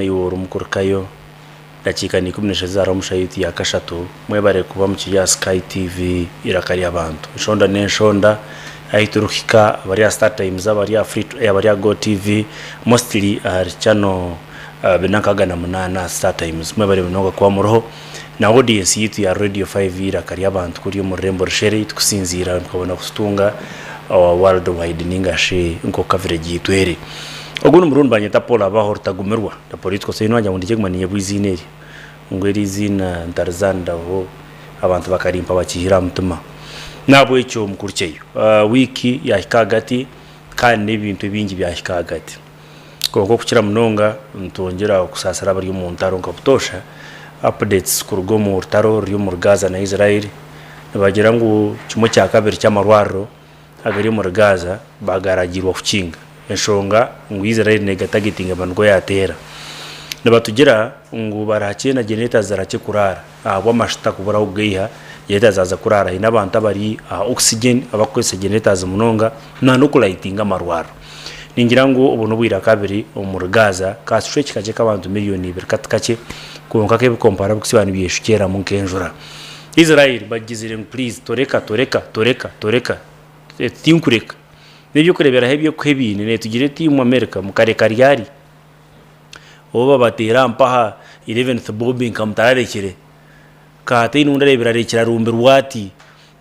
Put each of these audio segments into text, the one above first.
Naiwe ori omukurikayo. Dakiika ni 13 za Rwomushana ya kashatu. Mwebare kuba mukiri aha Sky TV Eiraka ry'abantu. Enshonda n'enshonda ahi turikuhika abari aha Star Times, abari aha Free to Air, abari aha Go TV, mostly ahari channel 268 aha Star Times. Mwebare munonga kuba muriho. Na audience yaitu ya Radio 5 Eiraka ry'abantu kuri omu rurembo Rushere ei tukusinziira mukabona kututunga world wide ninga shi nk'oku coverage yaitu eri. Ogu n'omurundi banyeta Paul Abaho Rutagumirwa. The political so wagira ngu ndikye kuguma niinyebwa eiziina eryo. Ngu eri eiziina ntarizaaniraho abantu bakarimpa bakiihire aha mutima. N'ahabw'ekyo mukurukyeyo. Wiiki yaahika ahagati kandi n'ebintu ebingi byahika ahagati. Kwonka okukira munonga nitwongyera kusaasira abari omu ntaro nka butoosha. Updates kuruga omu rutaro oruri omuri Gaza na Israel nibagira ngu kimwe kya kabiri ky'amarwariro agari omuri Gaza baagaragiirwa kukinga. Enshonga ngu Israel neegatagetinga eba nikwo yaateera. Nibatugira ngu barahakye na generators zirahakye kuraara ahabw'amashuta kubura ahu kugaiha, generators zaaza kuraara. Haine abantu abari aha oxygen abarikukozesa generators munonga na n'okurayitinga amarwariro. Ningira ngu obu n'obwira kabiri omuri Gaza, ka kicweki kakye k'abantu miriyoni ibiri kati kakye, kwonka k'ebikompara birikusiba nibyeshukyeramu nk'enjura. Israel bagizire ngu please toreka, toreka, toreka, toreka, tinkureka. N'eby'okureeberaho eby'okuha ebiine neetugira eti imwe America mukareka ryari? Obu babateera aha mpaha eleventh bombing nka mutararekire? Ka hataine ondi areebire arekire arumbirwe ati?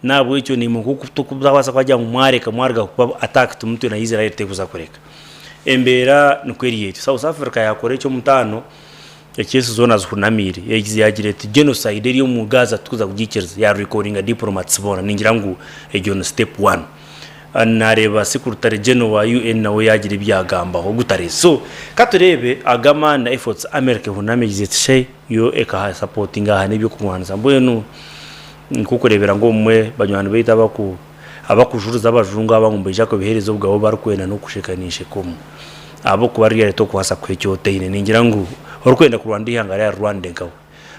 N'ahabw'ekyo naimwe nk'oku turikubaasa kubagira ngu mwareka mwaruga kuba attacked mutyo na Israel terikuza kureka. Embeera nikwo eri etyo. South Africa yaakora eky'omutaano eki ensi zoona zihunamiire. Yaagira eti genocide eri omu Gaza titukuza kugiikiriza. Ya recallinga diplomats boona. Ningira ngu egyo ni step one. Naareeba Secretary General wa UN nawe yaagira ebi yaagambaho gutare. So ka tureebe aga amaani na efforts America ehunami egize eti she yo ekaha supportinga aha n'eby'okurwanisa. Mbwenu nk'okureebera ngu obumwe banywani baitu abaku abakujuriza abajungu aba ngu nibaija kubiheereza obugabe obu barikwenda n'okusheka ninsheka omu ahabw'okuba ririya tokubaasa kuha eki otaine. Ningira ngu orikwenda kurwanira eihanga ryarirwanire nkawe.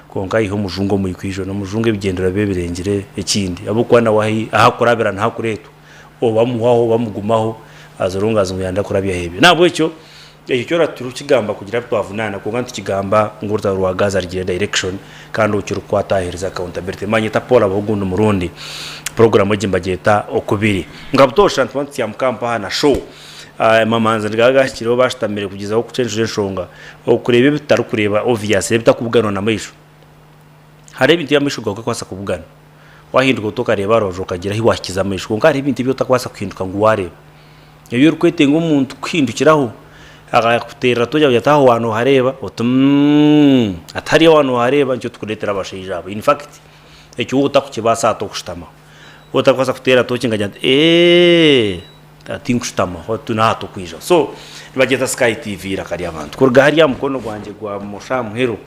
Kwonka haihi omujungu omu ikwijo n'omujungu ebigyendererwa bye birengire ekindi ahabw'okuba nawe ahi ahakurabira niho akureetwa oba amuhwaho oba amugumaho as long as ngu yayenda kurabyaho ebyo. N'ahabw'ekyo ekyo kyona titurikukigamba kugira ngu twavunaana kwonka nitukigamba ngu orutaro rwa Gaza rugire direction kandi ou kirikukwata aheereze accountability. Manyeta Paul abaho ogundi murundi puroguraamu egi nibagyeta Okubiri. Nka butoosha nituba nitutsyamuka mpaha na show. Amamanzi nigaba gahikireho bashutamire kugyezaho kucenjura enshonga. Okureeba ebi tutarikureeba obviously ebitakubuganwa na maisho. Hariho ebintu ebi amaisho gaawe garikubaasa kubugana. Wahinduka oti okareeba aha rubaju okagira ahu waahikiza amaisho kwonka hariho ebintu ebi otarikubaasa kuhinduka ngu waareeba. Ebi orikwetenga omuntu kukuhindukiraho akakuteerera toorya kugira oti aho waaba noohareeba oti uumm ati hariya waaba noohareeba nikyo turikureetera abashaija abo. In fact ekyo waaba otarikukibaasa hati okushutamaho. Waaba otarikubaasa kuteera tooki nkagira nti eeh. Tinkushutamaho n'aha tokwija. So nibagyeta Sky TV eiraka ry'abantu. Kuruga hariya aha mukono gwangye gwa bumosho aha muheru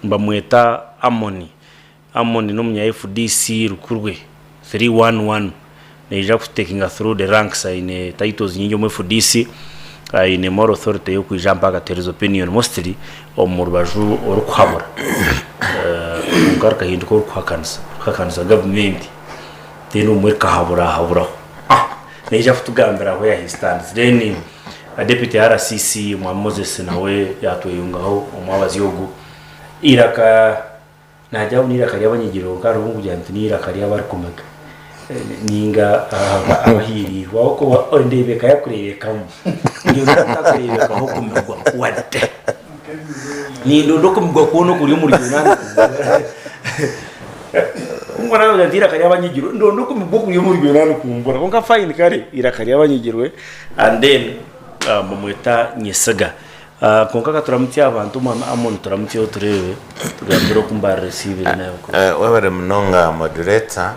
nibamweta Amoni. Amoni n'omunya FDC rukurwe 311. Naija kututekinga through the ranks aine titles nyingi omu FDC. Aine moral authority y'okwija mpaka akatuheereza opinion mostly omu rubaju orikuhabura. Kwonka rukahinduka orikuhakanisa, orikuhakanisa gavumenti. Then obumwe rikahaburahaburaho. Naija kutugambira where he stands. Then Deputy RCC Mwami Moses nawe yatweyungaho omwabazyo ogu. Eiraka nagira ngu n'eiraka ry'abanyegyere kwonka hariho orikugira nti n'eiraka ry'abarikumiga ninga abahiiriirwe ahabw'okuba endeebeka yakureebekamu nindeeba otakureebekaho okumigwa wadde. Nindonda okumigwa kwona okuri omuri iwe. Kwonka naagira nti eiraka ry'abanyigirwe, ndonda okumigwa okuri omuri byona nikumbura. Kwonka fine kare eiraka ry'abanyigirwe and then bamweta Nyesiga. Kwonka ka turamutsye abantu omwami Amon turamutsyeho tureebe tugambire oku mbariresiibire nawe. Webare munonga moderator,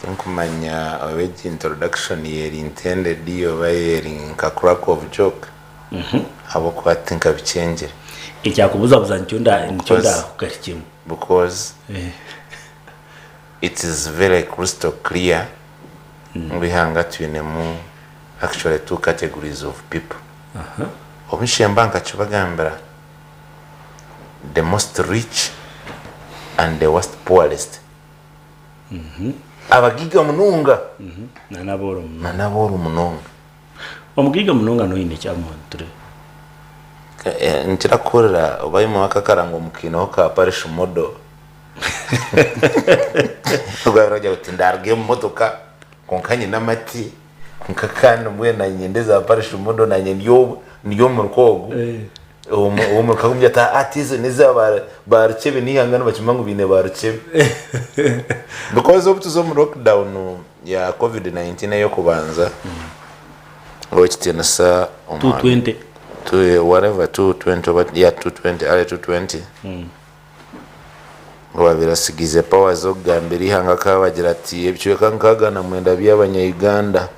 tinkumanya oba egi introduction yeri intended oba yeri nka crack of joke ahabw'okuba tinkabikyengire. Ekyakubuzabuza nikyo ndakugarukyemu. Because it is very crystal clear ngu eihanga twinemu actually two categories of people. Obu nshemba nkakibagambira the most rich and the worst poorest. Abagaiga munonga Na n'abooro munonga. na n'abooro munonga. Omugaiga munonga n'oine ki Amon? Ture. Nkira kuhurira oba imwe akakarango mukiineho ka parish model Ogwo aragira ati ndaruga omu motoka kwonka nyine amate kwonka kandi mbwenu nanye ndi za parish model nanye ndi omuruka ogu omuruka agumya ati ati ezo neza ba Rukyebi n'eihanga nibakimanya ngu baine ba Rukyebi because obu tuza omu lockdown ya covid 19 ey'okubanza Owekitiinisa omwami 220. Whatever 220 oba yeah 220 early 220 owabaire atsigiize power z'okugambira eihanga akabagira ati ebicweka 69 by'abanya Uganda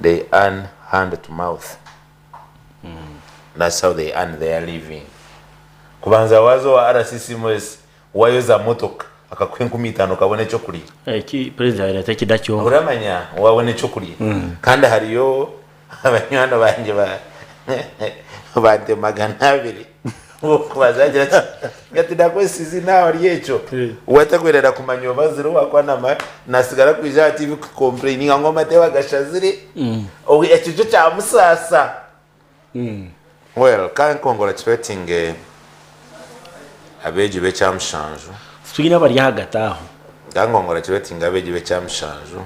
they earn hand to mouth that's how they earn their living kubanza waaza owa RCC Moses Wayoza motoka akakuha 5000 okabona ekyokurya. Eki president yaabaire atakida kyonka. Oramanya wabona ekyokurya kandi hariyo abanywani bangye ba bante 200 okubaza agira ati ati nakwesize nawe ari ekyo watakwenda kumanya oba azire owakwanama nasigara kwija aha TV ku complaininga ngu amate bagashazire ekyo kyo kyamusaasa. Well ka ncongratulatinge abeegi b'ekyamushanju. Twine abari ahagati aho. Ka ncongratulatinge abeegi b'ekyamushanju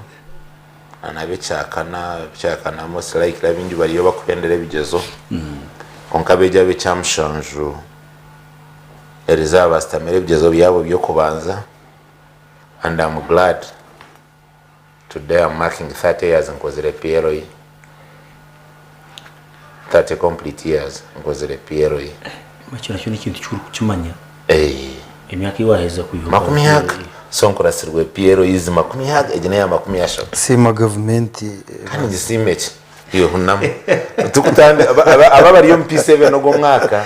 na ab'ekyakana, ab'ekyakana most likely abaingi bariyo bakuhendera ebigyezo kwonka abeegi ab'ekyamushanju erizooba basitamire ebigyezo byabo by'okubanza and am glad Today am marking 30 years nkozire PLE. 30 complete years nkozire PLE. Ekyo nakyo n'ekintu kikuru kukimanya. Eh. Emyaka ei waaheza kwiha Makumi aga. So nkurasirwe PLE izi 20 egi n'eya 30. Siima gavumenti. Kandi ngisiime ki? Iwe hunama. Tukutandi aba aba abari omu P7 ogu omwaka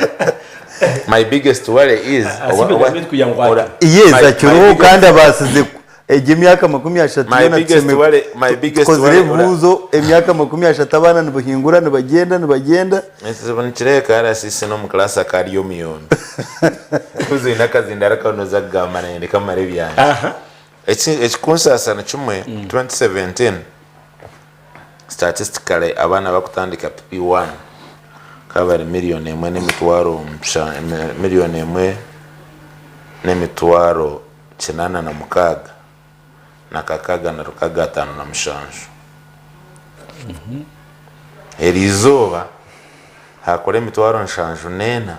my biggest worry is Asiime gavumenti kugira ngu ora- Yes, my- my akiriho biggest- kandi abaasize Egyo emyaka 30 My yoona biggest worry, my biggest tukozire worry, ora- ebibuuzo emyaka 30 abaana nibahingura nibagyenda nibagyenda. Ekizibu nikireebeka RCC n'omu class akari omuyombi. Kuza oine akazindaro akawe noza kugamba naanye ndikamara ebyangye. Aha. Eki ekikunsaasa ni kimwe 2017 statistically abaana bakutandika PP1 bakaba bari million emwe n'emitwaro million emwe n'emitwaro 86657. Eri izooba haakora emitwaro 74,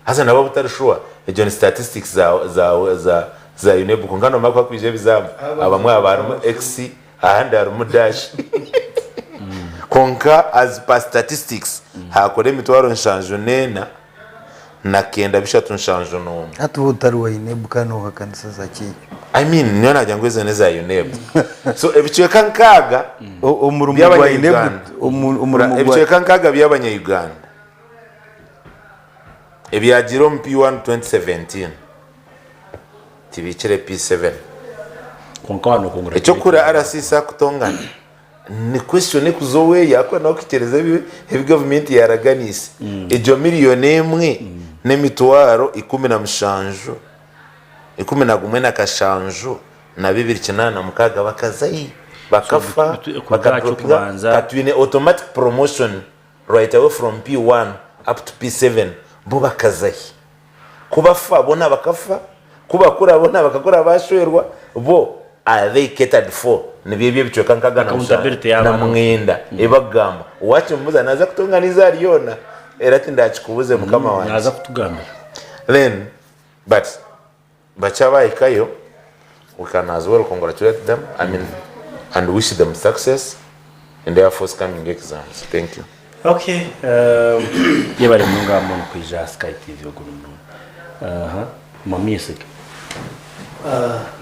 haza nabwo butari shuwa, egyo ni statistics za za za za UNEB kwonka noomanya ku hakwija ebizaamu abamwe haba harimu X ahandi harimu dash kwonka as per statistics haakora emitwaro 74 na 9371. Hati waaba otari wa UNEB kandi noohakanisa za ki ekyo? I mean nyowe nagira ngu ezo n'eza UNEB. So ebicweka nkaaga Omurimo gwa UNEB by'abanya-Uganda. omurimo gwa. Ebicweka nkaaga by'abanya-Uganda ebyagiire omu P1 2017 tibihikire P7. Kwonka waaba nookongera. Eky'okuhurira RCC akutongana Ni question ekuza oweye ahakuba nawe okuhikiiriza ebi gavumenti yaaraganiise. Egyo miriyoni emwe n'emitwaro 17, 11 na kashanju na 286 bakaza hi? Bakafa, bakadropinga, ka twine automatic promotion right away from P1 up to P7, bo bakaza hi? Ku bafa boona bakafa, ku bakura boona bakakura bashwerwa, bo are they catered for? Nibyo ebyo ebicweka nkaga na mushanju Accountability na y'abaana. mwenda ebi bakugamba. Wakimubuza naza kutunganiza ahari yoona era tindakikubuze mukama wangye. Naza kutugambira. Then but bakye abahikayo we can as well congratulate them I mean and wish them success in their forthcoming exams. Thank you. Okay, yebare munonga Amon kwija aha Sky TV ogu murundi. Aha, Mami Yesige.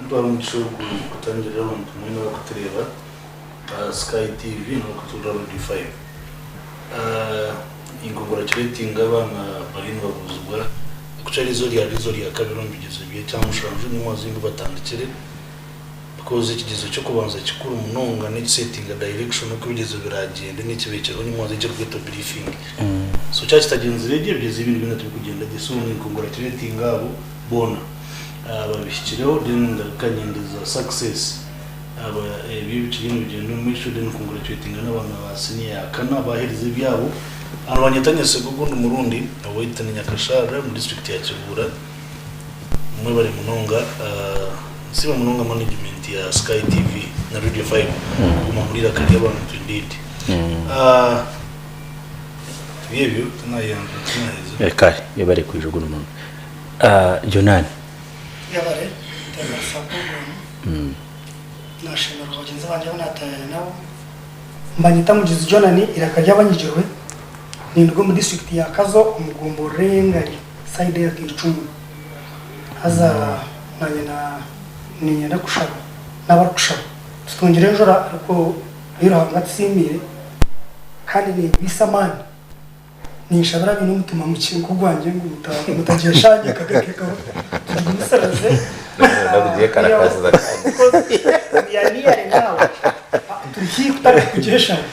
Nitwara omugisha ogu kutangirira abantu mwena abarikutureeba aha Sky TV n'abarikutuhurira aha Radio 5. Nincongratulatinga abaana bariyo nibabuuzibwa actually eizooba ryaba eizooba rya kabiri omu bigyezo by'ekyamushanju nimwaza obu batandikire because ekigyezo ky'okubanza kikuru munonga n'ekisetinga direction oku ebigyezo biragyende n'ekibekyerwaho nimwaza ekirikwetwa briefing so kyaba kitagyenzire gye ebigyezo ebindi byona tibikugyenda gye so nincongratulatinga abo boona ababihikireho then ngaruka nyendeza success Aba ebyo bikiriyo nibigyenda omu maisho then congratulatinga n'abaana ba senior ya kana abaaherize ebyabo. Abantu banyeta Nyesiga ogundi murundi owaitu ni Nyakasharara omu disiturikiti ya Kibuura. Mwebare munonga. Nsiima munonga management ya Sky TV na Radio 5 kuguma muri Eiraka ry'abantu indeed. Tibyebyo tinayanjura tinaheza. Kare yebare kwija ogundi murundi. Jonani. Yebare kutebeekanisa puroguraamu. Naashemererwa bagyenzi bangye abu naataayaaya nabo. Nibanyeta Mugizi Jonani eiraka ry'abanyigirwe. Ninduga omu disiturikiti ya Kazo omu gomborora ey'Engari sayidi eya Kaicumu. Haza naanye niinyenda kushaba n'abarikushaba tutungire enjura ariko ei Ruhanga atusiimiire kandi neegwisa amaani. Ninshabira abaine omutima mukye nk'ogwangye ngu mutagyeshaanya akagaikaro tugigumisirize. We are nearing now. Turi haihi kutandika kugyeshaanya.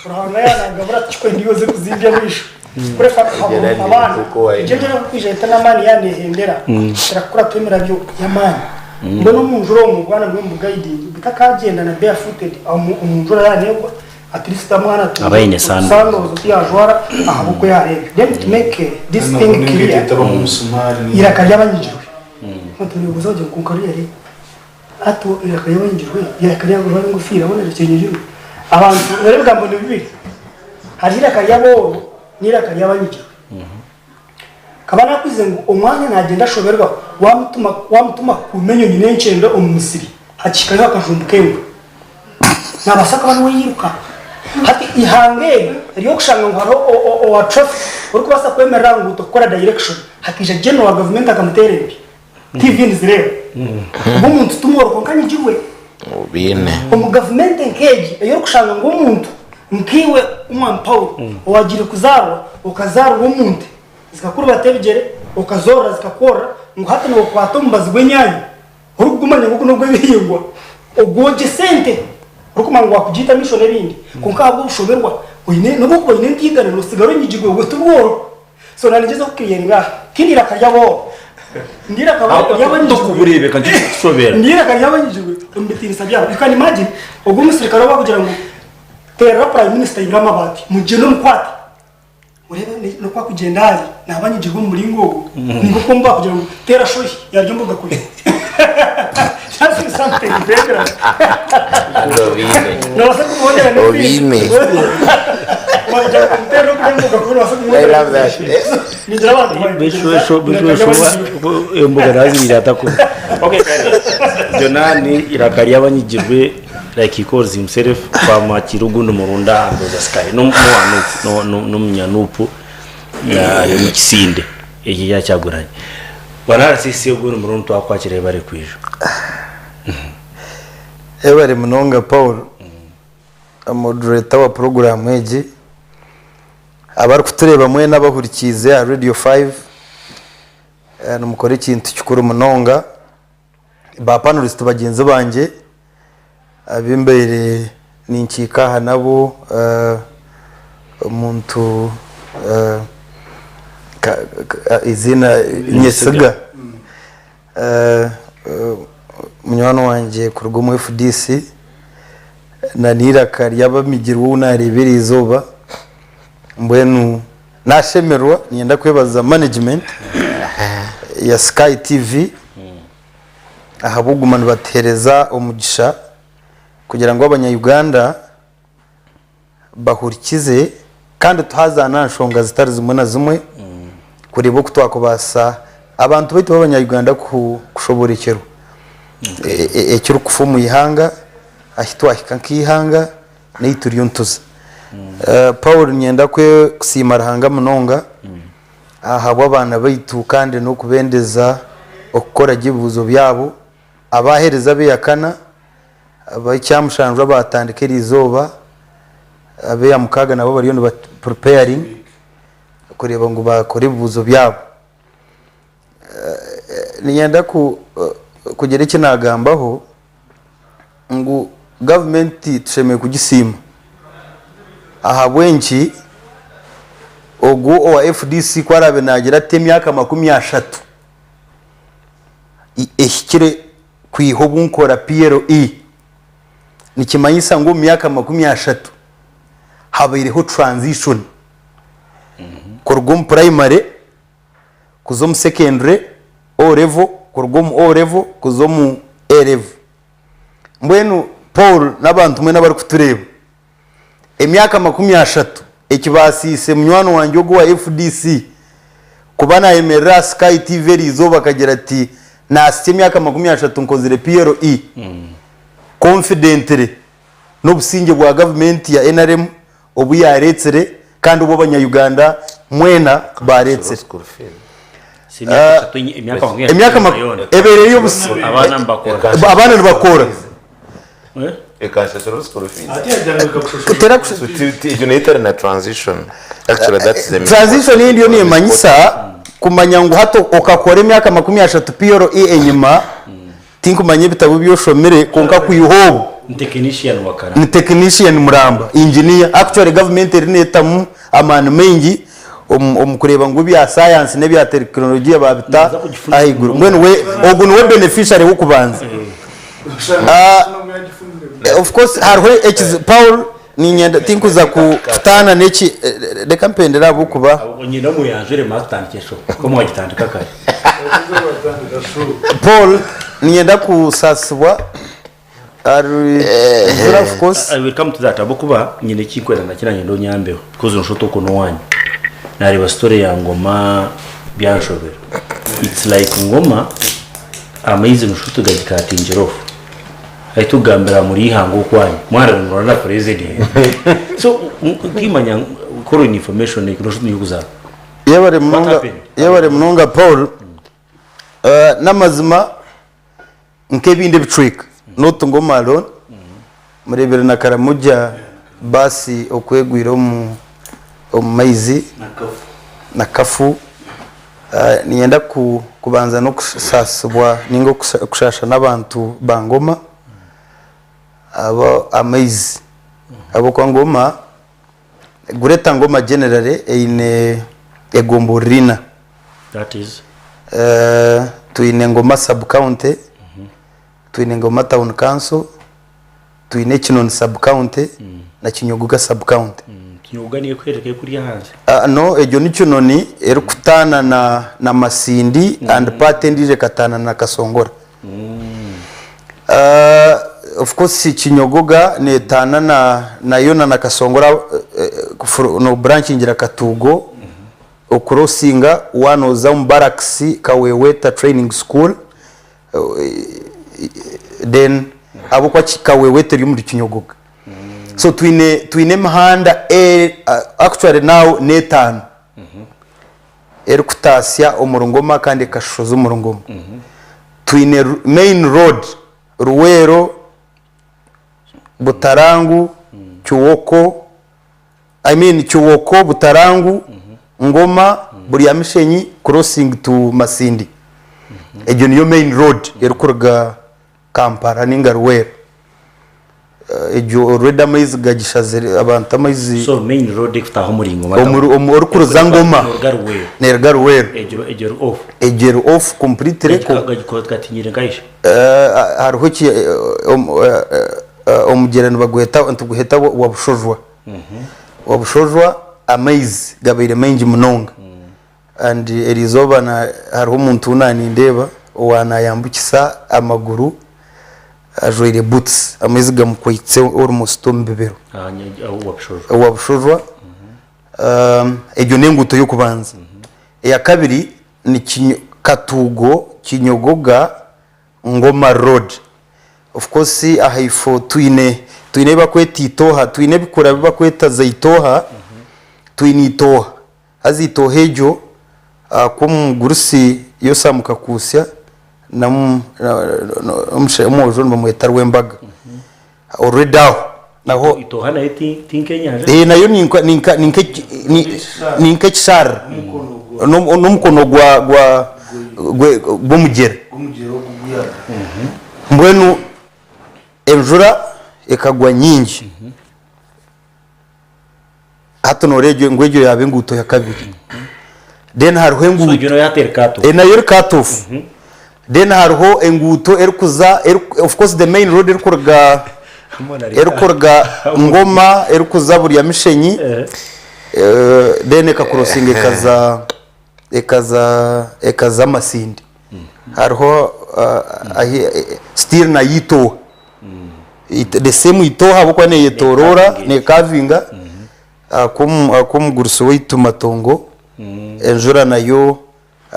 Ruhanga yaanagabura tikikwenda iwe oze kuzimbya amaisho. Kureka akahabura abaana. Egyo enjura erikwija eta n'amaani yaanehendera erakuraatwa emirabyo y'amaani. Mbwenu omu njura omwo obwana nibwo mubugayidinge butakagyenda na barefooted omu njura yaaba neegwa. At least omwana Aba aine atunge sandals. sandals ezi yajwara ahabw'oku yareebya. Then to make this Nabwo thing n'enkaito clear, etabamu omusumaari ni eiraka ry'abanyigirwe. Abantu nibebuuza bati kwonka really hati eiraka ry'abanyigirwe, eiraka ry'abajwara engofiira boona rikinyigirwe? Abantu reero ebigambo ni bibiri, hariho eiraka ry'abooro n'eiraka ry'abanyigirwe. Nkaba nakwize ngu omwana nagyenda ashoberwa wamutuma wamutuma kukuuma enyonyi n'enkyende omu musiri hakihikayo hakajumbuka embwa. Nabaasa kuba niwe yairuka. Hati eihanga eri ery'okushanga ngu hariho owa traffic orikubaasa kwemerera aha nguuto kukora direction hakaija general wa gavumenti akamuteera empi. TV nizireeba. Ogu omuntu timworo kwonka anyigirwe. Obiine. Omu gavumenti nk'egi ei orikushanga ngu omuntu nkaiwe Omwami Paulo owaagiire kuzaarwa okazaarirwa omu nte zikakurubata ebigyere okazoorora zikakworora ngu hati nookwata omubazi gw'enyaanya orikugumanya ngu ogu n'ogw'ebihingwa ogwogye sente orikumanya ngu waakugiita amaisho n'ebindi kwonka ahabw'obushoberwa oine n'obu orikuba oine entiigana nootsigara onyigirwe obwo tibworo. So nanigyezaho kuclearinga aha. Tindi iraka ry'abooro. Ndi iraka ry'abanyigirwe. Tokubureebeka nikyo kirikutushobera. Ndi iraka ry'abanyigirwe omu bitiinisa byabo. You can imagine ogwo omusirikare ou barikugira ngu teerera prime minister aibire amabaati mugyende omukwate. Oreebe n'oku arikugyenda ari naaba anyigirwe omu muringo ogwo. Ninga oku omu baakugira ngu teera shohi yarya emboga kubi. That is something dangerous. Kandi obiine. Noobaasa kumuhondera n'ebindi. Obiine. Wagira ngu omuteerere okurya emboga kubi noobaasa I kumuhondera love that. Ningira abantu Bishwesho bishwesho emboga naziriire atakura. Okay kare. Jonani iraka ry'abanyigirwe like he calls himself twamwakira ogundi murundi aha Ndoza Sky n'owa Nup n'omunya Nup ari omu kisinde eki ekya Kyagulanyi. Bwana RCC ogundi murundi twakwakira yebare kwija. Yebare munonga Paul, moderator wa puroguraamu egi. Abarikutureeba mwena abahurikiize aha Radio 5, nimukora ekintu kikuru munonga. Ba panelist bagyenzi bangye abu mbaire ninkiika aha nabo, omuntu eiziina Nyesiga, munywani wangye kuruga omu FDC na n'eiraka ry'abamigirwe ou naareeba eriizooba, mbwenu nashemererwa niinyenda kwebaza management ya Sky TV ahabw'okuguma nibatuheereza omugisha kugira ngu abanya Uganda bahurikize kandi tuhazaane aha nshonga zitari zimwe na zimwe kureeba oku twakubaasa abantu baitu b'abanya Uganda kushoborekyerwa ekirikufa omu ihanga, ahi twahika nk'eihanga n'ahi turiyo nituza. Paul niinyenda kusiima Ruhanga munonga ahabw'abaana baitu kandi n'okubendeza okukora gye ebibuuzo byabo. Abaheereza ab'eyakana, ab'ekyamushanju abaatandika eriizooba, ab'eyamukaaga nabo bariyo niba preparing kureeba ngu baakora ebibuuzo byabo. Niinyenda kugira eki naagambaho ngu gavumenti tushemereire kugisiima ahabw'enki ogu owa FDC ku araabe naagira ati emyaka 30 ehikire kwiha obu nkora PLE nikimanyisa ngu omu myaka 30. Habaireho transition kuruga omu primary kuza omu secondary O level, kuruga omu O level kuza omu A level. Mbwenu Paul n'abantu mwena abarikutureeba, emyaka 30 ekibaasiise munywani wangye ogu owa FDC kuba naayemerera aha Sky TV eriizooba akagira ati naasitsya emyaka 30 nkozire PLE confidently n'obusingye bwa gavumenti ya nrm obu yaareetsire kandi obu abanya-Uganda mwena baareetsire. Si emyaka eshatu, emyaka 30 Emyaka yoona. ebeire ey'obusi Abaana nibakora. Abaana nibakora. Eh? Ekanshashura school fees. Ate yagira ngu ekakushashura. Tera kush- So egyo nayo etari na transition. Actually that's the main Transition ei ndiyo nimanyisa kumanya ngu hati okakora emyaka 30 PLE enyima Tinkumanya ebitabo ebi oshomire kwonka kwiha obu. Ni technician wa kara. Ni technician muramba, engineer. Actually government eriyo neetamu amaani maingi omu kureeba ngu ebya science n'ebya tekinologiya baabita Naaza kugifunika ahaiguru. munonga. Mbwenu we ogu niwe beneficiary w'okubanza. Of course hariho ekizibu Paul niinyenda tinkuza kutaana n'eki reka mpendere ahabw'okuba. Nyine omuyanjure mara tutandike show ko mwagitandika kare. Paul niinyenda kusaasibwa ari Nzura of course. I will come to that ahabw'okuba nyine eki nkwenda nakyo nanye nda onyambeho because noshusha oti okwo n'owaanyu. Naareeba story ya Ngoma byanshobera. It's like Ngoma amaizi noshusha oti gagikatingire off. Ahi tukugambira muri eihanga okwanyu mwararengura na president so ntimanya kora oine information noshusha oti niyo kuzaara. Yebare What munonga happened? yebare munonga Paul. Eh, n'amazima nk'ebindi ebicweka not Ngoma alone murebire na Karamoja baasi okwegwire omu omu maizi na Kafu. Eh, niinyenda ku kubanza n'okusaasibwa ninga okushaasha n'abantu ba Ngoma abo amaizi ahabw'okuba Ngoma Greater Ngoma generally eine egomborora ina. That is? Twine Ngoma sub county, twine Ngoma town council, twine Kinoni sub county na Kinyogoga sub county. Kinyogoga niyo ekuheereka ekuri ahansi? No, egyo ni Kinoni erikutaana na na Masindi and part endiijo ekataana na Kasongora. Of course Kinyogoga netaana na nayo na na Kasongora no branchingira Katuugo ocrossinga wanoza omu barracks Kaweweta training school then ahabw'okuba Kaweweta eri omuri Kinyogoga. So twine twine emihanda actually now n'etaano erikutaasya omuri Ngoma kandi ekashoza omuri Ngoma. Twine main road Luweero, Butarangu, Kiwoko, I mean Kiwoko, Butarangu, Ngoma, Buryamishenyi crossing to Masindi. Egyo niyo main road erikuruga Kampala ninga Luweero. Egyo already amaizi gagishazire abantu amaizi So main road ekutaha omuri Ngoma omuri town. omu orikuruza Ngoma Noruga Luweero. neruga Luweero. Egyo egyo eri off. Egyo eri off completely ku Gagikatinyire nkahisha. Hariho eki omugyera nibagweta nituguheta Wabushojwa. Wabushojwa amaizi gabaire maingi munonga and eriizooba hariho omuntu ou naanindeeba owaanayambukisa amaguru ajwaire boots amaizi gamukwaitse almost omu bibero. Wabushojwa. Egyo n'enguuto y'okubanza. Eyakabiri ni Katuugo Kinyogoga Ngoma road. Of course ahaifo twine twine ebi bakweta itooha, twine ebikura bi bakweta zaitooha, twine itooha. Haza itooha eryo ku omugurusi Yosam Kakuutsya na omwojo nibamweta Rwembaga. Already aho naho. Itooha nayo ti nk'enyanja? Ee nayo ni nka ni nka ni ni nk'ekisharara. N'omukono gwa gwa gw'omugyera. Mbwenu enjura ekagwa nyingi. Hati nooreeba ngu egyo yaaba enguuto ya kabiri. Then hariho So enguuto. egyo nayo hati eri cut off. Nayo eri cut off. Then hariho enguuto erikuza, of course the main road erikuruga. Erikuruga Ngoma erikuza Buryamishenyi then ekakurosinga ekaza ekaza ekaza Masindi. Hariho ahi still nayo Itoha. The same Itoha ahabw'okuba neyetoroora nekavinga ak'omugurusi waitu Matongo enjura nayo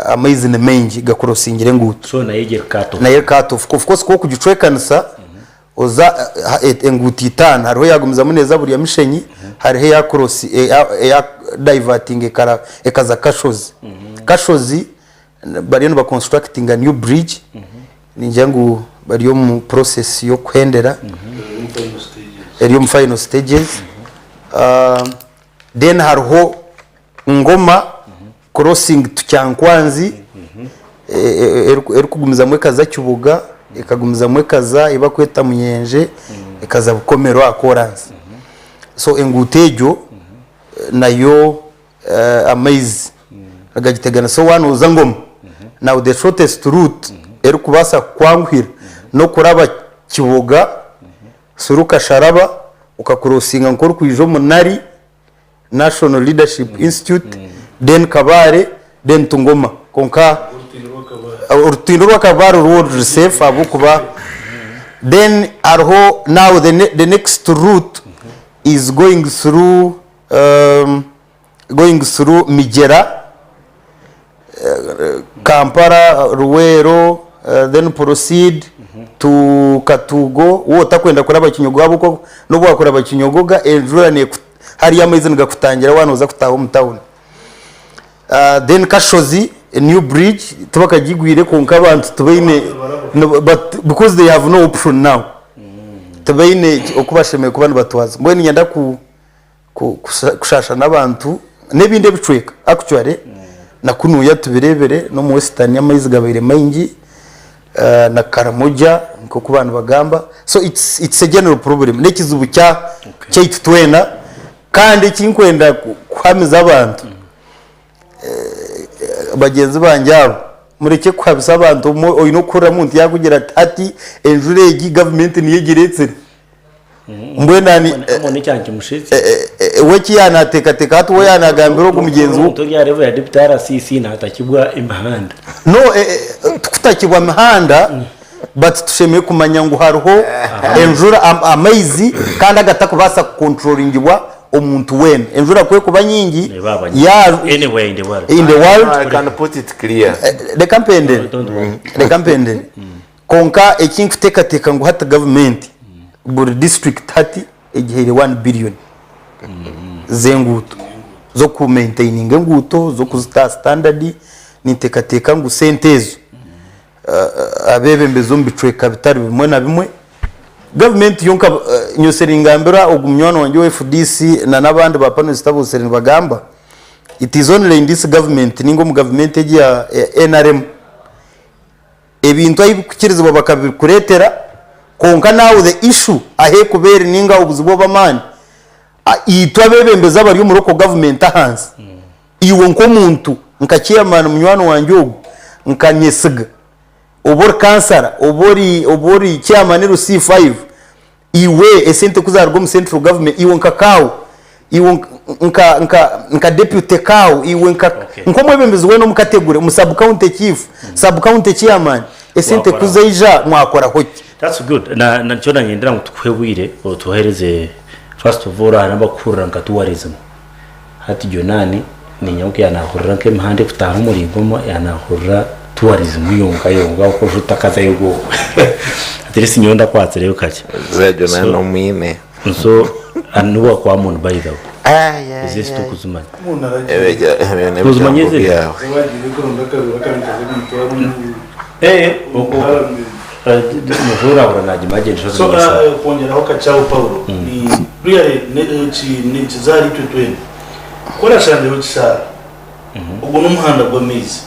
amaizi ni maingi gakurosingire enguuto. So nayo egi eri cut off. Nayo eri cut off. Of course ku okugicwekanisa oza enguuto itaano hariho eyagumizamu neeza Buryamishenyi, hariho eya cross eya divertinga ekaza Kashozi. Kashozi bariyo niba constructinga new bridge ningira ngu bari omu process y'okuhendera eri omu final stages. Then hariho Ngoma crossing to Kyankwanzi erikugumizamu ekaza Kibuga ekagumizamu ekaza ei barikweta Munyenje ekaza Bukomero aha kooransi. So enguuto egyo nayo amaizi nigagiteganisa. So waaba nooza Ngoma now the shortest route erikubaasa kukwanguhira n'okuraba Kiboga through Kasharaba okakurosinga nk'orikwija omu Nari National Leadership Institute, then Kabale, then to Ngoma. Kwonka orutindo rwa Kabale rwo ruri safe ahabw'okuba then hariho now the, ne the next route is going through um, going through Migyera Kampala, Luweero then proceed to Katuugo waaba otakwenda kuraba Kinyogoga ahabw'okuba n'obu waakuraba Kinyogoga enjura hariyo amaizi nigakutangira waaba nooza kutaaha omu tawuni. Then Kashozi new bridge tibakagigwire kwonka abantu tibaine because they have no option now tibaine oku bashemereire kuba nibatwaza. Mbwenu niinyenda ku. Kushaasha n'abantu n'ebindi ebicweka actually na kunuya tubireebire n'omu western amaizi gabaire maingi na Karamoja nk'oku ba nibagamba so it's, it's a general problem n'ekizibu kya kyaitu twena kandi ekinkwenda kuhamiza abantu bagyenzi bangye abo murekye kuhabisa abantu omwe oine okuhurira omuntu yaakugira ati hati enjura egi gavumenti niyo egireetsire. Mbwenu ani Amoni ekyankimushitse. we eki yaanateekateeka hati we yaanagambira ogu mugyenzi we. Omuntu ori aha level ya deputy RCC naatakibwa emihanda. No, tikutakibwa mihanda but tushemereire kumanya ngu hariho enjura amaizi kandi agatakubaasa kukontroringibwa omuntu weena. Enjura ku erikuba nyingi Nebaaba nyingi. Anywhere in the world. In the world. I can put it clear. Reka mpendere. Don't worry. Reka mpendere. Kwonka eki nkuteekateeka ngu hati gavumenti buri disiturikiti hati egihaire wani biriyoni z'enguuto z'okumainteyininga enguuto, z'okuzita aha sitandadi. Ninteekateeka ngu sente ezo abeebembezi omu bicweka bitari bimwe na bimwe, gavumenti yo nka nyowe ningambira ogu munywani wangye owa FDC na n'abandi ba panelisiti abu nibagamba, it is only in this government ninga omu gavumenti egi ya NRM, Ebintu ahu bikukirizibwa bakabikureetera kwonka now the issue ahu ekuba eri ninga obuzibu obw'amaani itwe abeebembezi abari omu local government ahansi iwe nk'omuntu nka chairman munywani wangye ogu nkanyesiga oba ori kansara oba ori oba ori chairman LC5 Iwe esente ku zaaruga omu central government iwe nka kaawe, iwe nka nka nka deputy kaawe, iwe nka Okay. nk'omwebembezi weena omu category, omu sub county chief, sub county chairman, esente ku Wakoraho. zaija mwakoraho ki? That's good. Na na nikyo nanyendera ngu tukuhe obwire otuhereze first of all hariho abakuhurira nka tourism. Hati Jonani ninyowe yanahurira nk'emihanda ekutaaha omuri Ngoma yanahurira tourism yonka yonka oku otakazayo ogwo at least nyowe ndakwatsireyo kakye. Za Jonani So omwine. so n'owa kwa Moon by the way. Ezo ezi tukuzimanya. Ebyo Tuzimanya n'ebigambo ezindi? byawe. Eh, Muhurahura nagimagira So kwongyeraho kakye aho Paulo, ni really eki nikiza ahari itwe twena. Ku orashangireho kishaara, ogwo n'omuhanda gw'amaizi.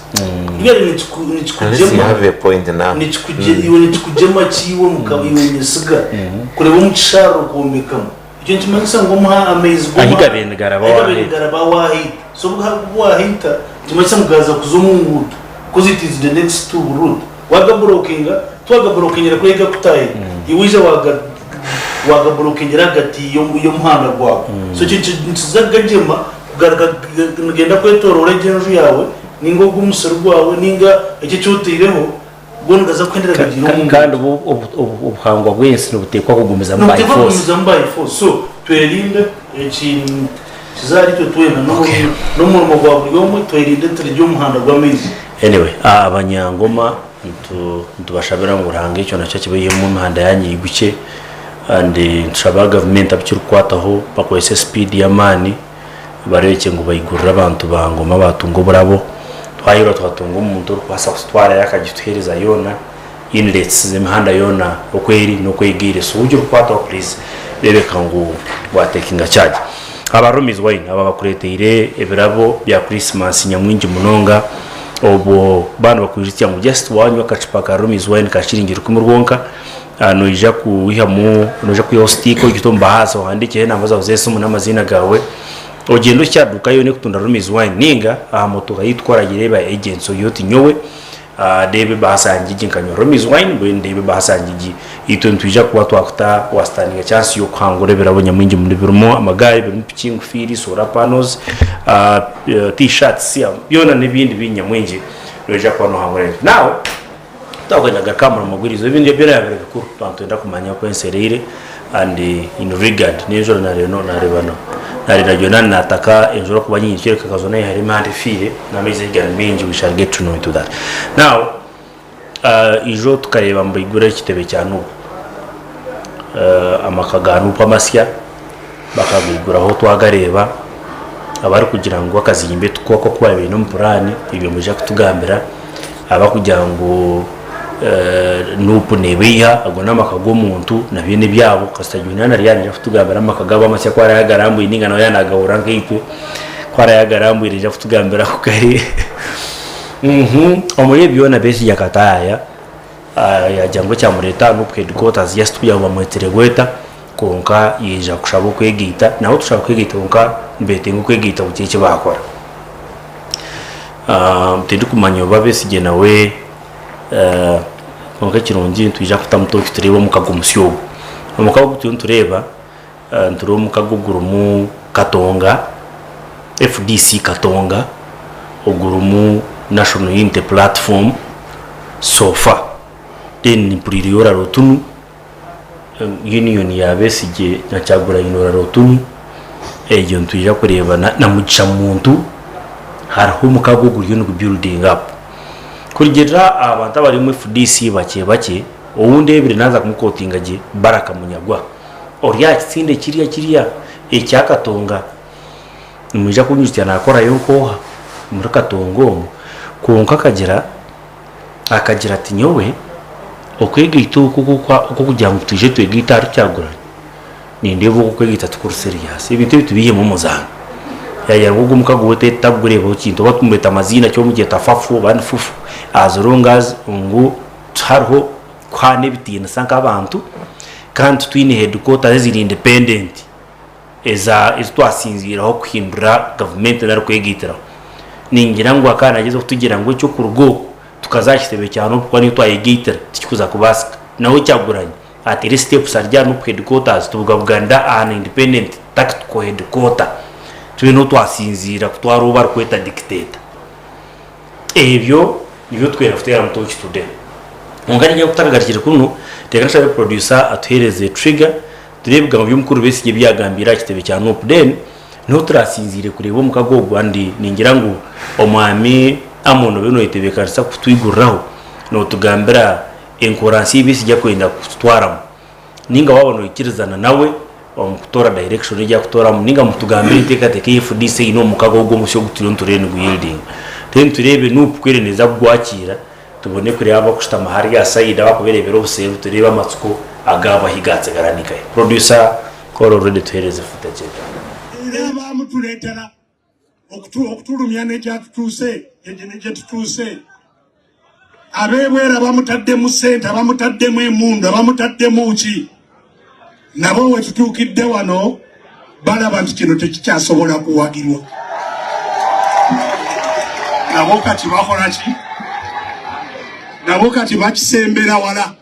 Really Unless you nikikugyema have a point now. iwe nikikugyema ki iwe muka iwe nyesiga kureeba omu kishaara okwombekamu. Ekyo nikimanyisa ngu omuha amaizi Ahi gabaire nigaraba ahi gabaire waahita. nigaraba waahita. So obu waahita nikimanyisa ngu gaaza kuza omu nguuto because it is the next route. Waagaburokinga, tiwaagaburokingira kuri ahi gakutaahira, iwe waija waaga Waagaburokingira ahagati y'omuhanda gwawe. So ekyo nikiza kugagyema kugaruka nigenda kwetoroora egyo enju yaawe nainga ogwo omusiri gwawe nainga ekyo eki otaireho, go nigaza kuhendera gagiire omu nguuto. Kandi obuhangwa bw'ensi nibuteekwa kugumizamu by Nibuteekwa force. kugumizamu by force. So twerinde eki nikiza ahari itwe twena n'omurimo gwa buri omwe twerinde turye omuhanda gw'amaizi. Anyway, abanyangoma nitubashabira ngu Ruhanga ekyo nakyo akibaihemu emihanda yanyu eigukye and nitushaba gavumenti abu kirikukwataho bakozese speed y'amaani bareebekye ngu baigurira abantu ba Ngoma baatunga oburabo. Twahirwa twatunga omuntu orikubaasa kututwarayo akagituheereza yoona, inlets z'emihanda yoona oku eri n'oku eigaire. So ou kirikukwataho please reebeka ngu waatekinga charge. Aba Romies Wine aba bakureeteire ebirabo bya Christmas nyamwingi munonga. Obwo baaba nibakwijutsya ngu just waanywa akacupa ka Romies Wine ka shiringi rukumi rwonka, noija kwihamu, noija kwihaho sitiika ogite omu bahaasa ohandiikyeho enamba zaawe z'esimu n'amaziina gaawe, ogyende ohikye aha duuka yoona erikutunda Romies Wine nainga aha motoka ei twaragire eba agency ogire oti nyowe ndeeba ebaasa yangye egi nkanywa Romies Wine mbwenu ndeeba ebaasa yangye egi. Itwe nitwija kuba twakuta wasitandinga chance y'okuhangura ebirabo nyamwingi muno birimu amagaari, birimu piki, enkofiira, solar panels, T-shirts byona n'ebindi bingi nyamwingi noija kuba nohangura. Now Twakwenda kugaruka aha murimo gw'erizooba ebintu ebyo byona byabaire bikuru twaba nitwenda kumanya oku ensi ereire and in regard n'enjura nareeba nareeba nareeba naaba nataka enjura kuba nyingi kyoreka nka zoona hariho emihanda efiire n'amaizi ahu gari maingi we shall get to know into that. Now ijo tukareeba ngu baigura ekitebe kya Nup, amaka ga Nup amasya bakagaiguraho twagareeba abarikugira ngu akazimbe tikwo oku babaire baine omu puraani ebyo nibaija kutugambira. Abarikugira ngu Nup neebeiha, ago n'amaka g'omuntu nabyo n'ebyabo. Kasita Junior ari aha naija kutugambira amaka gaabo amasya ku araabe agarambwire nainga nawe yaaba naagahurira nkaitwe, ku araabe agarambwire naija kutugambira oku gari. Omuri ebyo byona Besigye akataaya yaagira ngu ekyamureeta aha Nup headquarters just kugira ngu bamwetire bweta kwonka yaija kushaba okwegaita. Nabo tushaba kwegaita kwonka nibeetenga okwegaita kugira eki baakora. Tindikumanya oba Besigye nawe kwonka ekirungi nitwija kutamu tooki tureebe omukago musya ogu. Omukago ogu turiyo nitureeba, nitureeba omukago ogurimu Katonga, FDC Katonga, ogurimu National Unity Platform so far. Then mpuriireyo Orara Otunu, Union ya Besigye na Kyagulanyi na Orara Otunu, egyo nitwija kureeba na Mugisha Muntu, hariho omukago oguriyo nigu building up. Kurugiirira aha bantu abari omu FDC bakye bakye, ou ndeebire naaza kumukotinga gye, Baraka Munyagwa, ori aha kitsinde kirya kirya ekya Katonga, nimwija kunyijutsya naakorayo nk'oha omuri Katonga omwo, kwonka akagira. Akagira ati, Nyowe okwegaita oku okw'okugira ngu twije twegaite ahari Kyagulanyi, nindeeba oku okwegaita tikuri serious. Ebintu ebi tubiihemu omuzaano. Yaagira ngu ogu omukago we takugureebaho kintu, oba tumweta amaziina ki omugyeta fafu oba ni fufu, as long as ngu tihariho kuhaana ebitiinisa nk'abantu kandi titwine headquarters eziri independent eza ezi twasinziireho kuhindura gavumenti nari kwegaitiraho. Ningira ngu akaba naagyezaho kutugira ngu eky'okuruga okwo tukaza aha kitebe kya Nup kuba niyo twayegaitira tikikuza kubaasika. Nawe Kyagulanyi ateire steps ari aha Nup headquarters tubugabuganira aha independent tactical headquarter tube niho twasinziira kutwara ou barikweta dictator. Ebyo nibyo twenda kuteeramu tooki today. Kwonka niinyenda kutakagarukire kunu, reka nshabe producer atuheereze trigger Tureebe ebigambo by'omukuru Besigye ebi yaagambiire aha kitebe kya Nup then niho turasinziire kureeba omukago ogu and ningira ngu Omwami Amon obe noyetebeekanisa kutwiguriraho notugambira enkora nsya ei Besigye akwenda kututwaramu ninga waaba noikirizana nawe omu kutoora direction egi arikutooramu ninga mutugambire enteekateeka ei FDC eine omu mukago ogu omusya ogu turiyo nitureeba nigu yieldinga then tureebe Nup ku eriyo neeza kugwakiira. Tubone kureeba abakushutama hariya sayidi abakubereebera obuseeri tureebe amatsiko agaabo ahi gaatsigara ni nkahi. Producer kora already tuheereze footage egyo. Era baamutureetera okuturumya n'ekyatutuuse gye tutuuse. Ab'ebweru abamutaddemu ssente, abamutaddemu emundu, abamutaddemu ki, nabo we tutuukidde wano balaba nti kino tekikyasobola kuwagirwa. Nabo kati bakola ki? Nabo kati bakisembera wala,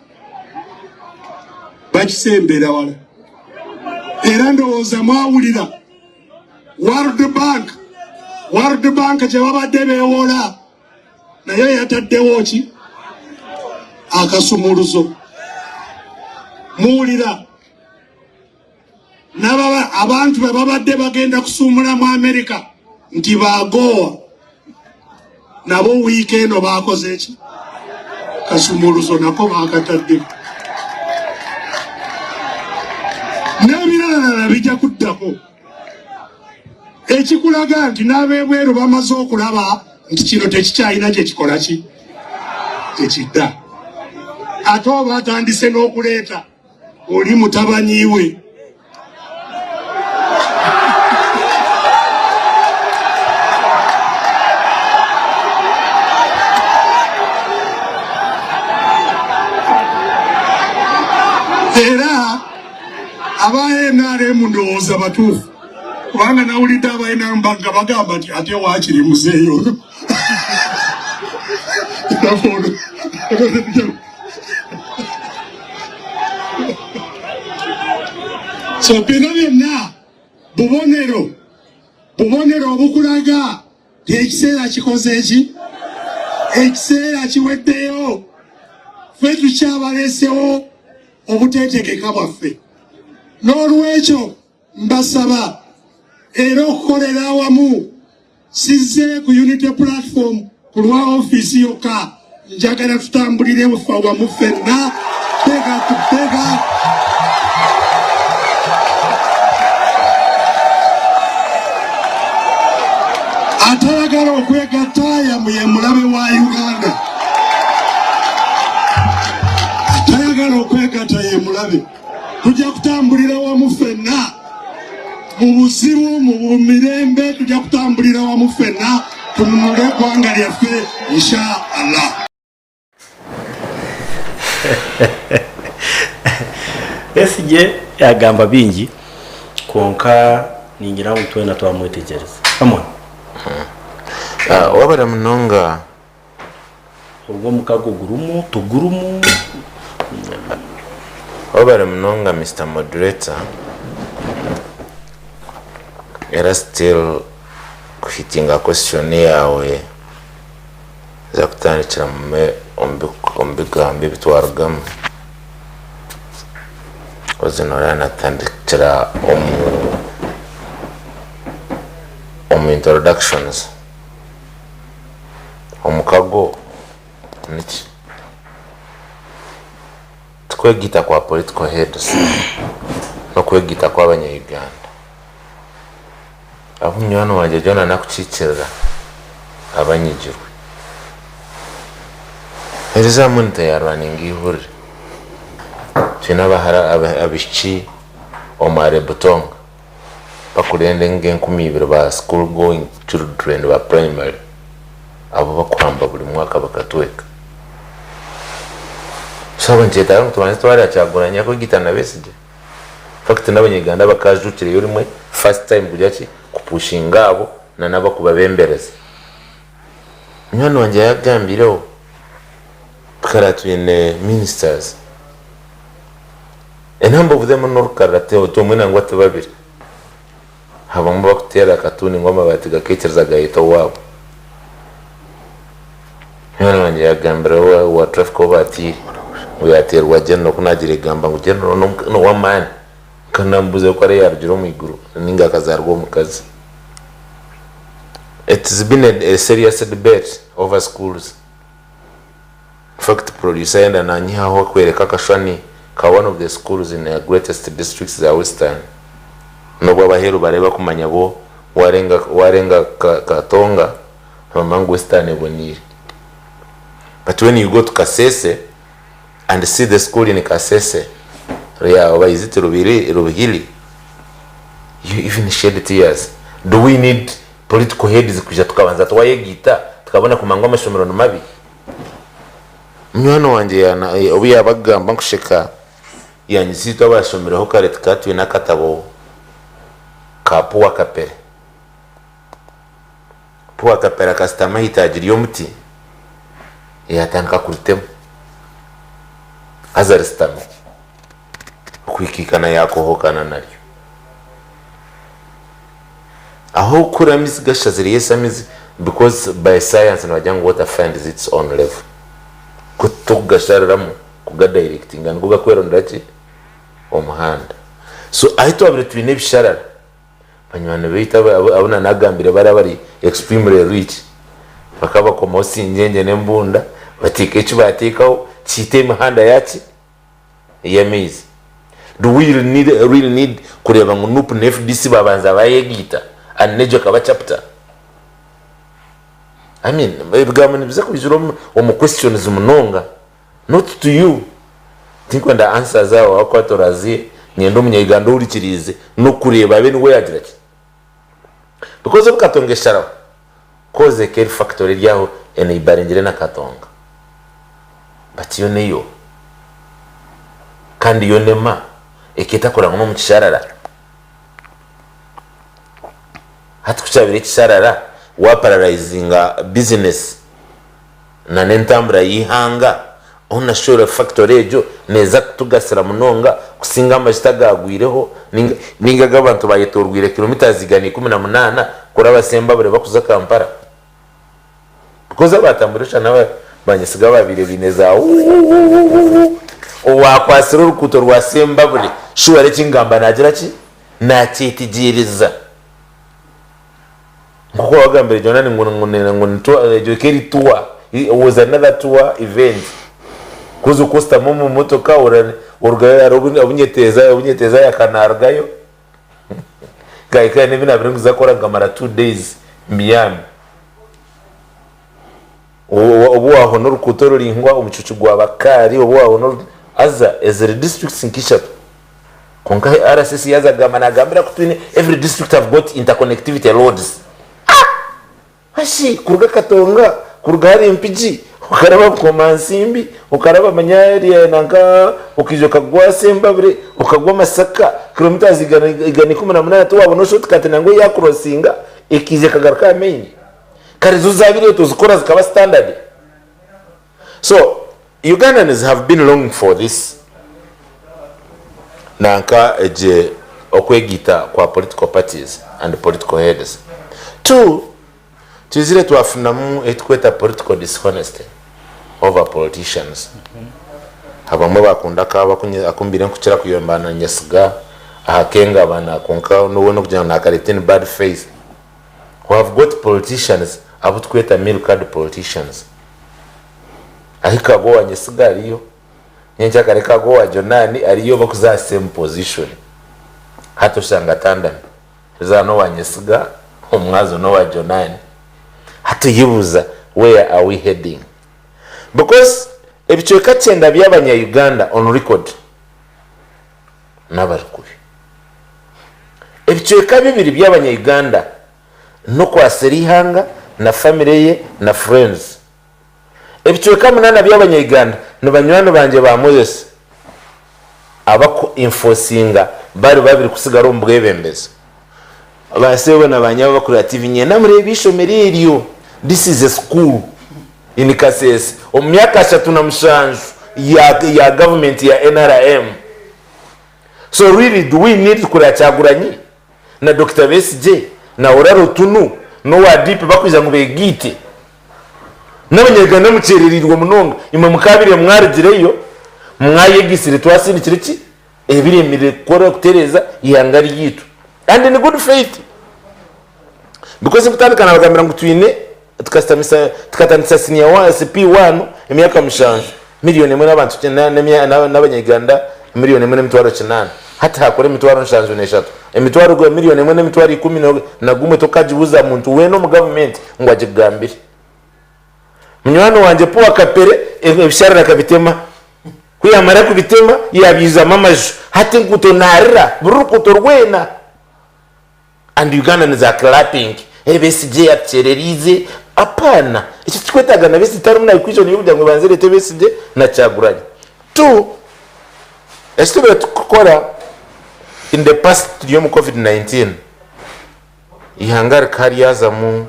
bakisembera wala. Era ndowooza mwawulira World Bank, World Bank gye babadde beewola nayo yataddewo ki? Akasumuluzo. Muwulira n'ababa abantu be babadde bagenda kusuumula mu Amerika nti baagoowa nabo wiiki eno baakoze ki? Kasumuluzo nako baakataddeko. N'ebiralala bijja kuddako, ekikulaga nti n'ab'ebweru bamaze okulaba nti kino tekikyalina kye kikola ki tekidda. Ate oba atandise n'okuleeta oli mutabanyi we. Era aba NRM ndowooza batuufu, kubanga nawulidde aba NRM nga bagamba nti ate waakiri muzeeyi ono. So bino byonna bubonero, bubonero obukulaga nti ekiseera kikoze ki, ekiseera kiweddeyo. Ffe tukyabaleesewo obuteetegeka bwaffe. N'olwekyo mbasaba era okukolera awamu. Sizze ku Unity Platform ku lwa ofiisi yokka, njagala tutambulire wamu ffenna bega ku bega. Atayagala okwegatta ye mulabe wa Uganda. Atayagala okwegatta ye mulabe. Tujja kutambulira wamu ffenna mu buzibu, mu mirembe, tujja kutambulira wamu ffenna tununule eggwanga lyaffe insha Allah. Besigye yagamba bingi kwonka ningira ngu twena twamwetegyereza. Come on. Wabara munonga. Ogwo omukago gurimu tugurimu. Webare munonga Mister Moderator era still kuhitinga question yaawe nza kutandikira omu bigambo ebi twarugamu coz noreeba natandikira omu introductions. Omukago niki? Tikwegaita kwa political heads, n'okwegaita kw'abanya Uganda. Abu munywani wangye Jonah nakukiikirira abanyigirwe. Heereza aha monitor ya running eihurire. Twine abahara abaishiki omu Arebutonga. Bakurenda nka 2000 ba school going children ba primary abu bakuhamba buri mwaka bakatweka. So abo nikyetaaga ngu tubanze twareba Kyagulanyi akwegita na Besigye. In fact n'abanyayuganda bakaajukireyo rimwe first time kugira ki kupushinga abo na n'abakubabembereza. Munywani wangye yaagambireho tukara twine ministers. A number of them n'orukarara ti omwe nangwa ti babiri. Abamwe bakuteera akatuuni ngu amabaati gakaikiriza gayeta owaabo. Munywani wangye yagambira owa traffic ou baatiire ngu yateerwa general ku naagira egamba ngu general n'owamaani kandi namubuuza ku ariyo yaarugire omu iguru ninga akazaarwa omukazi. It has been a serious debate over schools. In fact producer yenda nanyihaho akwereka akashushani ka one of the schools in the greatest districts za Western nobu abaheru bareeba kumanya bo warenga warenga Katonga nibamanya ngu Western eboniire but when you go to Kasese and see the school in Kasese ya oba is it Rubiri Rubihili you even shed tears do we need political heads kwija tukabanza twayegaita tukabona kumanya ngu amashomero ni mabi? Munywani wangye yaana obu yaaba akugamba nkusheka yanyitsya itwe abaashomireho kare tukaba twine akatabo ka Poor Kapere. Poor Kapere akashutama aha itaagi ry'omuti yaatandika kuritema haza rishutami okwikaikana yaakohokana naryo. Aho kuri amaizi gashazire yes amaizi because by science nibagira ngu water finds its own level. Ku turikugashariramu kuga directinga nigo gakwerondera ki? Omuhanda. So ahi twabire twine ebisharara Banywani baitu abu nanagambire bari abari extremely rich bakaba bakomaho singyengye n'embunda bateeka eki bateekaho kiita emihanda yaki ey'amaizi. Do we really need kureeba ngu nup na FDC babanza bayegaita and n'egyo ekaba chapter? I mean ebigambo nibiza kwijura omu questions munonga. Not to you. Tinkwenda answer zaawe ahakuba torazihe, nyenda omunya-Uganda ohurikiriize n'okureeba abe niwe yaagira ki. Because obu Katonga esharaho, koze eka eri factory eri aho eneighboringire na Katonga. But yo neyo. Kandi yo nema, eka etakora ngu n'omu kisharara. Hati ku kyabaire ekisharara, waapararizinga business. na n'entambura y'eihanga hoona shi factory egyo neeza kutugasira munonga kusinga amajuta agaagwireho ninga agu abantu baayetoorweire kilometres 118 kuraba Sembabule bakuza Kampala? Because abaatambwire oshusha n'aba banyesiga abaabaire baine za wuuwuuwuuwuu owaakwatsire oruguuto rwa Sembabule shuwari eki ngamba naagira ki? Naakyetegyereza. Nk'oku wagambire Jonani ngu ngu ngu ni tour egyo eka eri tour it was another tour event koz okositama omu motoka orugayo hariho obu nyeteeza obu nyeteeza yaka narugayo nkahika n'ebi nabire nkuza kukora nkamara 2 days mbyami obu wahona orukuuto ruraingwa omucuucu gwaba kaari obu wahona haza eziri districts nka ishatu. Kwonka RCC yaaza kugamba naagambira ku twine every district have got interconnectivity roads. Ah! Hashi kuruga Katonga, kuruga hariya Mpigi, okaraba Bukomansimbi, okaraba manya hariya nanka okaija okagwa Sembabule, okagwa Masaka, kilometres 118 tiwaabona shortcut nangwa eya crossinga ekaija ekagaruka aha main. Kare zo zaabaire tozikora zikaba standard. So Ugandans have been longing for this nanka egye okwegaita kwa political parties and political heads. Two, twizire twafunamu ehitukweta political dishonesty over politicians. Abamwe bakunda akaabo aku mbaire nkukira kuyomba na nyesiga aha kengabana kwonka n'obu nokugira ngu nakareta in bad faith. We have got politicians abu tukweta meal card politicians. Ahi Kago wa Nyesiga ariyo, nyenkyakare Kago wa Jonani ariyo bakuza aha same position. Hati oshanga atandami. Erizooba n'owa Nyesiga, omwazo n'owa Jonani. Hati oyebuuza where are we heading? Because ebicweka kyenda by'abanya Uganda on record n'abari kubi. Ebicweka bibiri by'abanya Uganda n'okwasira eihanga na family ye na friends. Ebicweka munana by'abanya-Uganda ni banywani bangye ba Moses abaku enforcinga bari babiri kusigara omu bwebembezi. Ba sebo na ba nyabo abakureba TV nyenda mureebe eishomero eryo. This is a school in Kasese omu myaka 37 ya ya government ya nrm. So really do we need kureba Kyagulanyi na Dokita Besigye na Oraro Otunu n'owa DP bakwija ngu begaite? N'abanyarwanda mukyerereirwe munonga, imwe mukaabaire mwarugireyo mwayegaitsire twasindikire ki? Ebiremire kukora kutereeza eihanga ryaitu and in good faith because nkutandika nabagambira ngu twine tukasitamisa tukatandikisa senior one CP1 emyaka mushanju million emwe n'abantu n'abanyarwanda million emwe n'emitwaro kinaana hati hakora emitwaro 73 emitwaro million emwe n'emitwaro ikumi na gumwe tokagibuuza muntu weena omu gavumenti ngu agikugambire. Munywani wangye Poor Kapere ebisharara akabitema ku yamara kubitema yabyizamu amaju hati enguuto narira buri ruguuto rwena and Ugandans are clapping hey Besigye atukyereriize apana ekyo tikikwetaaga na Besigye tiharimu na equation y'okugira ngu ebanze ereete Besigye na Kyagulanyi. Two, eki tubaire tukukora in the past turi omu covid 19 eihanga rikaba ryazamu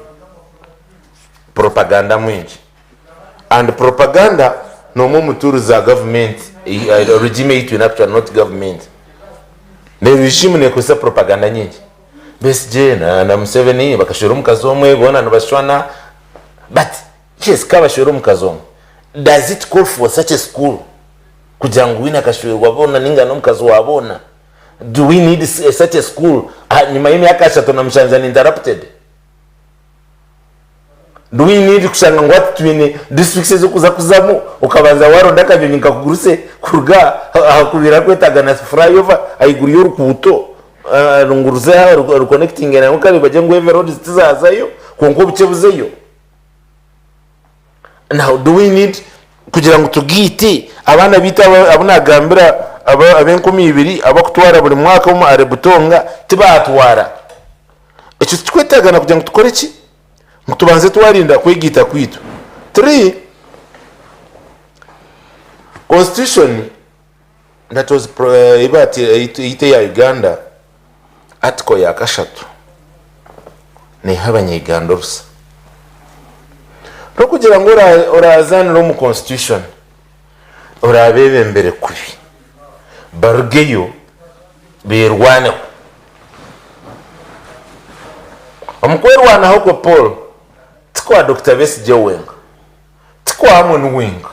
propaganda mwingi and propaganda n'omwe omu tool za government regime ei twine actually not government ne regime nekozesa propaganda nyingi. Besigye na na Museveni bakashwera omukazi omwe boona nibashwana but yes kabashwera omukazi omwe does it call for such a school kugira ngu wiine akashwerwa boona ninga n'omukazi wa boona do we need such a school ahanyima y'emyaka ashatu na mushanju uninterrupted? Do we need kushanga ngu hati twine districts ez'okuza kuzamu okabanza waronda akanyonyi kakuguruse kuruga aha kubeera harikwetaaga na flyover ahaiguru y'orukuuto ngu ruze aha ruconnectinge nangwa kare bagire ngu heavy roads tizazayo kwonka obukye buzeyo. Now do we need kugira ngu tugaite abaana baitu abu nagambira ab'enkumi ibiri abakutwara buri mwaka omu Arebutonga tibaatwara. Ekyo tikikwetaagana kugira ngu tukore ki? Ngu tubanze twarinda kwegaita kwaitu. Three, Constitution that was ei bati eya Uganda, article ya kashatu neeha abanya-Uganda orusa rw'okugira ngu orazaanira omu constitution orabeebembere kubi barugeyo beerwaneho. Omu kwerwanaho kwe Paul ti kwa Dokita Besigye wenka, ti kwa Amon wenka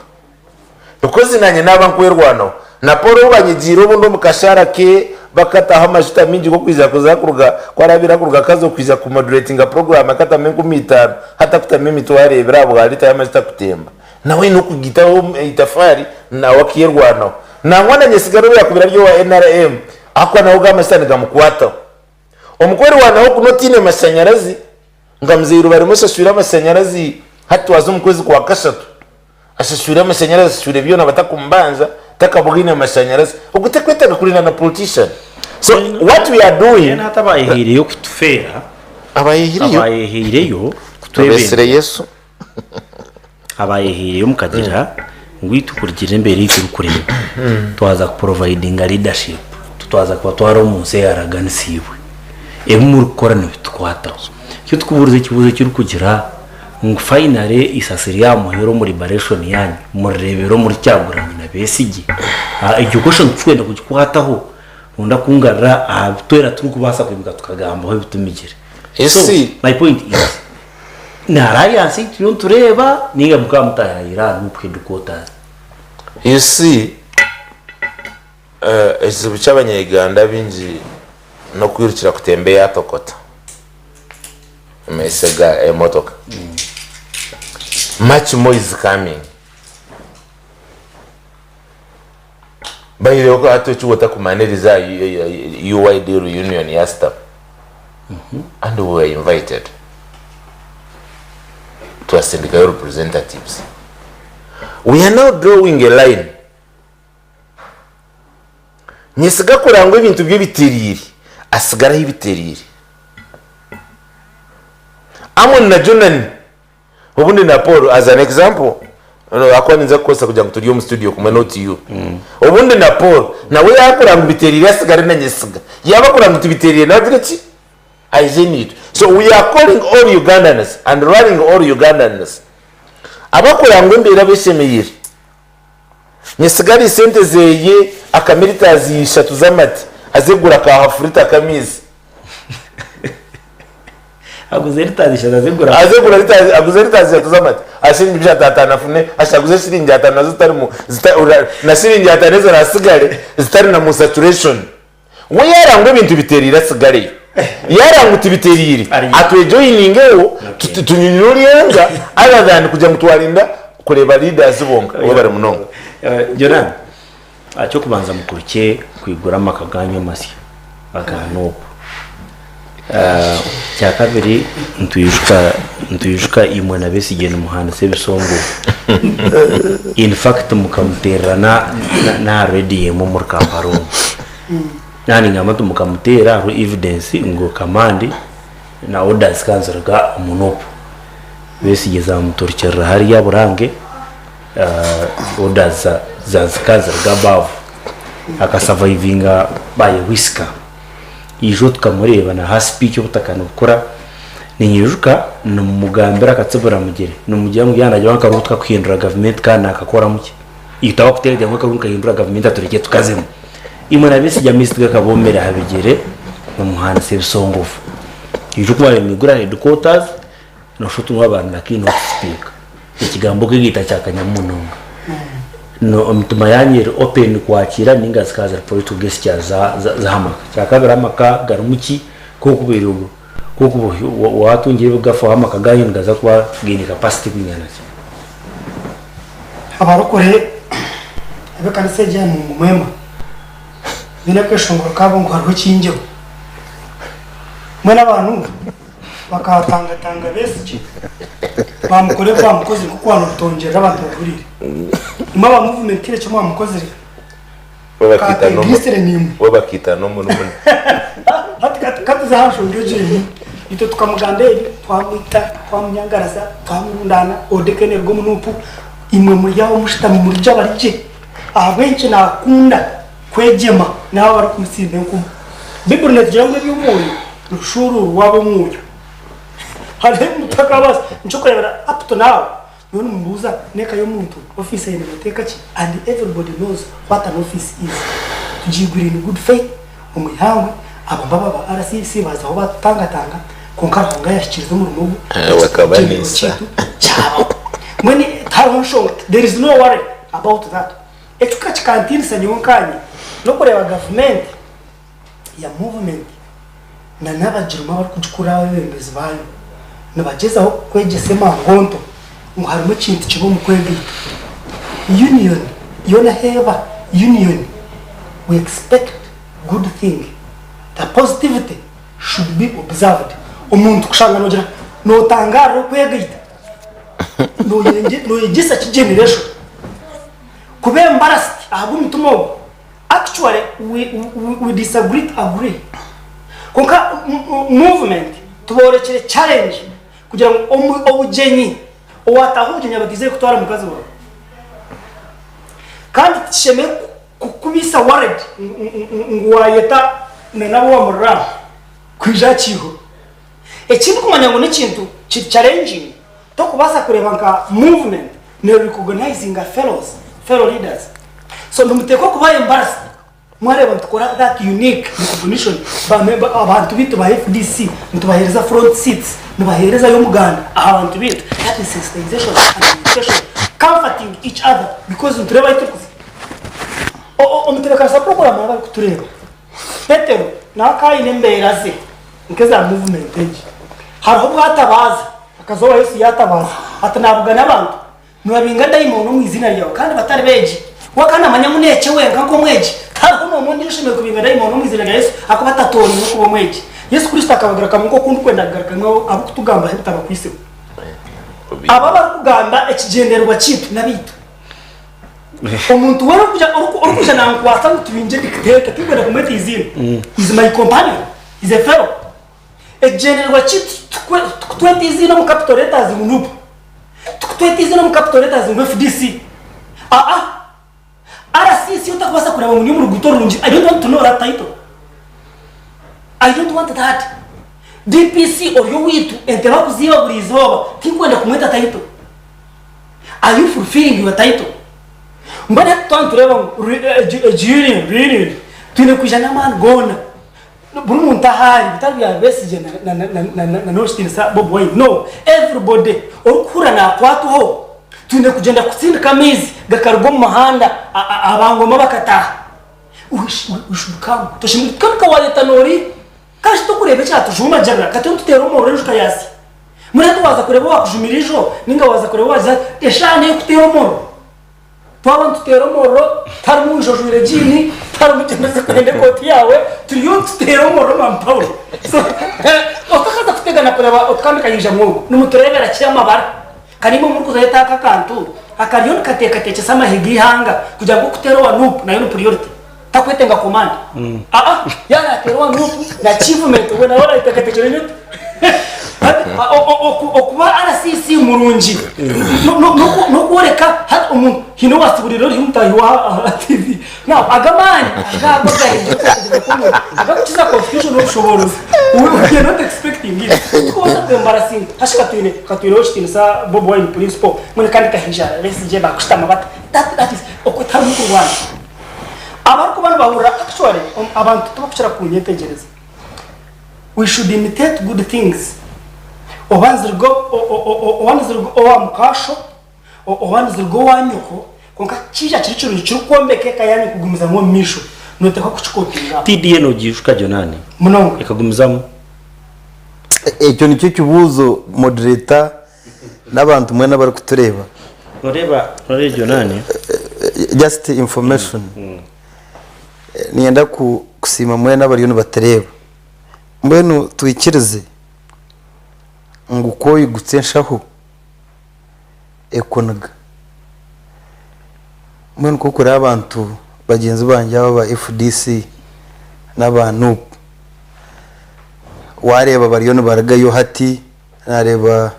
because nanye naaba nkwerwanaho na Paul ou banyigiire obundi omu kashaara ke bakataho amajuta maingi g'okwija kuza kuruga ku araabaire akuruga Kazo kwija ku moderatinga program akatamu 5000 hati akutamu 2000 ahabwa litre y'amajuta kutemba nawe aine okugiitaho eitafaari nawe akeerwanaho. Nangwa na Nyesigara obu yaakubaire ari owa NRM ahakuba nawe ago amajuta nigamukwataho. Omu kwerwanaho kunu otaine mashanyarazi, nka Mzei Rubarema oshashwire amashanyarazi hati twaza omu kwezi kwa kashatu, ashashwire amashanyarazi, ashashwire byona batakumubanja, takabugaine mashanyarazi. Ogwo takwetaaga kurinda na politician. So what we are doing. Mbwenu hati abayehaireyo kutufeera, Abayehaireyo? abayehaireyo Abeesire kutwebembera. Yesu. Abayehaireyo mukagira ngu itwe kurugiirira embeera ei turikureeba twaza kuprovidinga leadership, twaza kubatwara omu nsi eyaraganisiibwe. Ebi murikukora nibitukwataho. Nikyo turikubuuriza ekibuuzo ekirikugira ngu finally eisasi rya muheru omu liberation yaanyu murireebera omuri Kyagulanyi na Besigye? Egyo question titurikwenda kugikwataho kwenda kungarura aha bi twena turikubaasa kwimuka tukagambaho ebitumigire. You So see, my point is, Ni alliance ei turiyo nitureeba ninga mukaba mutaayaayire aha nup headquarters? You see, ekizibu ky'abanya-Uganda abaingi n'okwirukira kutemba eyatokota omu maisho ga emotoka. Much more is coming. Baireho hati eki otakumanya eriza UYD reunion ya Sitamu and we were invited twasindikayo representatives. We are now drawing a line. Nyesiga kurangwa ebintu bye biteriire asigare ahi biteriire. Amon na Jonani Obundi na Paul as an example ahakuba ninza kukukozesa kugira ngu turi omu studio kumwe not you. Obundi na Paul nawe yakura ngu biterire asigare na nyesiga. Yaba akura ngu tibiterire nawe agire ki? Aije naitwe. So we are calling all Ugandans and rallying all Ugandans abakura ngu embeera beshemereire. Nyesiga ari sente zeye akame litres ishatu z'amate aze kugura ka half litre k'amaizi. Aguze litres ishatu aze kugura. Aze kugura litres aguze litres ishatu z'amate aha shiringi bishatu ataano afune ashaguze shiringi ataano nazo zitarimu zita ora na shiringi ataano ezirasigare zitari na mu saturation. We yaarangwa ebintu bitereire atsigareyo, yaarangwa tibitereire atwejoyiningeho tunyunyure oryenga other than kugira ngu twarinda kureeba leaders bonka. Webare munonga. Joram, Eky'okubanza mukurukye kwigura amaka gaanyu amasya aga Nup. Ekyakabiri nitwijuka nitwijuka imwe na Besigye nimuhandiisa ebisongovu. In fact mukamuteerera na n'aha rediyo emwe omuri Kampala omu. Naaba ningamba nti mukamuteera hariho evidence ngu command na orders zikaba niziruga omu Nup. Besigye zamuturukirira hariya Burange. Orders zikaba niziruga above. Akasavaivinga by a whisker. Ijo tukamureeba na ha speech obutaka nibukura, ninyijuka nimugambira akatsibura mugyere, nimugira ngu yaaba naagira ngu akaruhu tikakuhindura gavumenti kandi naakakoramu ki? Itwe abakuteekateeka ngu akaruhu nikahindura gavumenti aturekye tukazemu. Imwe na Besigye amaizi tigakaboomire aha bigyere nimuhandiisa ebisongovu. Ijuka ku baabaire nibaigura headquarters, Noshusha oti ngu abantu na keynote speaker. Ekigambo okwegaita kyakanyamu munonga. No emitima yanyu eri open kwakiira ninga zikaba ziri political gestures za za z'aha maka. Kyakabiri amaka garimu ki? K'okubaire k'okuba watungire ebigafu aho amaka ganyu nigaza kuba gaine capacity kwingana ki? Abarokore ab'ekanisa egi ya Mungu Mwema baine akeshongoro kaabo ngu hariho ekingyeho. Mbwenu abantu Bakatangatanga Besigye bamukora ebi bamukozire nk'oku waanobitongyerera abantu babihuriire. Imwe aba movement tihaine eki mwamukozire. Bo bakiita n'omu- Kategisire niimwe. bo bakiita n'omurumuna. Hati ka tuze aha nshonga egyo emwe. Itwe tukamugamba ebi, twamwita, twamunyangaraza, twamurundaana, odeke neeruga omu nup, imwe muri aho mushutami muri gye abari gye. Ahabw'enki naakunda kwegyema n'abo abarikumusimba enkumu? Baiburi neetugira ngu eby'omwoyo nibishuuruurwa ab'omwoyo. Hariho ebi mutakabaasa. Nikyo kureebera up to now nyowe nimubuuza n'eka y'omuntu ofiisi eine mateeka ki and everybody knows what an office is. Tugiigwire in good faith omu ihangwe aba mbaba aba RCC baazaho baatutangatanga kwonka Ruhanga yahikiiriza omurimo gwe Bakaba ekigyendererwa niisa. kyaitu kyabaho. Mbwenu tihariho nshonga there is no worry about that. Ekyo ka kikantiinisa nyowe nkaanye n'okureeba gavumenti ya movement na n'abagirimu abarikugikurira abeebembezi baayo nibagyezaho kwegyesa emangonto ngu harimu ekintu kibi omu kwegaita. Union yoona ahu eba union we expect good thing, the positivity should be observed. Omuntu kushanga noogira nootangaarira okwegaita noyegyesa ki generation kuba embarrassed ahabw'omutima ogu. Actually we, we, we disagree to agree. Kwonka movement tuborekire challenge kugira ngu obugyenyi owataaha obugyenyi aba ataizire kutwara mukazi waawe. Kandi tikishemereire kukubisa worried ngu wayeta na n'abu wamurira kwija aha kiihuro. Eki ndikumanya ngu n'ekintu kiri challenging, tokubaasa kureeba nka movement ne recognizinga fellows, fellow leaders. So nimuteekwa kuba embarrassed mwareeba nitukora that unique recognition ba member abantu baitu ba FDC nitubaheereza front seats, nibaheerezayo omuganda aha bantu baitu. That is sensitization and education, comforting each other because nitureeba ahu turikuza. Omutebeekanisa program yaaba arikutureeba. Petero nawe akaba aine embeera ze nk'eza muvumenti egi. Hariho obu atabaaza, akaza owa Yesu yaatabaaza ati, Naabugana abantu nibabinga daimooni omu iziina ryawe kandi batari beegi. We akaba naamanya ngu neekye wenka nk'omwegi. Tihariho n'omwe ondiijo oshemereire kubinga daimooni omu iziina rya Yesu ahakuba atatoorainwe kuba omwegi. Yesu Kristo akabagarukamu nk'oku ndikwenda kugarukamu abo abarikutugambaho ebitabakwitsireho. Abo abarikugamba ekigyendererwa kyaitu n'abaitu. Omuntu weena orikwija nankwasa ngu tubingye dictator, tinkwenda kumweta eiziina, is my companion, is a fellow. Ekigyendererwa kyaitu tikutweta eiziina omu capital letters ngu nup, tikutweta eiziina omu capital letters ngu FDC. Aa, RCC otakubaasa kureeba ngu ndi omu ruguuto rurungi, I don't want to know that title. I don't want that. DPC ori owaitu, ente bakuziiba buri izooba, tinkwenda kumweta title. Are you fulfilling your title? Mbwenu hati twaba nitureeba ngu egi union, reunion, twine kwija n'amaani goona. Buri muntu ahu ari, bitari bya Besigye na n'owekitiinisa Bobi Wine, no, everybody orikuhurira naakwatwaho, twine kugyenda kutsindika amaizi gakaruga omu muhanda abangoma bakataaha. We should come. Toshemereire kukanuka waayeta noori. Kandi shi tokureeba ekyatujumagirira kati nituteera omuriro enjuka yaasya. Mbwenu hati waaza kureeba owaakujumira ijo nainga waaza kureeba owaagize ata, eshaaha n'ey'okuteera omuriro. Twaba nituteera omuriro tiharimu waija ojwaire jiini, tiharimu gyenda oze kwenda ekooti yaawe, turiyo nituteera omuriro Mwami Paulo. So otakaza kutegana kureeba oti kandi kaija mwogu, nimutureebera ki amabara? Ka naimwe murikuzayo oti aka akantu akariyo nikateekateekyesa amahe g'eihanga kugira ngu okuteera owa Nup nayo ni priority. Takwetenga command. Aa yaaba nateera owa Nup na achievement we nawe arateekateekyera oti okuba RCC murungi n'okworeka hati omuntu haine owatsiburire ori mutaahi wa aha TV. Now ago amaani agaabo agaringi agakukiza constitution obushoboorozi we are not expecting it. Tikubaasa ku embarrassinga hashi katwine katwineho ekitiinisa Bobi Wine principal mbwenu kandi kahaija Besigye bakushutama bata that that is okwo tiharimu kurwana. Abarikuba nibahurira actually abantu tibakukira kunyetegyereza. We should imitate good things. Oba niziruga oba niziruga owa mukaasho, oba niziruga owa nyoko, kwonka kiija kiri kirungi kirikwombeka eka yaanyu kugumizamu omu maisho, nooteekwa kukikopinga. TDA nogiijuka Jonani? Munonga. Ekagumizamu? Ekyo nikyo kibuuzo moderator n'abantu mwena abarikutureeba. Noreeba noreeba Jonani? Just information. Niinyenda kusiima mwena abariyo nibatureeba. Mbwenu twikirize ngu ku oigutsa enshaho ekuniga. Mbwenu ku orikureeba abantu bagyenzi bangye aba aba FDC n'aba Nup, waareeba bariyo nibarugayo hati, naareeba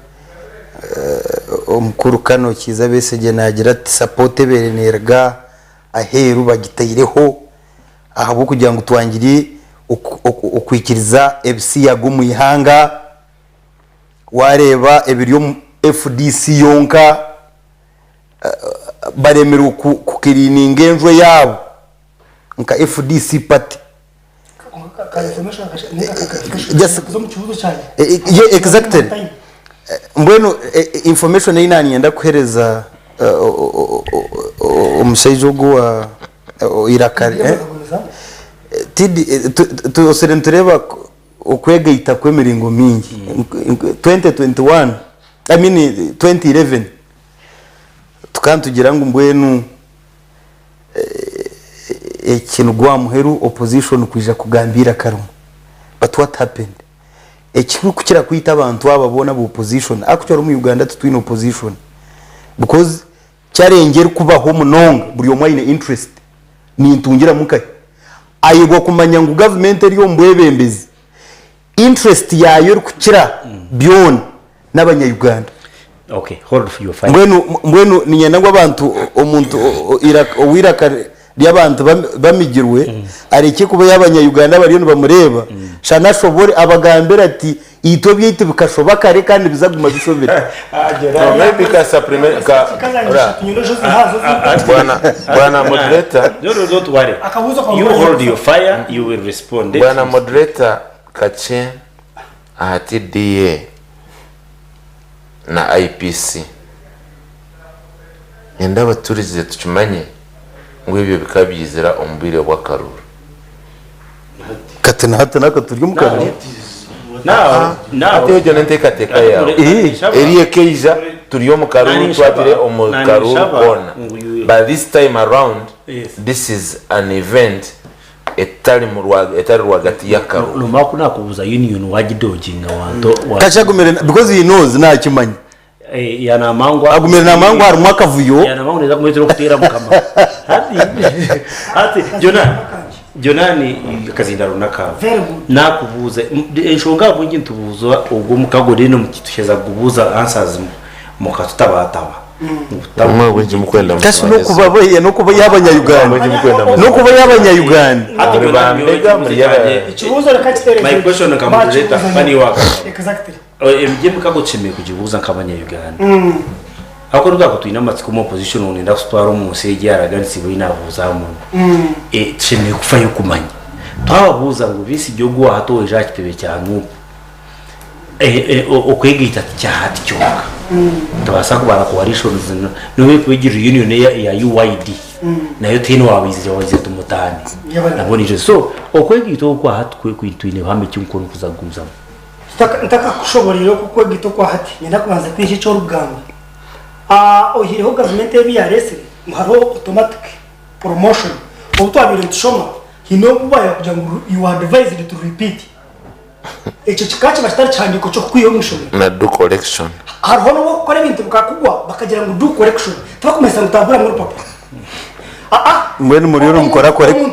omukuru Kano Kiiza Besigye naagira ati sapooti ebaire neeruga aheeru bagitaireho ahabw'okugira ngu twangire okwikiriza ebisiyaga omu ihanga, waareeba ebiri omu FDC yonka baremirwe kukiriininga enju eyaabo nka FDC party. Exactly. Mbwenu information ei naanyenda kuheereza omushaija ogu owa eiraka tusire nitureeba okwegaita kw'emiringo mingi. 2021 I mean 2011 tukaba nitugira ngu mbwenu eki nigwo aha muheru opposition kwija kugamba eiraka rimwe but what happened? Ekirikukira kwita abantu aba boona aba opposition, actually omu Uganda titwine opposition because challenge erikubaho munonga buri omwe aine interest, nintungiramu nkahi? Ayebwa kumanya ngu government eri omu bwebembezi interest yaayo erikukira byona n'abanya Uganda. Okay, hold your fire. Mbwenu mbwenu niinyenda ngu abantu omuntu ow'eiraka ry'abantu bamigirwe arekye kuba y'abanya Uganda bariyo nibamureeba shana ashobore abagambire ati itwe ebyaitu bikashoba kare kandi nibizaguma bishobire. No, maybe ka supplement ka ora bwana bwana moderator. No, no, don't worry. Akabuuzo kawe You hold your fire, you will respond. Bwana moderator kakye aha TDA na IPC. Nyenda abaturize tukimanye ngu ebyo bikaba byizira omu bwire bw'akaruru. Kati na hati naka turi omu karuru. Now, now, Hati egyo n'enteekateeka yaawe. Eri ekaija turi omu karuru twagire omu karuru koona. But this time around this is an event etari mu rwa etari rwagati y'akaruru. Nomara ku nakubuuza union wagidoginga wanto wa Kasha agumire because he knows nakimanya. Eh, ya Namangwa Agumire Namangwa harimu akavuyo. Ya Namangwa neza kumuretera okuteera mukama. Hati hati Jonani Jonani akazindaro nakawe. Very good. Nakubuuza enshonga ahabw'enki nitubuuza ogwo omukago then tuheza kugubuuza answers mukatutabaataba. Obumwe bwingi mukwenda Kasi n'okuba boiya n'okuba y'abanya-Uganda. N'okuba y'abanya-Uganda. Muri ba mbega muri yaba Ekibuuzo reka kitereeze. My question nka moderator, bani waka. Exactly. Emikago tushemereire kugibuuza nk'abanya-Uganda. Ahabw'okuba nibwo twine amatsiko omu opposition ngu nenda kututwara omu nsi egi eyaraganisiibwe ei naabuuza aha muntu. Tushemereire kufayo kumanya. Twababuuza ngu Besigye ogu waahati owaija aha kitebe kya Nup, Okwegaita ti kya hati kyonka. Nitubaasa kubara coalitions n'obu erikuba egi reunion eya UYD nayo tihaine owaabaizire waizire tumutaane. Nabwo niijo so okwegaita oku okwa hati twine buhame ki ngu nikuza kugumizamu? Ntakakushoboreire oku okwegaita okwa hati, niinyenda kubanza kwiha eki orikugamba. Oihireho gavumenti ebi yaareetsire ngu hariho automatic promotion, obu twabaire nitushoma haine obu baakugira ngu you are advised to repeat. Ekyo kikaba kiba kitari kihandiiko ky'okukwiha omu ishomero. Na do correction. Hariho n'obu orikukora ebintu bikakugwa bakagira ngu do correction. Tibakumanyisa ngu tamburamu orupapura. Aa. Mbwenu muriyo nimukora correction.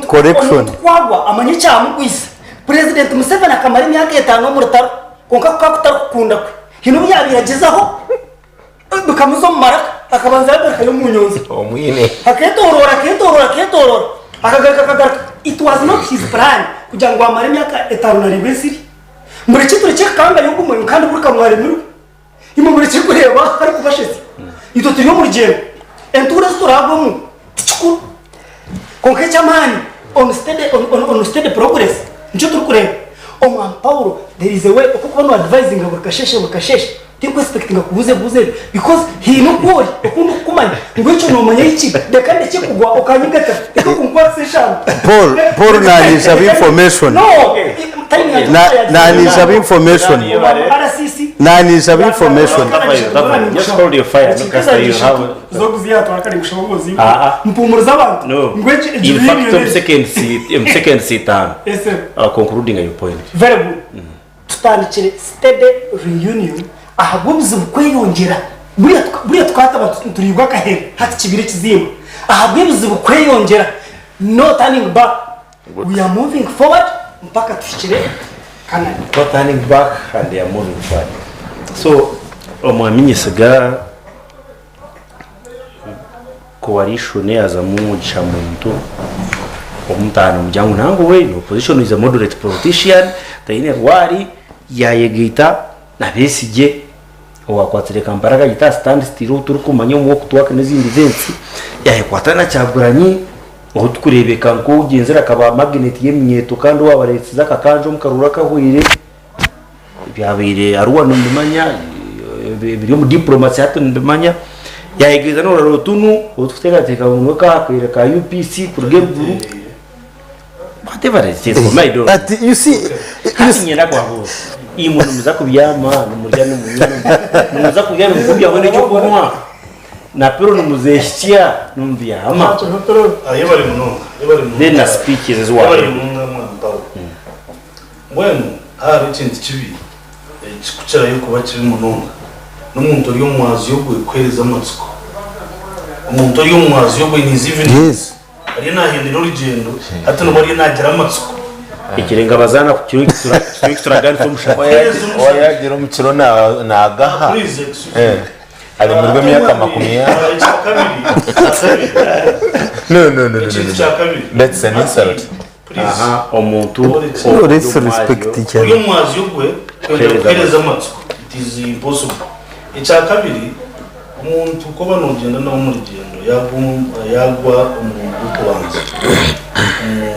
Omuntu ku agwa amanya ekyamugwisa. Purezidenti Museveni akamara emyaka etaano omu rutaro kwonka kukaba kutari kukunda kwe. Haine obu yaabaire agyezaho bikamuza omu maraka akabanza yagarukayo omu nyonzyo. Omwine. Aketorora aketorora aketorora akagaruka akagaruka it was not his plan kugira ngu amare emyaka etano narebwa ensiri. Murekye turekye kukanga yogu mwe kandi buri kamwaremirwe. Imwe murekye kureba arikubashesa. Itwe turi omu rugyendo. Entuura ezi turagwemu tikikuru. Kwonka eky'amaani on steady on, on, on steady progress nikyo turikureeba. Omwami Paulo there is a way oku okuba no advisinga buri kasheshe buri kasheshe tinku expectinga kubuuza ebibuuzo ebi because haine oku ori oku ndikukumanya ngu ekyo nomanya ahi kiri reka ndekye kugwa okanyigatira reka kunkwatisa eshano. Paul Paul nanyishaba information No time yangye Na- yagyenda. nanyishaba information RCC nanyishaba information Just hold your fire, no, Pastor, you have- Ah, ah. mpumuriza abantu No. ngu eki- egi In fact, reunion omu seconds omu seconds itaano Yes, sir. concluding your point. Very good. Tutandikire steady reunion ahabw'obuzibu kweyongyera. Buriya tuka- buriya tukaba abantu nituriibwa akahere hati kibire ekizimba. Ahabw'ebizibu kweyongyera no turning back. We are moving forward mpaka tuhikire Canaan. No turning back and they are moving forward. So omwami Nyesiga coalition yazamu Mugisha Muntu omutaano omugira ngu nangu we in opposition is a moderate politician taine rwari yayegaita na Besigye owakwatsire Kampala akagita aha stand still ou turikumanya omu walk to work n'ezindi events yayekwata na Kyagulanyi ou turikureebeka nk'ogyenzire akaba magnet y'eminyeeto kandi owabareetsize akakanja omu karuuru akahweire. Ebyabaire Arua nimbimanya, ebiri omu diplomacy hati nimbimanya. Yayegeza n'orurara Otunu ou turikuteekateeka ngu niwe kaakaire ka UPC kuruga eruguru. Whatever it is, for me I don't know. Ati you see you Hati see niinyenda kubabuuza, imwe nimuza kubyama, nimurya, nimunywa, nimuza kurya nimukumbya hamwe n'eky'okunywa, na piro nimuzeehitsya, nimubyama? Yebare munonga, yebare munonga. Then na speeches ezi Yebare waareeba. munonga mwana Paulo. Mbwenu hariho ekintu kibi ekirikukirayo kuba kibi munonga, n'omuntu ori omu mwazyo gwe kuheereza amatsiko. Omuntu ori omu mwazyo gwe in his evening, yes ariyo naahendera orugyendo, hati nibwo ariyo naagira amatsiko. Ekirenga abazaana ku kiro eki turaganisa omushana. Kuheereza omushana. Owayagira omu kiro naagaha Please excuse me. aremirwe emyaka makumi ana. Ekya kabiri, ekya kabiri, No, no, no, no, no, ekintu no. kya kabiri. That's an insult. Please. Aha, omuntu no let's respect each Ori other omwazyo gwe kwenda kuhereza amatsiko it is impossible. Ekya kabiri omuntu ku oba nogyenda nawe omu rugyendo yagwa omurundi gw'okubanza omu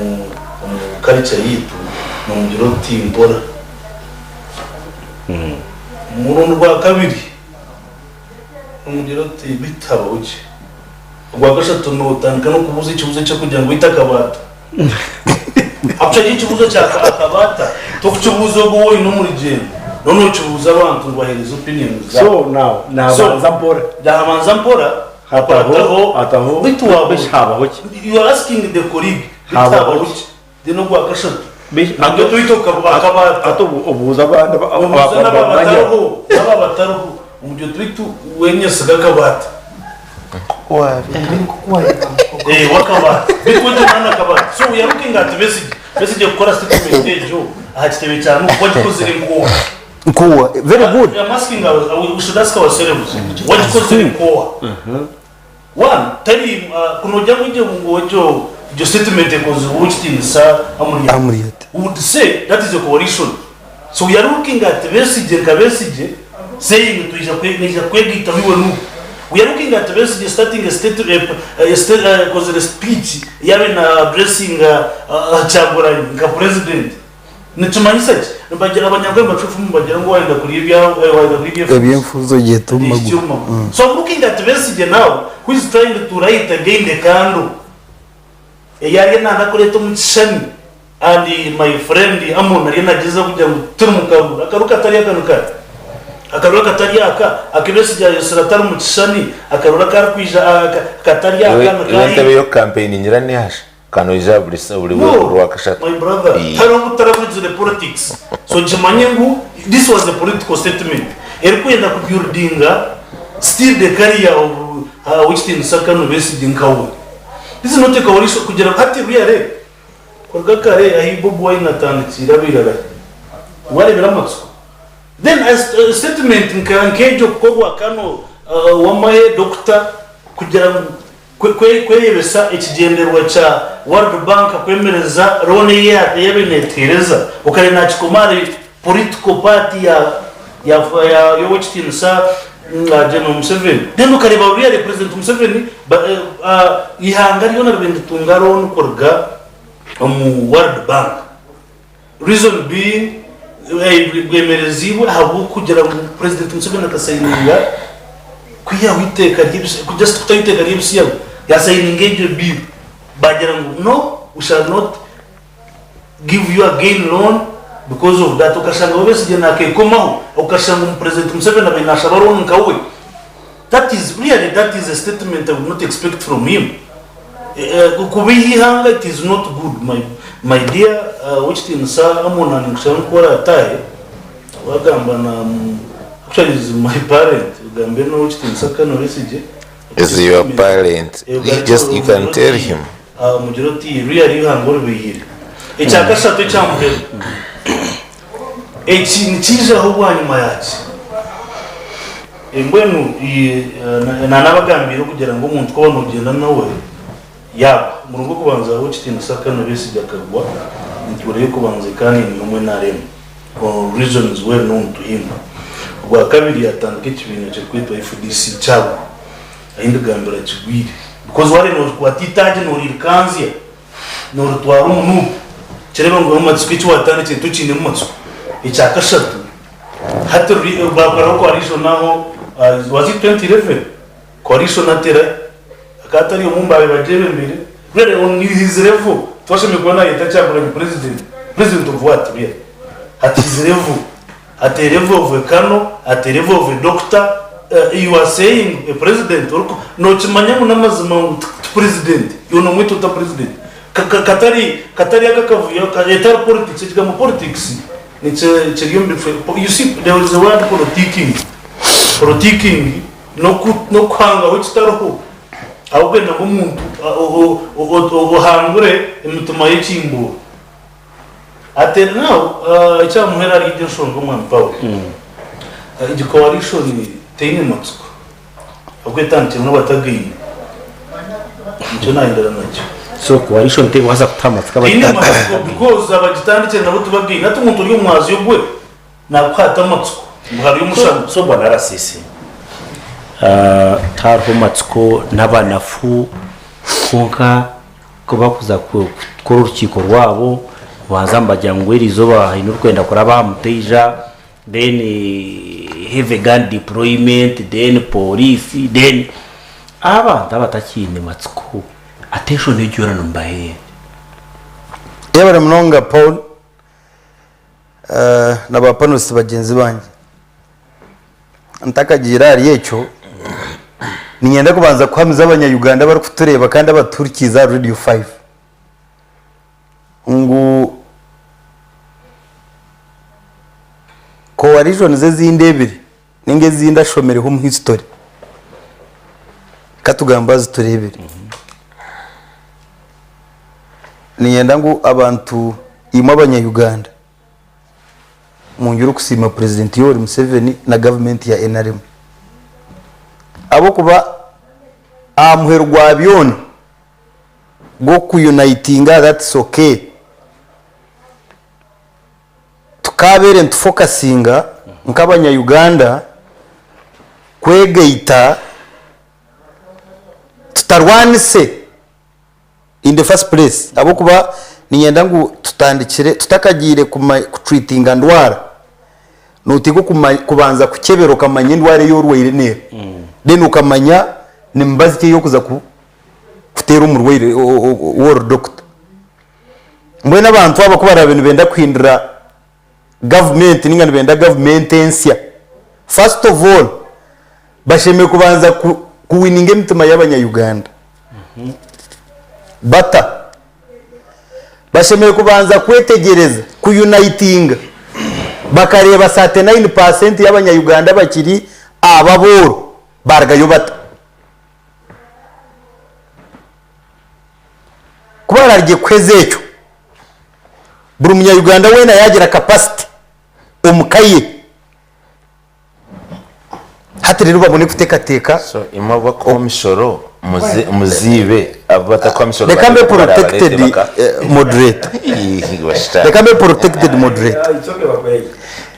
omu culture yaitu nomugira oti mpora. Omurundi gwa kabiri nomugira oti beitu habaho ki? Ogwa kashatu notandika n'okubuuza ekibuuzo eky'okugira ngu beitu akabaata. Ahabw'okugira ekibuuzo kya akabaata tokukibuuza ogwo ou oine omu rugyendo, noba nokibuuza abantu ngu baheereze opinions zaabo. So now nabanza mpora. Nabanza mpora Hataho akwataho hataho beitu waaba habaho ki? You are asking the colleague beitu Habaho habaho ki? ki? Then ogwa kashatu Beitu nabwo twita akabaata. Hati obuuza abandi Obuuza n'aba abamanya. batariho n'aba batariho omuryo twita wenyesiga akabaata. Eh, wakabaata. Beitu wegye mwana akabaata. So we are looking at Besigye. Besigye kukora statement egyo aha kitebe kya Nup wagikozire nkoha? Nkuwa very good. I'm asking our, we should ask ourselves wagikozire nkoha? One, tari uh, kunogira ngu egyo ngu egyo egyo statement ekozirwe ow'ekitiinisa Amuriat. Amuriat. We would say that is a coalition. So we are looking at Besigye nka Besigye saying twija kwe naija kwegaitaho iwe Nup. We are looking at Besigye starting a state a, a state uh, akozire speech yabe na addressing uh, uh, Kyagulanyi nka president. Nikimanyisa ki? Nibagira abanyarwanda nibaca efumu nibagira ngu wayenda kurya ebya wayenda kurya ebyefuuzi Ebyenfuuzi ogyeta omu Ekyo maguru. omu maguru. So I'm looking at Besigye now who is trying to light again the candle ei ariyo nayenda kureeta omu kishushani and my friend Amon ariyo nagyezaho kugira ngu turi mu karuru. Akaruru katari aka ni kaha? Akaruru akatari aka aku Besigye ayosire atari mu kishushani, akaruru akarikwija katari aka Iwe ni iwe kahi? entebe y'okukampeiningira nehasha? Ka noija buri buri No, Rwakashatu. my brother, Ii. tihariho obutarahurikize politics. So kimanye ngu this was a political statement erikwenda ku buildinga still the career of uh, Owekitiinisa Colonel Besigye nkawe. This is not a coalition kugira hati really kuruga kare ahi Bobi Wine atandikiire abaire arahi. Warebera amatsiko. Then a statement nka nk'egyo kukorwa Colonel uh, w'amahe Doctor kugira ngu Kweyebesa ekigyendererwa kya World Bank kwemereza loan ei yabaire neteereza okareeba nakikoma ahari political party ya y'owekitiinisa General Museveni then okareeba really President Museveni eihanga ryona ribaire niritunga loan kuruga omu World Bank. Reason being bwemereziibwe ahabw'okugira ngu President Museveni akasayininga kwihaho eiteeka just kutaho eiteeka ry'ebisiyaga, yasayininga egyo bill bagira ngu no we shall not give you again loan because of that okashanga we Besigye nakekomaho okashanga omu President Museveni abaire nashaba loan nka we that is really that is a statement I would not expect from him Kubiiha eihanga it is not good my my dear Owekitiinisa Amon ninkushaba ngu ku oraataahe wagamba na actually is my parent ogambe n'Owekitiinisa Colonel Besigye Is your parent you just you can tell him. Omugire oti really eihanga oribiihire. Ekyakashatu ekya muheru eki nikiijaho bwanyima yaki? Mbwenu nanabagambiire okugira ngu omuntu ku oba nogyenda nawe yaagwa, omuringo gw'okubanza Owekitiinisa Colonel Besigye akagwa, entuura y'okubanza ekaaniinire omu nrm for reasons well known to him. Ogwakabiri yatandika ekibiina kirikwetwa FDC kyagwa, ahi ndigambira kigwire because wareeba nokwata eitaagi noririkanzya noritwara omu Nup kireeba ngu amatsiko eki watandikire tokiinemu matsiko. Ekyakashatu. Hati ruri bakoraho coalition aho was it 2011 coalition atera akaba atari omu mbabe bagyebembere really on his level twashemereire kuba nayeta Kyagulanyi president president of what really at his level at a level of a colonel at a level of a doctor you are saying a president nokimanya ngu namazima ngu ti president iwe nomweta ota president katari katari aka akavuyo etari politics ekigambo politics Kiri omu bifo, you see there is a word politicking, politicking n'okuhangaho ekitariho ahabw'okwenda ngu omuntu ohangure emitima y'ekimbuuro. Ati now ekya muheru ahari egyo nshonga omwami Paul, egi coalition teine matsiko ahabw'okuba etandikirwe n'abatagaine nikyo nayendera nakyo. So coalition terikubaasa kutaha amatsiko Teine matsiko because abagitandikire nabo tibagaine. Hati omuntu ori omu mwazyo gwe nakuha ata amatsiko ngu hariyo omushana? So bwana RCC, tihariho matsiko n'abanafu kwonka ku bakuza kukora orukiiko rwabo kubanza nibagira ngu erizooba haine orikwenda kuraba aha muteija then heavy gun deployment then police then abantu abatakiine matsiko attention egyo yoona nimubaha endi. Yebare munonga Paul na ba panelists bagyenzi bangye. Ntakagiire ahari ekyo, niinyenda kubanza kuhamiza abanya Uganda abarikutureeba kandi abatuhurikiize aha Radio 5 ngu coalitions ezindi ebiri ninga ezindi ashomireho omu history katugambe azitureebire niinyenda ngu abantu imwe abanya Uganda mwongyere okusiima president Yoweri Museveni na gavumenti ya NRM ahabw'okuba aha muheru gwa byona gw'okuyunayitinga that's okay Tukaabaire nitufokasinga nk'abanya Uganda kwegaita tutarwanise in the first place ahabw'okuba niinyenda ngu tutandikire tutakagiire kutreatinga ndwara noteekwa kubanza kukyebera okamanya endwara ei orwaire neeha then okamanya ni mibazi ki ei orikuza kuteera omurwaire ou ori doctor. Mbwenu abantu aba ku baraabe nibenda kuhindura gavumenti ninga nibenda gavumenti ensya, first of all bashemereire kubanza kuwininga emitima y'abanya Uganda. Bata? Bashemereire kubanza kwetegyereza, kuyunayitinga bakareeba 39% y'abanya Uganda abakiri ababooro barugayo bata? Ku baraarye kuheza ekyo, buri munya-Uganda weena yaagira capacity omu ka ye, hati reero babone kuteekateeka. So imwe abakuha emishoro muze muziibe abu batakuha mishoro Reka mbe barebe ku barabarete protected baka moderator. Ii, bashita. Reka mbe protected moderator.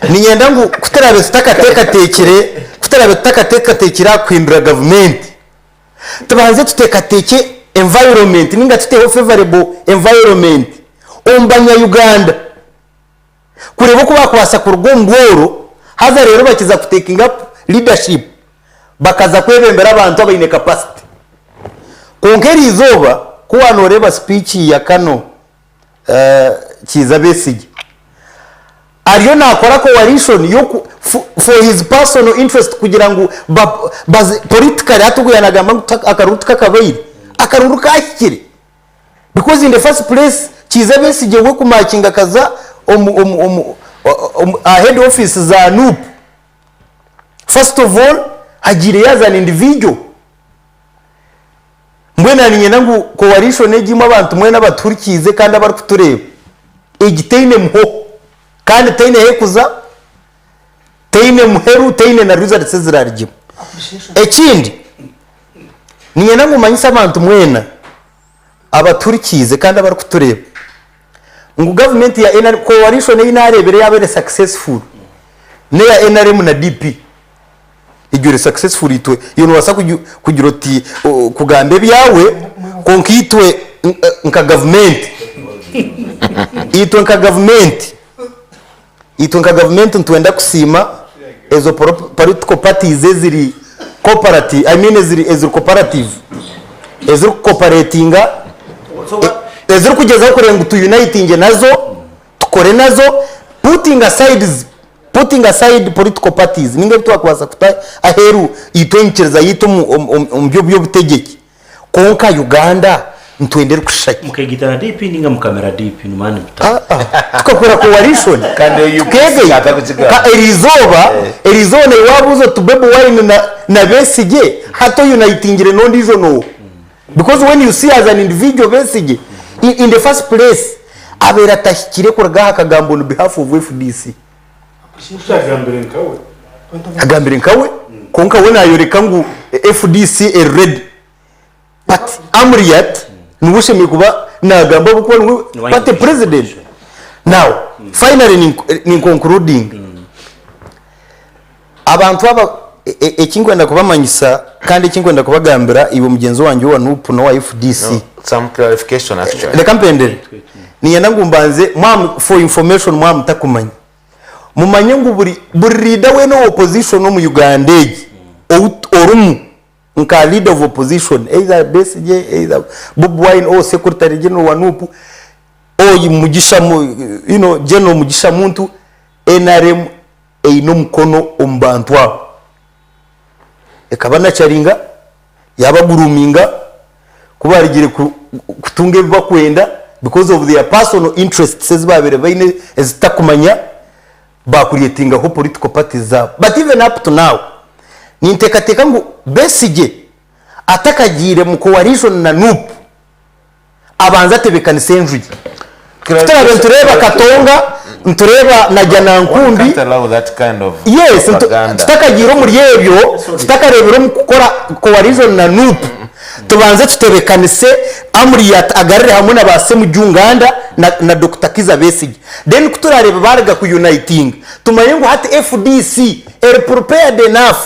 Niinyenda ngu ku turaabe tutakateekateekire, ku turaabe tutakateekateekire aha kuhindura gavumenti, Tubanze tuteekateekye environment ninga tuteho favourable environment omu banya Uganda. kureeba oku baakubaasa kuruga omu bworo haza reero bakiza ku taking up leadership bakaza kwebembera abantu abaine capacity. Kwonka eriizooba ku waaba nooreeba speech ya Kano Kiiza Besigye ariyo naakora coalition y'oku for his personal interest kugira ngu baze politically hati ogu yaaba naagamba ngu akaruru tikakabaire, akaruru kaahikire. Because in the first place Kiiza Besigye we kumakinga akaza omu omu omu omu aha head office za Nup first of all agiireyo as an individual. Mbwenu na niinyenda ngu coalition egi imwe abantu mwena abatuhurikiize kandi abarikutureeba egi teine muhoho kandi teine h'ekuza, teine muheru, teine na results ezirarugyemu. Ekindi niinyenda ngu manyise abantu mwena abatuhurikiize kandi abarikutureeba ngu gavumenti ya NRM, coalition ei naareebire yaaba eri successful n'eya NRM na DP. Egyo eri successful itwe iwe nobaasa kugira oti kugamba ebyawe kwonka itwe nka gavumenti itwe nka gavumenti itwe nka gavumenti nitwenda kusiima ezo political parties eziri cooperative I mean eziri eziri cooperative eziri kucooperatinga ezirikugyezaho kureba ngu tu unitinge nazo tukore nazo putting aside Putting aside political parties ninga ebi twakubaasa kuta aheeru itwe enyikiriza yaitu omu by'obutegyeki kwonka Uganda nitwenda erikushusha ki? Mukegaita na DP ninga mukamera DP nimanya nibitana. Tukakora coalition tukegaita erizooba erizooba naiwe wabuuza oti Bobi Wine na Besigye hati oyunitingire n'ondiijo nooha? Because when you see as an individual Besigye in the first place abaire atahikire kuruga aha akagamba on behalf of FDC. Agambire nkawe. Agambire nkawe kwonka we nayoreka ngu FDC eri ready but Amuriat niwe oshemereire kuba nagamba ahabw'okuba niwe party president. Now finally ni concluding. Abantu aba, eki nkwenda kubamanyisa kandi eki nkwenda kubagambira iwe mugyenzi wangye owa Nup n'owa FDC, No, some clarification actually. reka mpendere, niinyenda ngu mbanze mwaba for information mwaba mutakumanya, mumanye ngu buri buri leader weena owa opposition omu Uganda egi ou orimu nka leader of opposition either Besigye, either Bobi Wine or secretary general wa Nup, or Mugisha you know General Mugisha Muntu, nrm eine omukono omu bantu abo. Ekabanacharinga, yabaguruminga, ku barugire kutunga ebi bakwenda because of their personal interests ezi babaire baine ezi tutakumanya, bacreatingaho political parties zaabo. But even up to now, ninteekateeka ngu Besigye atakagiire mu coalition na Nup, abanze atebekanise enju ye. Ku turaabe nitureeba Katonga, nitureeba na Janankumbi, One can't allow that kind of yes, ntu- propaganda. tutakagiire omuri ebyo, tutakareebire omu kukora coalition na Nup, tubanze tutebekanise Amuriat agarire hamwe na ba Ssemujju Nganda na, na Dokita Kizza Besigye. Then ku turaareebe baarega ku unitinga, tumanye ngu hati FDC eri prepared enough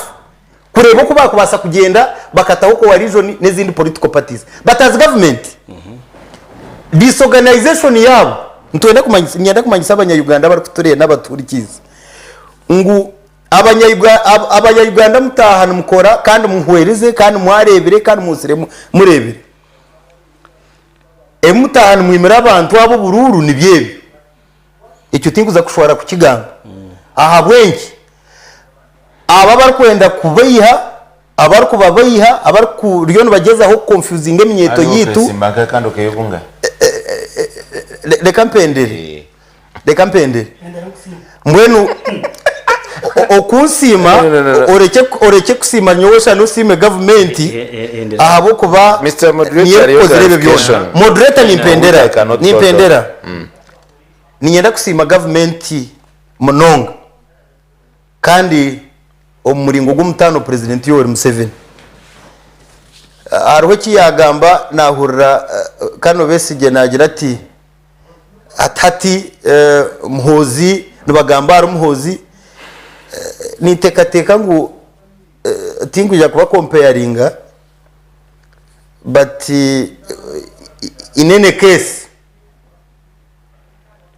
kureeba oku baakubaasa kugyenda bakataho coalition n'ezindi political parties but as government disorganization yaabo nitwenda kumanyisa niinyenda kumanyisa abanya-Uganda abarikutureeba n'abatuhurikiize ngu abanya-Uga abanya-Uganda mutaaha nimukora kandi muhwerize kandi mwareebire kandi mwosire mureebire. Ebi mutaaha nimwimira abantu abo oburuuru nibyo ebi. Ekyo tinkuza kushwara kukigamba. Ahabw'enki? Abo abarikwenda kubeiha, abarikubabeiha, abarikuriyo nibagyezaho kukonfyuzinga eminyeeto Hariho yaitu. okesimba nka kandi okeyobunga. Reka mpendere, reka mpendere. Mbwenu okunsiima, No, no, no, no. orekye orekye kusiima nyowe shana osiime gavumenti ahabw'okuba Mister Moderator, niyo hariyo ekukozire ebyo byona. clarification. Moderator nimpendera, I cannot nimpendera. Niinyenda kusiima gavumenti munonga kandi omu muringo gw'omutaano Purezidenti Yoweri Museveni. Hariho eki yaagamba naahurira Kano Besigye naagira ati ati hati Muhoozi nibagamba ahari Muhoozi ninteekateeka ngu tinkwija kubakompeyaringa but in any case.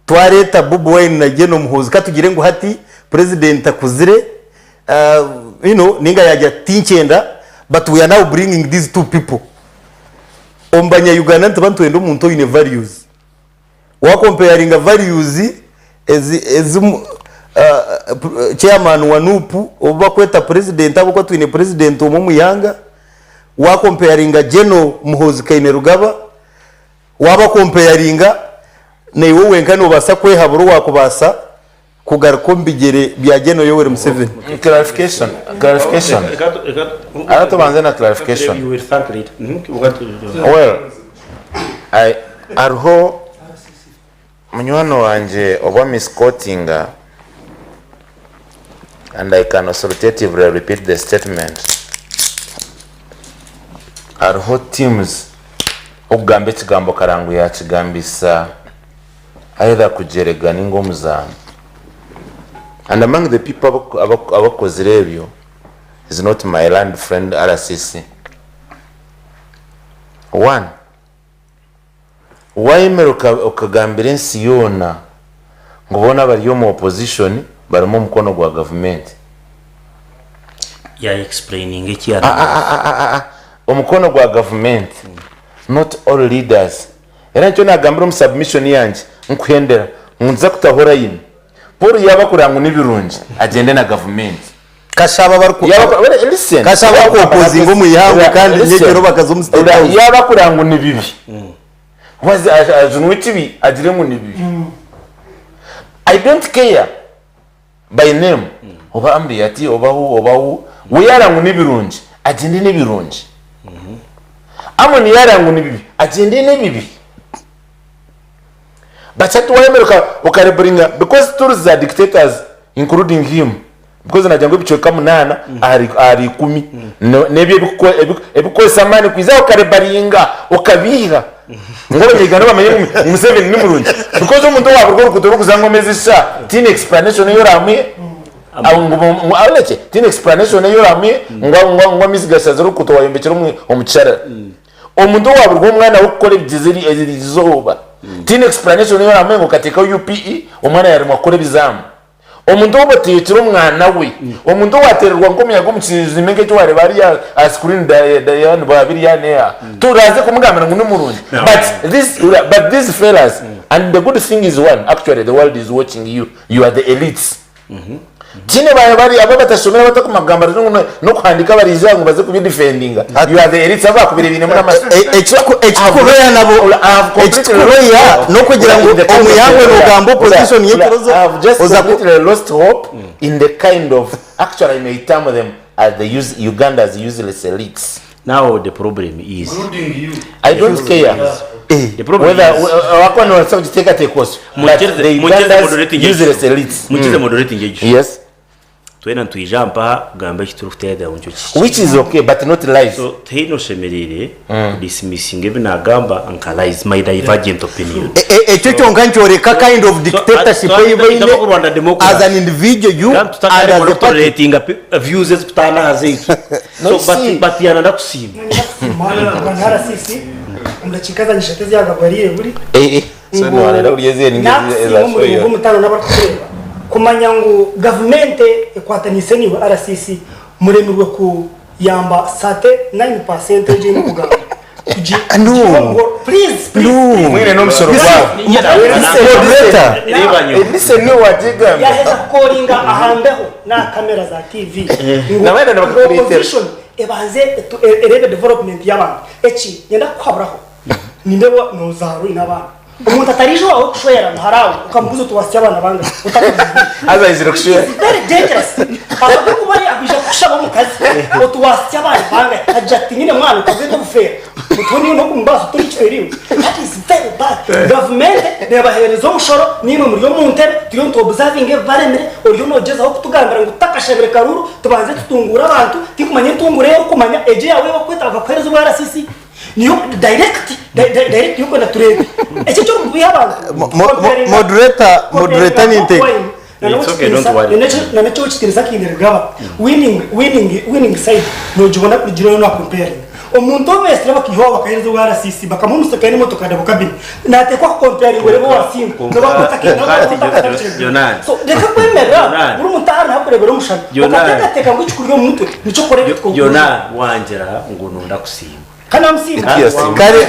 Twareeta Bobi Wine na Gen Muhoozi ka tugire ngu hati President akuzire you know ninga yagira ati tinkyenda but we are now bringing these two people. Omu banya Uganda nituba nitwenda omuntu oine values. Wa comparinga values ezi ezi chairman wa NUP obu bakweta president ahabw'okuba twine president omwe omu ihanga, wa comparinga General Muhoozi Kainerugaba, Waaba kompeyaringa, naiwe wenka noobaasa kwehabura owaakubaasa kugaruka omu bigyere bya Gen Yoweri Museveni. Clarification, clarification. Ara tubanze na clarification. Well, I, hariho munywani wangye oba misquotinga and I can authoritatively repeat the statement. Hariho teams Okugamba ekigambo Karangu yakigambisa either kugyerega ninga omuzaano and among the people abakozire ebyo is not my learned friend RCC. One, wayemera okagambira ensi yoona ngu boona abari omu opposition barimu omukono gwa gavumenti. Ya explaininga eki yaragambize. Omukono gwa gavumenti not all leaders era nikyo nagambire omu submission yangye nkuhendera ngu nituza kutaho line Paul yaaba akureba ngu nibirungi agyende na gavumenti. Kashaba abariku Listen. Kashaba abarikuopozinga omu ihangwe kandi Listen. nyekiro bakaza omu state house. Yaaba akureba ngu ni bibi waza ajunwe ekibi agire ngu ni bibi I don't care by name oba Amuriat oba who oba who we yaareba ngu nibirungi agyende n'ebirungi Amoni yaareba ngu nibibi agyende n'ebibi but hati wayemera okareburinga because tools za dictators including him because nagira ngu ebicweka munaana ahari ikumi n'ebyo ebikukozesa amaani kwiza okarebaringa okabiiha ngu abanyayuganda bamanye ngu Museveni ni murungi because omuntu owaburwa oruguuto rw'okuza Ngoma eshaaha tihaine explanation ei oraamuhe ngu tihaine explanation ei oraamuhe ngu amaizi gashazire oruguuto wayombekire omu kisharara. Omuntu owaburwa omwana w'okukora ebigyezo eri izooba tihaine explanation ei oraamuhe ngu okateekaho UPE omwana yaaremwa kukora ebizaamu. Omuntu ou bateekire omwana we, omuntu owaateererwa nk'omuyaga omu kizimbe nk'eki waareeba hariya aha screen Diane Babirye haniya, toraaze kumugambira ngu ni murungi. But this, but these fellas, and the good thing is one, actually the world is watching you, you are the elites. Tihaine ba bari abo abatashomire abatakumanya kugamba ruzungu n'okuhandiika abariija aha ngu baze kubidefendinga. You are the elites abu baakubaire bainemu n'amatsiko. Ekirikubeya nabo ekirikubeya n'okugira ngu omu ihangwe nogamba opposition y'ekirozo I have just oza ku completely lost hope in the kind of actually I may term them as the use, Uganda's useless elites. Now the problem is Including you. I don't care the problem whether is wakuba nobaasa kugiteekateeka osyo but Mukize- the mukize Uganda's moderating issue. useless elites. Mukize moderating issue. Yes. Twena nitwija mpaha kugamba eki turikuteerera ngu nikyo kihikire. Which is okay but not lies. So tihaine oshemereire kudismissinga ebi naagamba nka lies, my divergent opinion. Ekyo kyonka nikyoreka kind of dictatorship ei baine as an individual you Kandi and tutakare as a party. kutoleratinga views ezikutaana aha zaitu. No, So see. but but yana ndakusiima. Nyowe nka RCC omu dakiika zangye ishatu ezi yagabwariire buri Eh, eh. So ngu niwareeba buri ezi ninga nakusiima eza omurimo gw'omutaano n'abarikukureeba kumanya ngu gavumenti ekwataniise naiwe RCC muremirwe kuyamba 39% egyo ei murikugamba kugi No. kugiha omuhoro please please No. please Mwine n'omusoro gwawe. Moderator. Reeba nyowe. Listen niwe wagigamba. yaheza kukoringa aha mbeho n'aha kamera za TV ngu Na wenda ngu nibakureetera. opposition ebanze ereebe development y'abantu. Eki nyenda kukuhaburaho, nindeeba nozaarwa oine abaana. Omuntu atariija owaawe kushwera muhara we okamubuuza oti waasya abaana bangahi otakamubuurize. Haza aizire kushwera. It is very dangerous. Ahabw'okuba akwija kukushaba omukazi oti waasya abaana bangahi agira ati tinyine mwana okabweta obufeera. Otwo niiwe n'okumubaasa oti ori ekifeera iwe. That is very bad. Gavumenti neebaheereza omushoro naimwe muri omu ntebe turiyo nitu observinga ebi baremire oriyo noogyezaho kutugambira ngu tutakashabire karuuru tubanze tutunguure abantu Tikumanya entunguura ei orikumanya, egyo eyaawe ei bakukweta bakakuheereza obwa RCC niyo direct direct yokwenda tureebe. Eki eki orikubiiha abantu. Mo- mo- moderator moderator ninte It's okay, don't worry. Nanekyo ekitiinisa kiine Rugaba. Winning winning winning side nogibona kurugiirira ou na comparinga. Omuntu ou beetsire bakaiha owaabo bakaheereza owa RCC bakamuha omusika n'emotoka double cabin naateekwa kukomparinga oreebe owaasinga Kwonka- kwonka hati Jonani. So reka kwemerera Jonani. buri muntu ahari nahakureebera omushana Jonani. okateekateeka ngu ekikuri omu mutwe nikyo okora ebyo Jonani wangira ngu nonda kusiima. Kandi namusiima. Ekiyasiima. Kare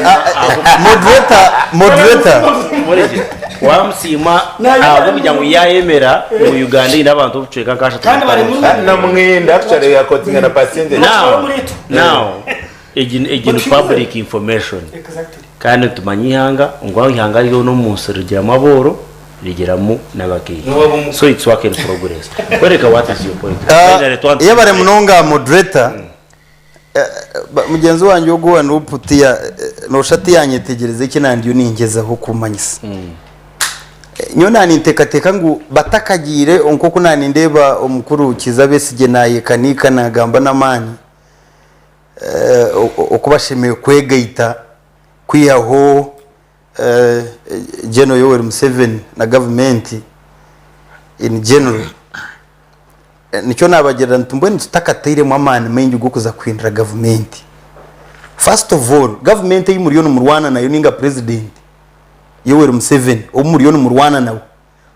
moderator moderator Mureke, wamusiima Naye- ahabw'okugira ngu yayemera ngu Uganda eine abantu obucweka nka ashatu Kandi bari na mu- Na mwenda actually yakotinga na percentage. Now, muri itwe. now, egi egi ni public information Exactly. kandi nitumanya ihanga ngu aho ihanga riri omu nsi rigiramu abooro rigiramu n'abagaiga N'owaba omu- so it's work in progress kwereka what is your point Ah, Finally, twa- yebare munonga moderator Mugyenzi wangye ogu owa nup tiya noshusha tiyanyetegyereza eki nandiyo ningyezaho kumanyisa. Nyowe naninteekateeka ngu batakagiire nk'oku nanindeeba omukuru Kiiza Besigye nayekaniika nagamba n'amaani oku bashemereire kwegaita kwihaho General Yoweri Museveni na gavumenti in general. Nikyo naabagirira nti mbwenu tutakatairemu amaani maingi g'okuza kuhindura gavumenti. First of all, gavumenti ei muriyo nimurwana nayo ninga purezidenti Yoweri Museveni ou muriyo nimurwana nawe,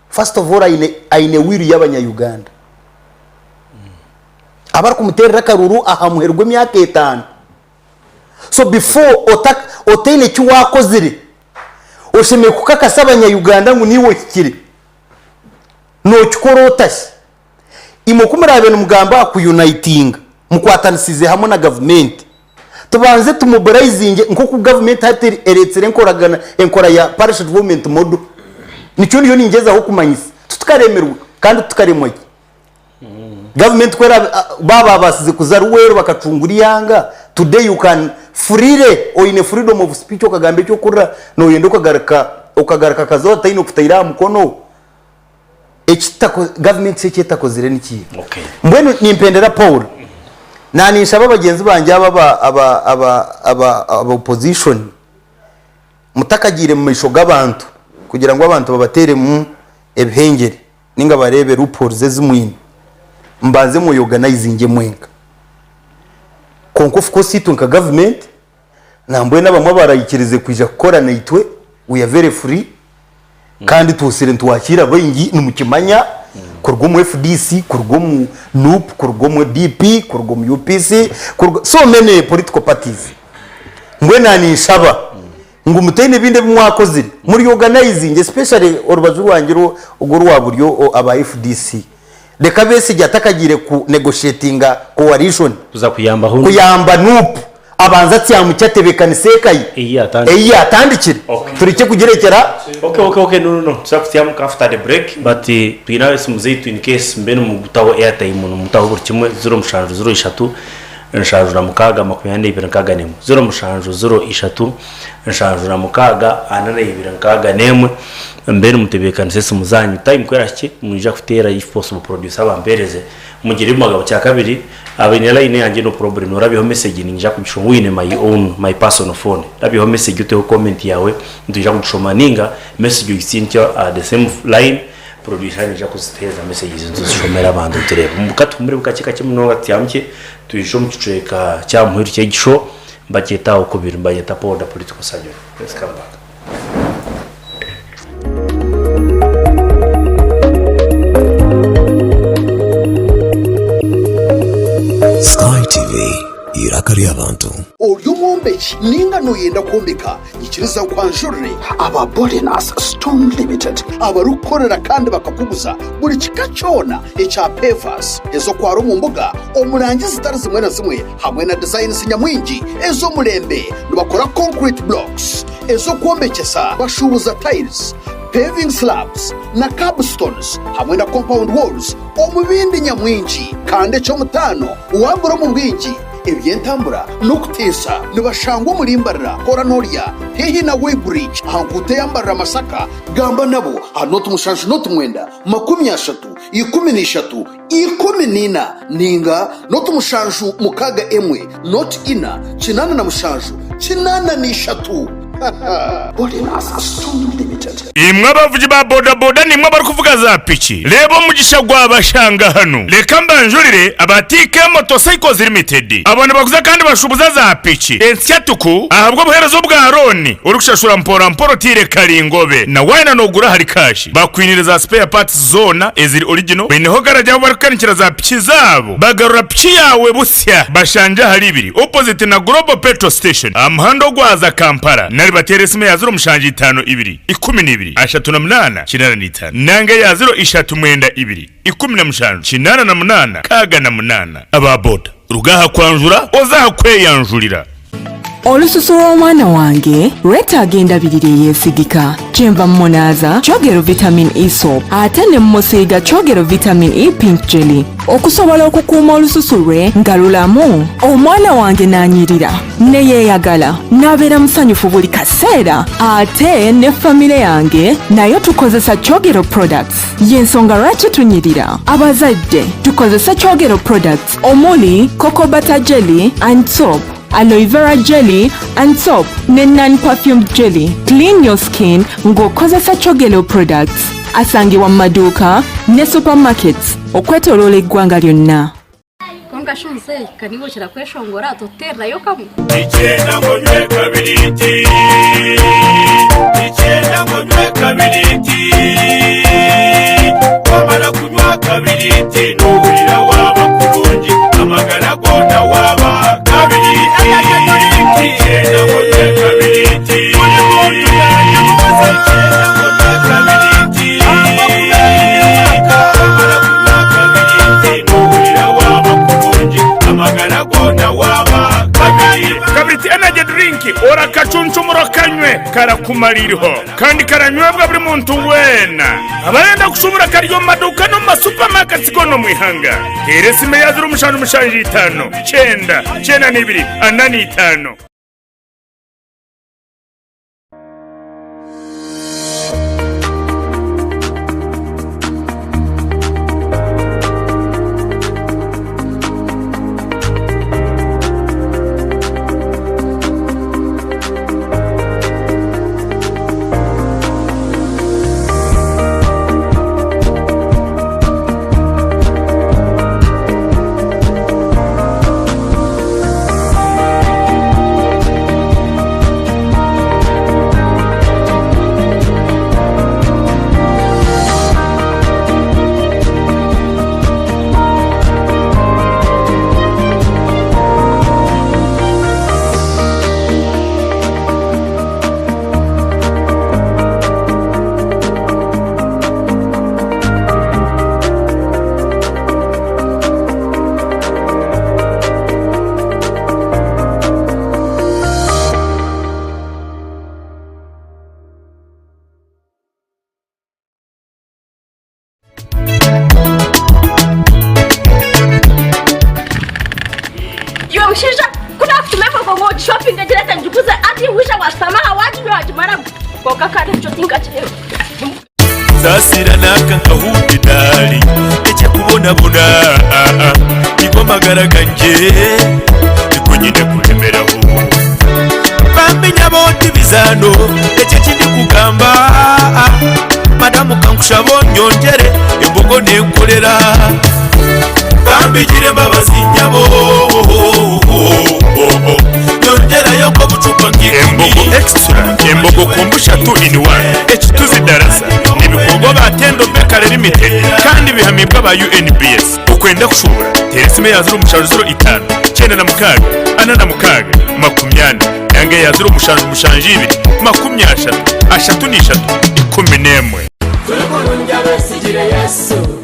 first of all aine aine will y'abanya-Uganda. Abarikumuteerera akaruru aha muheru gw'emyaka etaano. So before ota otaine eki waakozire, oshemereire kukakasa abanya-Uganda ngu niiwe ohikire. Nookikora ota shi? Imwe ku muraabe nimugamba aha kuyunaitinga, mukwatanisize hamwe na gavumenti, tubanze tumobilaizinge nk'oku gavumenti hati ereetsire enkoragana enkora ya Parish Development Model. Nikyo ndiyo ningyezaho kumanyisa. Titukaremirwe kandi titukaremwa gye. Gavumenti ku eraabe baaba babaasize kuza Luweero bakacungura eihanga, today you can freely oine freedom of speech okagamba eki orikuhurira nooyenda okagaruka okagaruka kazoora otaine okutaire aha mukono. Ekitako gavumenti shi eki etakozire ni kiiha? Okay. Mbwenu nimpendera Paul, naaninshaba bagyenzi bangye aba aba aba aba aba aba opposition mutakagiire mu maisho g'abantu kugira ngu abantu babateeremu ebihengyere ninga bareebe loopholes ezi mwine, mubanze mweyorganizinge mwenka. Kwonka of course itwe nka gavumenti Nambwenu abamwe abaraikirize kwija kukora naitwe, we are very free kandi twosire nitwakiira baingi nimukimanya kuruga omu FDC, kuruga omu nup, kuruga omu DP, kuruga omu UPC, kuruga so many political parties. Mbwenu naninshaba ngu mutaine ebindi ebi mwakozire muri organizing especially orubaju rwangye orwo orwa buryo aba FDC. Reka Besigye atakagiire ku negotiatinga coalition Kuza kuyambaho Nup. kuyamba Nup abanze atyamukye atebekanise eka ye Ei yatandikire. ei yatandikire Okay. turekye kugirekyera Okay, okay, okay, no, no, no. Tuza kutyamuka after the break, but eh, twine esimu zaitu in case mbe nimutaho airtime nimutaho buri kimwe 07 03 76 42 61 07 03 76 42 61 Mbwenu mutebeekanise esimu zaanyu time ku erahikye mwija kuteera if possible producer abampeereze mugire ebi Kyakabiri abaine line eyangye no problem orabyeho message ninyija kugishoma oine my own my personal phone rabyeho message oteho comment yaawe nitwija kugishoma ninga message ogitsindikye aha the same line producer naija kuziteereza messages nituzishomera abantu tureebe. Katuhumure kakye kakye munonga tutyamukye twije omu kicweka kya muheru ky'egi show mbagyeta aho kubiri mbagyeta Paul the political surgeon let's come back. Sky TV, eiraka ry'abantu. Ori omwombeki ninga noyenda kwombeka? Nyikiriza nkwanjurire aba Bolinus Stone Limited abarikukorera kandi bakakuguza buri kika kyona ekya pavers ez'okwara omu mbuga omu rangi zitari zimwe na zimwe hamwe na designs nyamwingi ez'omurembe. Nibakora concrete blocks ez'okwombekyesa, bashuubuza tiles, paving slabs na curbstones hamwe na compound walls omu bindi nyamwingi. Kandi eky'omutaano waagura omu bwingi, eby'entambura n'okuteesa. Nibashangwa omuri Mbarara, Kora Norya, haihi na Weighbridge aha nguuto eya Mbarara-Masaka. Gamba nabo aha nooti mushanju nooti mwenda, 30, 13, 14 ninga nooti mushanju mukaaga emwe, nooti ina, 87, 83. Bolinus Stone Limited. Limited. Imwe abavugi ba bodaboda naimwe abarikuvuga za piki, reeba omugisha gwabashanga hanu. Reka mbanjurire aba TK Motorcycles Limited. Abo nibaguza kandi bashuubuza za piki ensya tuku ahabw'obuheereza obwa looni orikushashura mpora mpora otaire karingobe na waayenda noogura ahari kaashi. Bakwiniire za spare parts zoona eziri original, baineho garagi ahu barikukanikira za piki zaabo bagarura piki yaawe busya. Bashangye ahari ibiri opposite na Global Petrol Station aha muhanda ogwaza Kampala nari bateere esimu eya 0752 28 85 nanga eya 032 17 88 68. Aba boda ruga aha kwanjura oze aha kweyanjurira. Olususu lw'omwana wange lwetaaga endabirira eyeesigika. Kyenva mmunaaza Kyogero Vitamin E Soap ate ne mmusiiga Kyogero Vitamin E Pink Jelly okusobola okukuuma olususu lwe nga lulamu. Omwana wange n'anyirira ne yeeyagala n'abeera musanyufu buli kaseera ate ne famire yange nayo tukozesa Kyogero products. Y'ensonga lwaki tunyirira. Abazadde tukozese Kyogero products omuli Cocoa Butter Jelly and Soap, Aloe Vera Jelly and Soap ne Non-Perfumed Jelly. Clean your skin ng'okozesa Kyogero products. Asangibwa mu maduuka ne supermarkets okwetoloola eggwanga lyonna. Kwonka shi muzeeyi, ka niiwe okira kweshongora, totuteererayo kamwe? Nikyenda ngu onywe kabiriiti Nikyenda ngu onywe kabiriiti Wamara kunywa kabiriiti Nohurira waaba kurungi Amagara goona waaba kabiriiti Nikyenda ngu onywe kabiriiti Buri muntu yaanywa Nikyenda ngu onywe kabiriiti Wamara kunywa kabiriiti Nohurira waaba kurungi Amagara goona waaba kabiriiti Kabiriiti Energy Drink orakacuncumura okanywe karakumara iriho kandi karanywebwa buri muntu weena. Abarenda kushubura kari omu maduuka n'omu ma supermarkets goona omu ihanga. Teera esimu eya 0775 9 92 45. Iwe mushaija ku naakutuma embogo ngu ogishopinge ogireete ngiguze hati waija waashutama aha waaginywa waagimaramu kwonka kandi ekyo tinkakireeba. Saasira nanka nkahuuka edaari eky'okubonabona Nigo magara gangye nigo nyine kuremeraho Bambi nyabo ti bizaano ekyo eki ndikugamba Madamu kankushaba onyongyere embogo nenkorera Bambi gira embabazi nyabo Nyongyerayo nk'obucupa nk'ikumi. Embogo Extra, Embogo Kombucha 2 in 1, Ekituzi Darasa nibikorwa aba Tendo Bakery Limited kandi bihamibwe aba UNBS. Okwenda kushuubura, teera esimu eya 0705 96 46 40 nanga eya 0772 30 33 11.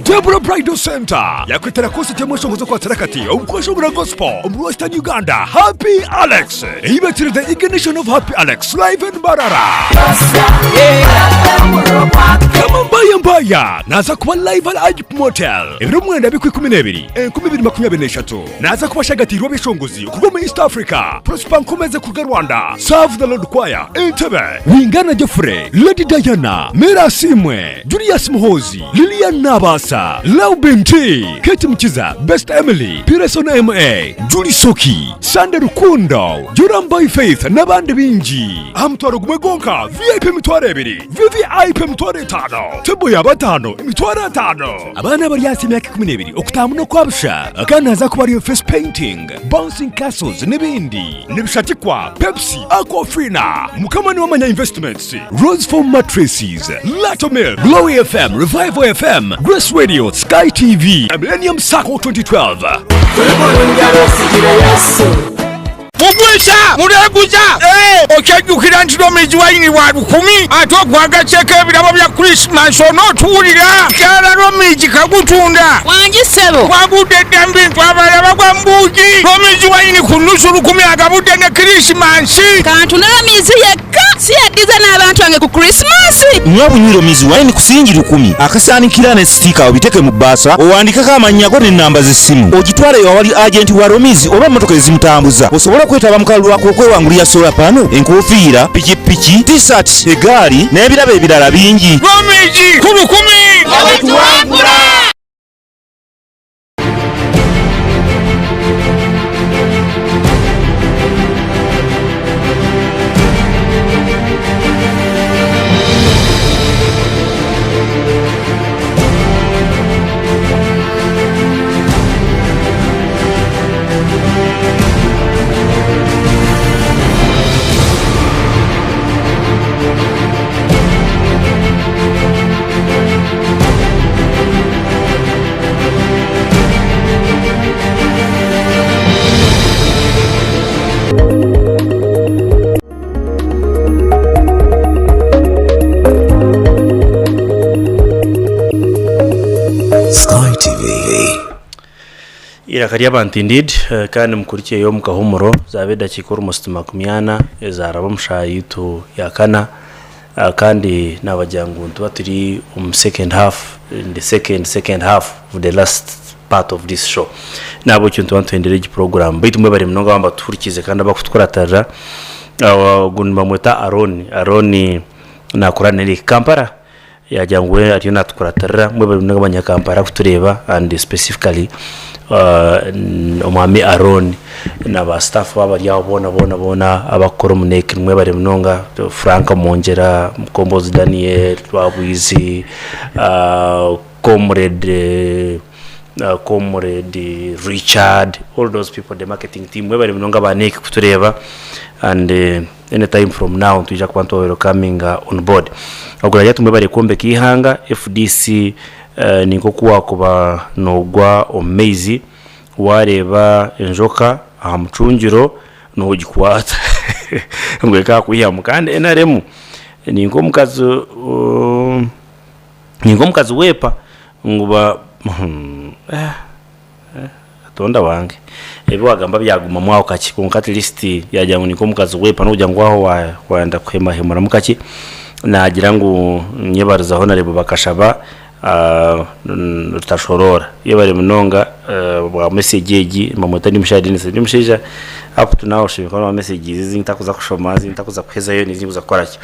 Deborah Bridal Center yakwetera konsati y'amashongozo okwatira kati omu kweshongora gospel omuri Western Uganda Happy Alex ei beetsire The Ignition of Happy Alex Live in Mbarara. Kama Mbaya Mbaya naaza kuba live al Agip Motel ebiro mwenda bikwa 12 2023. Naaza kuba ashagatiirwe abeshongozi okuruga omu East Africa, Prosper Nkomeze kuruga Rwanda, Serve the Lord Choir, Entebbe, Wingana Geoffrey, Lady Diana, Mary Asiimwe, Julius. Julius Muhoozi, Lilian Nabaasa, Lauben T, Kate Mukiza, Best Emily, Pearson MA, Julie Soki, Sunday Rukundo, Joram By Faith n'abandi baingi. Aha mutwaro gumwe gwonka, VIP emitwaro ebiri, VVIP emitwaro etaano, tebo ya bataano emitwaro etaano. Abaana abari ahansi y'emyaka ikuminebiri okutaahamu n'okwabusha kandi nihaza kuba hariyo face painting, bouncing castles n'ebindi. Nibishatikwa Pepsi, Aquafina, Mukama Niwamanya Investments, Rose Foam Mattresses, Lato Milk, Glory FM, Revival FM, Grace Radio, Sky TV, Millennium Sacco 2012. Mugwisa! Muleeguza! Okyajjukira nti Romizi wayini wa lukumi ate okwagaseeko ebirabo bya Kulisimansi onootuwulira? Kyala Romizi kagutunda. Wangi ssebo. Twagudde dda mu bintu abalala bagwa mu buugi. Romizi wayini ku nnusu lukumi agabudde ne Kirisimansi. Kantunule Romizi yekka si yaddiza n'abantu bange ku Kirisimansi. Nywa bunywi Romizi wayini ku siringi lukumi. Akasaanikira ne sitiika obiteeke mu bbaasa owandiikeko amannya go n'ennamba z'essimu ogitwale awali agenti wa Romizi oba emmotoka ezimutambuza osobole okwetaba mu kalulu ak'okwewangulira solar pano, enkofiira, pikipiki, T-shirt, egaali n'ebirabo ebirala bingi. Romizi ku lukumi! Nga bwe tuwangula! Sky TV. Eiraka ry'abantu indeed eh, kandi mukurikyeyo omu kahumuro zaaba edakiika almost makumyana ezaaraba omu shaaha yaitu ya kana Ah, kandi nabagira ngu nituba turi omu second half in the second second half of the last part of this show nahabwekyo nituba nituhendera egi program baitu mwebare munonga ababa batuhurikiize kandi abakutukuratirira Ah, ogu nibamweta Aron Aron nakora neri Kampala Yaagira ngu we ariyo natukuratirira mwebare munonga abanyakampala kutureeba and specifically omwami Aaron na ba staff abari aho boona boona boona abakukora omu NEC mwebare munonga Frank Mwongyera, Mukombozi Daniel, Rwabwizi, Comrade Comrade Richard all those people the marketing team mwebare munonga aba NEC kutureeba and Any time from now nitwija kuba nitwa welcominga on board. Ogwo naagira ati mwebare kwombeka eihanga, FDC ni nk'oku waakuba noogwa omu maizi waareeba enjoka aha mucungiro noogikwata ngu ekakwihamu kandi NRM ni nk'omukazi ni nk'omukazi weepa ngu ba Katonda wange, ebi wagamba byagumamu aho kakye kwonka at least yagira ngu ninkomukazi wepa nokugira ngu aho wayenda kuhemahemuramu kakye nagira ngu nyebarizaho na Rebo bakashaba rutashoroora. Yebare munonga bwa message egi nibamweta Ndimushaija Denis. Ndimushaija up to now oshemereire kuba noba messages ezi ntakuza kushoma ezi ntakuza kuhezayo nezi nkuza kukoraki.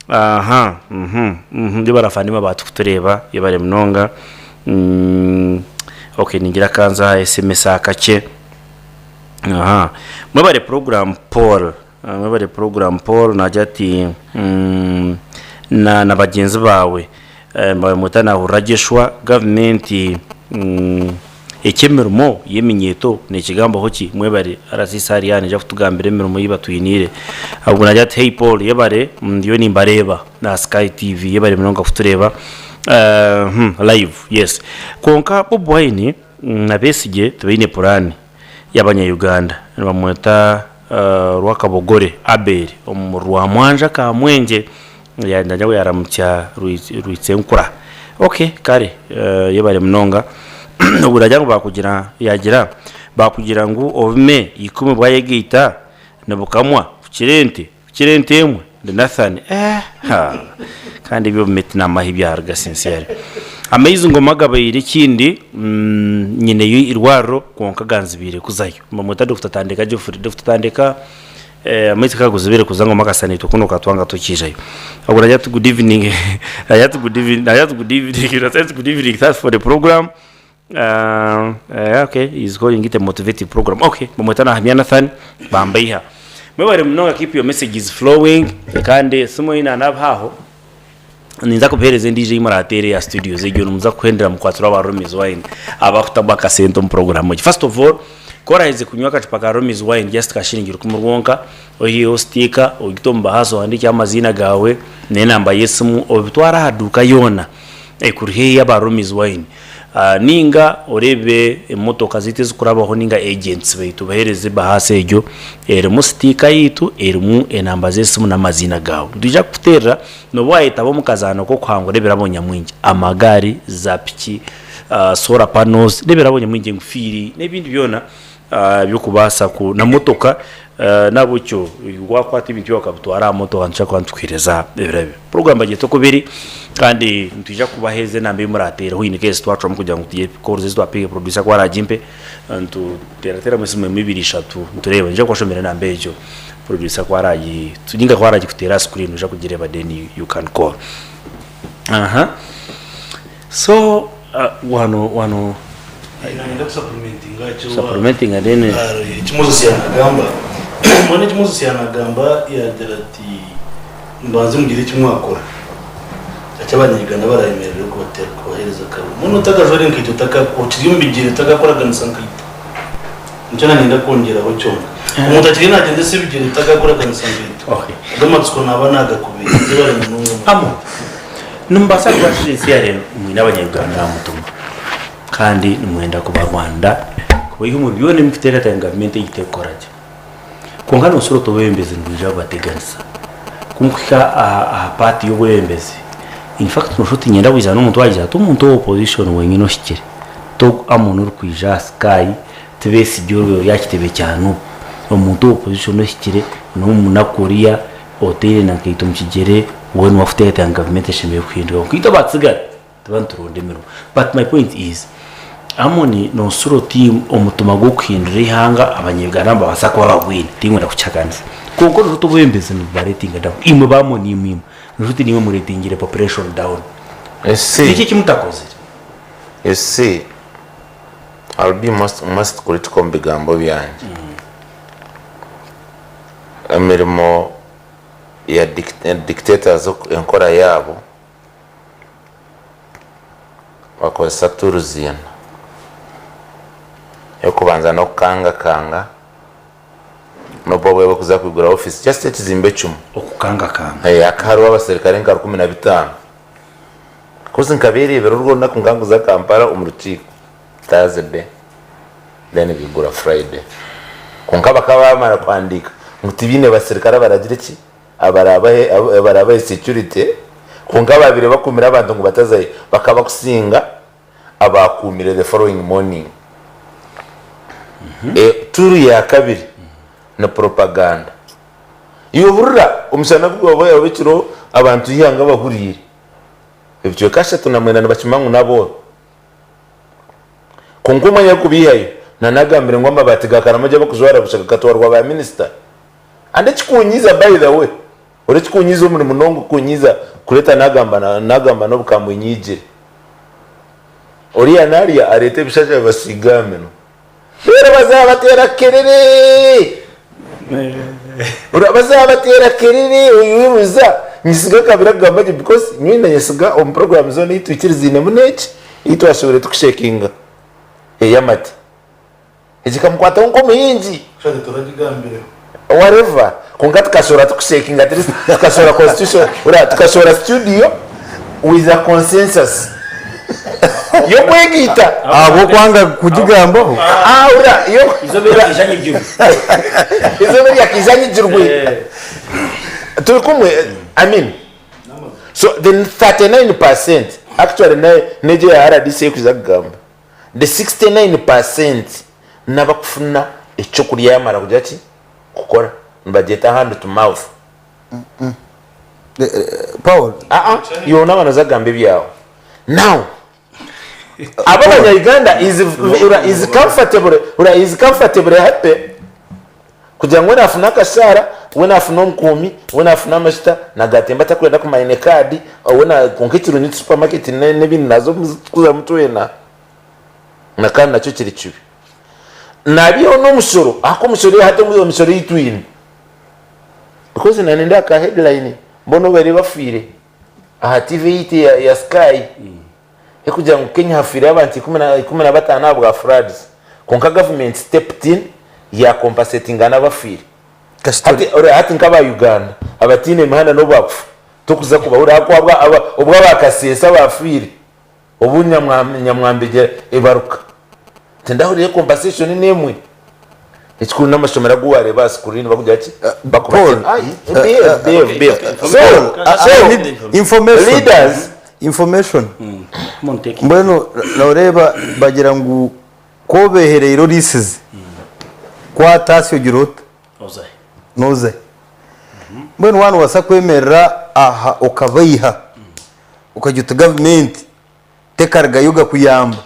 Aha uhmm yebare afande abaatukutureeba yebare munonga okay ningira kanze aha sms akakye aha mwebare program Paul mwebare program Paul naagira ati na na bagyenzi baawe nibamweta Nahurira Joshua gavumenti Eky'emirimo y'eminyeeto neekigambaho ki? Mwebare. RCC ari aha naija kutugambira emirimo ei batwiniire. Ogwo naagira ati, Hey Paul, yebare, ndiyo nimbareeba aha Sky TV. Yebare munonga kutureeba live. Yes. Kwonka Bobi Wine na Besigye tibaine puraani y'abanya-Uganda. Nibamweta Rwakabogore Abel omu Rwamwanja Kamwengye. Naagira ngu yaaramutsya Rwitsenkura. Ok, kare yebare munonga. Obwo naagira ngu baakugira, yaagira, baakugira ngu obume ikumi bwayegaita nibukamwa kukira ente, kukira ente emwe. Ndi Nathan, eh ha! Kandi eby'obume tinamahe ebyaruga sincerely. Amaizi ngoma gabaire ekindi, nyineyo eirwariro kwonka ganzibiire kuzayo. Nibamweta Dokita Tandeka Geoffrey. Dokita Tandeka. Amaizi kaguzibire kuza ngu amakasa naitwe kunu okatwanga tukiijayo. Ogwo nagira ati good evening, nagira ati good evening, nagira ati good evening, nagira ati good evening, thanks for the program. Okay, he is calling it a motivative program. Okay, bamweta Nahamya Nathan, bambaiha. Mwebare munonga keep your messages flowing kandi esimu ei nanabaha aho ninza kubahereza endiijo ei murateere eya studios egyo nimuza kuhendera mukwatsirwe aba Romies wine abakutamu akasente omu program egi. First of all, ku oraheze kunywa akacupa ka Romies wine just ka shiringi rukumi rwonka, oiheho sitiika ogite omu bahaasi ohandiikeho amaziina gaawe n'enamba y'esimu obitware aha duuka yoona ekuri haihi y'aba Romies wine. Ninga oreebe emotoka zaitu ezikurabaho ninga agents baitu obahereze ebahaasi egyo erimu sitiika yaitu erimu enamba z'esimu n'amaziina gaawe. Nitwija kukuteerera n'obu waayetaba omu kazaano k'okuhangura ebirabo nyamwingi, amagaari, za piki, solar panels n'ebirabo nyamwingi, enkufiiri n'ebindi byona eby'okubaasa ku na motoka n'ahabw'ekyo waakwata ebintu byawe okabitwara aha motoka nitushobora kuba nitukuheereza ebirabo. Puroguraamu bagyeta oku biri kandi nitwija kubaheereza enamba ei muraateereho in case twacwamu kugira ngu tugire calls ezi twapiga producer ku araagimpe nituteerateeramu esimu emwe ibiri ishatu nitureeba. Niinyija kubashomera enamba egyo producer ku aragi ninga ku aragikuteera aha screen noija kugireeba then you can call. So wano wano. Nayenda ku supplementinga eki Supplementinga then. Eki Moses yanagamba. Mbwenu eki Moses yanagamba yagira ati mubanze mugire eki mwakora. Eki abanya-Uganda barayemerere kubatera kubahereza akaruru. Mbwenu otakajwaire enkaito otaka okiri omu bigyere otakakoraganisa nkaito. Nikyo nanyenda kwongyeraho kyonka. Omuntu akiriyo nagyendesa ebigyere otakakoraganisa nkaito. Ago amatsiko naba nagakubiire. Yebare munonga. Amo. Nimubaasa kuba sincerely mwine abanya-Uganda aha mutima kandi nimwenda kubarwanira kubaiha omuri byona ebi murikuteekateeka ngu gavumenti egi terikukora gye. Kwonka nooshusha oti obwebembezi nibwija kubateganisa. Ku mukuhika aha part y'obwebembezi, in fact nooshusha oti niinyenda kwija n'omuntu waagira ati omuntu owa opposition wenyine ohikire, ti ogu Amon orikwija aha sky, ti Besigye ori aha kitebe kya Nup. Omuntu owa opposition ohikire n'omunaku oriya Otaire na nkaito omu kigyere weena owakuteekateeka ngu gavumenti eshemereire kuhinduka kwonka itwe abatsigara tuba nituronda emirimo. But my point is, Amoni nosura oti omutima gw'okuhindura eihanga abanya-Uganda nibabaasa kuba bagwine, tinkwenda kukihakanisa. Kwonka noshusha oti obwebembezi nibubaretinga down. Imwe ba Amoni imwe imwe, noshusha oti niimwe muretingire population down. You see. Niki eki mutakozire? You see, I'll be most, most critical omu bigambo byangye. Emirimo ya dictators enkora yaabo bakozesa tools ina. Ey'okubanza n'okukangakanga n'obu obwe barikuza kwigura ofiisi just ekizimbe kimwe. Okukangakanga. Haka hariho abaserukare nka 15. Coz nkabereebera orwo orunaku nkaba nkuza Kampala omu rukiiko Thursday then bigura Friday. Kwonka bakaba bamara kuhandiika ngu tibaine basirikare abaragire ki abarabahe abarabahe security kwonka ababaire bakuumire abantu ngu batazayo bakaba bakusinga abaakuumire the following morning. Tool ya kabiri ni propaganda. Iwe hurira omushana ku gwaba oba ekiro abantu eihanga bahuriire ebicweka 39 nibakimanya ngu n'abooro. Kwonka omwanya arikubiihayo nanagambire ngu amabaati ga Karamoja abakujwara busha gakatwarwa ba minisita. And ekikunyiiza by the way, ori ekikunyiiza omuri munonga okunyiiza kureta nagamba nagamba n'obukambwe nyiigire. Oriya narya areeta ebishasha abibasiiga aha minwa. Reero bazabateera kerere! Bazabateera kerere oyibuuza nyesiga kabiri akugamba gye because nyowe nayesiga omu program zoona ei twikiriziinemu n'eki ei twashoboire tukushekinga ey'amate. Egi ekamukwataho nk'omuhingi. Shana turagigambireho. Whatever. Kwonka tukashohora tukushekinga at least tukashohora constitution ora tukashohora studio with a consensus y'okwegaita. Ahabw'okwanga kugigambaho. Ah ora yo Izooba eryakaija anyigirwe. Turi kumwe I mean so the 39% actually n'egyo eya RDC erikuza kugamba. The 69% n'abakufuna ekyokurya yamara kugira ki? Kukora. Nibagyeta hand to mouth. Paul. Aa, iwe naaba noza kugamba ebyawe. Now, abo abanya Uganda is, is comfortable, is comfortable happy kugira ngu nafuna akashaara. We naafuna omukuumi, we naafuna amajuta, nagatemba atarikwenda kumanya aine kaadi, we na kwonka ekirungi nti supamaketi n'ebindi naaza omu kuzamu twena. Na kandi nakyo kiri kibi. Naabiihaho n'omushoro, ahakuba omushoro hati emishoro ei twine, because na nindeeba ka headline mbona obaire bafiire aha TV yaitu ya Sky. Erikugira ngu Kenya hafiireyo abantu 15 ahabwa floods kwonka gavumenti stepped in ya compensatinga n'abafiire. Hati hati nk'aba Uganda abataine mihanda n'obu baakufa tokuza kubahurira ahakuba obwo aba Kasese abaafiire obu Nyamwambegye ebaruka tindahurirayo compensation n'emwe. Ekikuru n'amashomero agu waareeba aha screen bakugira ki? Paul, Behave, behave, behave. So, I need information. Leaders. Information. Mbwenu noreeba bagira ngu ku obehereire orisize, kwata asya ogira ota? Nozahe? Mbwenu waaba nobaasa kwemerera aha okabaiha, okagira oti gavumenti tekarugayo gakuyamba.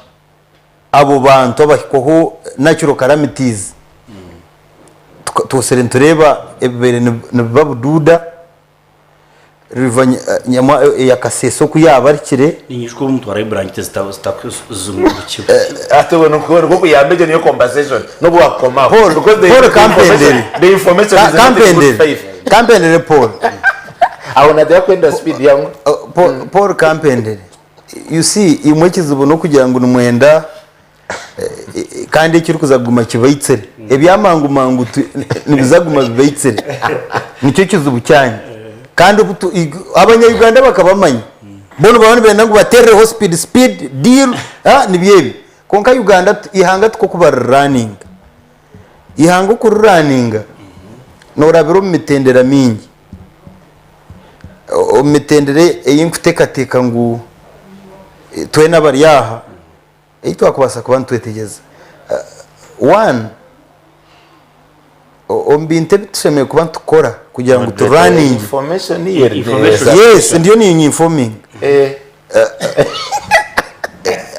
Abo bantu abahikwaho natural calamities twosire nitureeba ebibaire nibiba Bududa, river eya Kasese oku yabarikire. Ninyijuka obu mutwarayo buranketi zitakuzungurukibwe. Hati obwo nikwo kuyamba egyo niyo compensation nobu wakukomaho. Paul Because the Paul information the information is not a good Kampendere five. Kampendere Paul Aho natera kwenda speed yangu. Paul Kampendere You see imwe ekizibu n'okugira ngu nimwenda kandi ekirikuza kuguma kibaitsire. Ebya mangu mangu nibiza kuguma bibaitsire. Nikyo kizibu kyanyu. Kandi obu tu- abanya Uganda bakabamanya. Bo nibaba nibenda ngu bateerereho speed speed deal nibyo ebyo. Kwonka Uganda eihanga tikwo oku bariruraninga. Eihanga okuriruraninga noorabira omu mitendera mingi. Omu mitendera ei nkuteekateeka ngu twena abari aha ei twakubaasa kuba nitwetegyereza. One, omu bintu ebi tushemereire kuba nitukora kugira ngu turaninge. Yes, ndiyo niinyinfominga.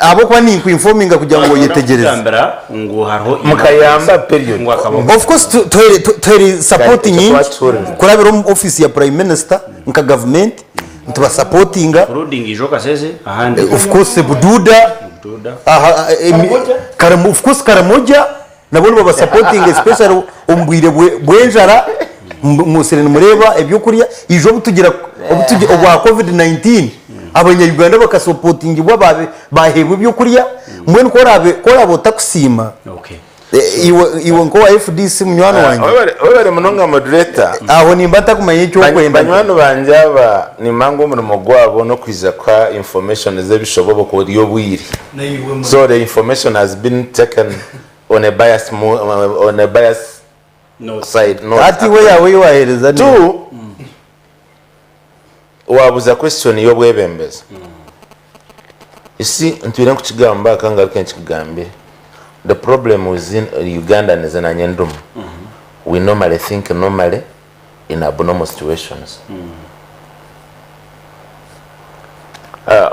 Ahabw'okuba ninkwinfominga kugira ngu oyetegyereze. Kugambira ngu hariho Mukayamba period. Ngu akaba Of course tu- tuhere tu- tuhere support Ekyo nyingi twakihurira. kurabira omu office ya prime minister nka government nitubasapotinga including ijo Kasese ahandi of course Bududa Bududa. aha, emi- Karamu- of course Karamoja nabo nibabasapotinga especially omu bwire bw'enjara mwosire nimureeba ebyokurya ijo obutugira obwa covid 19 abanya Uganda bakasapotingibwa baheebwa ebyokurya mbwenu ku oraabe ku oraabe otakusiima iwe iwe nk'owa FDC munywani wangye Webare munonga moderator. Aho nimba ntakumanya eki orikwenda. Banywani bangye aba nimba ngu omurimo gwabo n'okwija kuha information z'ebishobobo kuri obwire. So the information has been taken on a bias on a bias side note. Hati iwe yaawe ei waaheereza ni. Two, waabuuza question y'obwebembezi. You see, ntwire nkukigamba ka ngaruke nkikugambire. The problem within Ugandans nanye ndimu, we normally think normally in abnormal situations.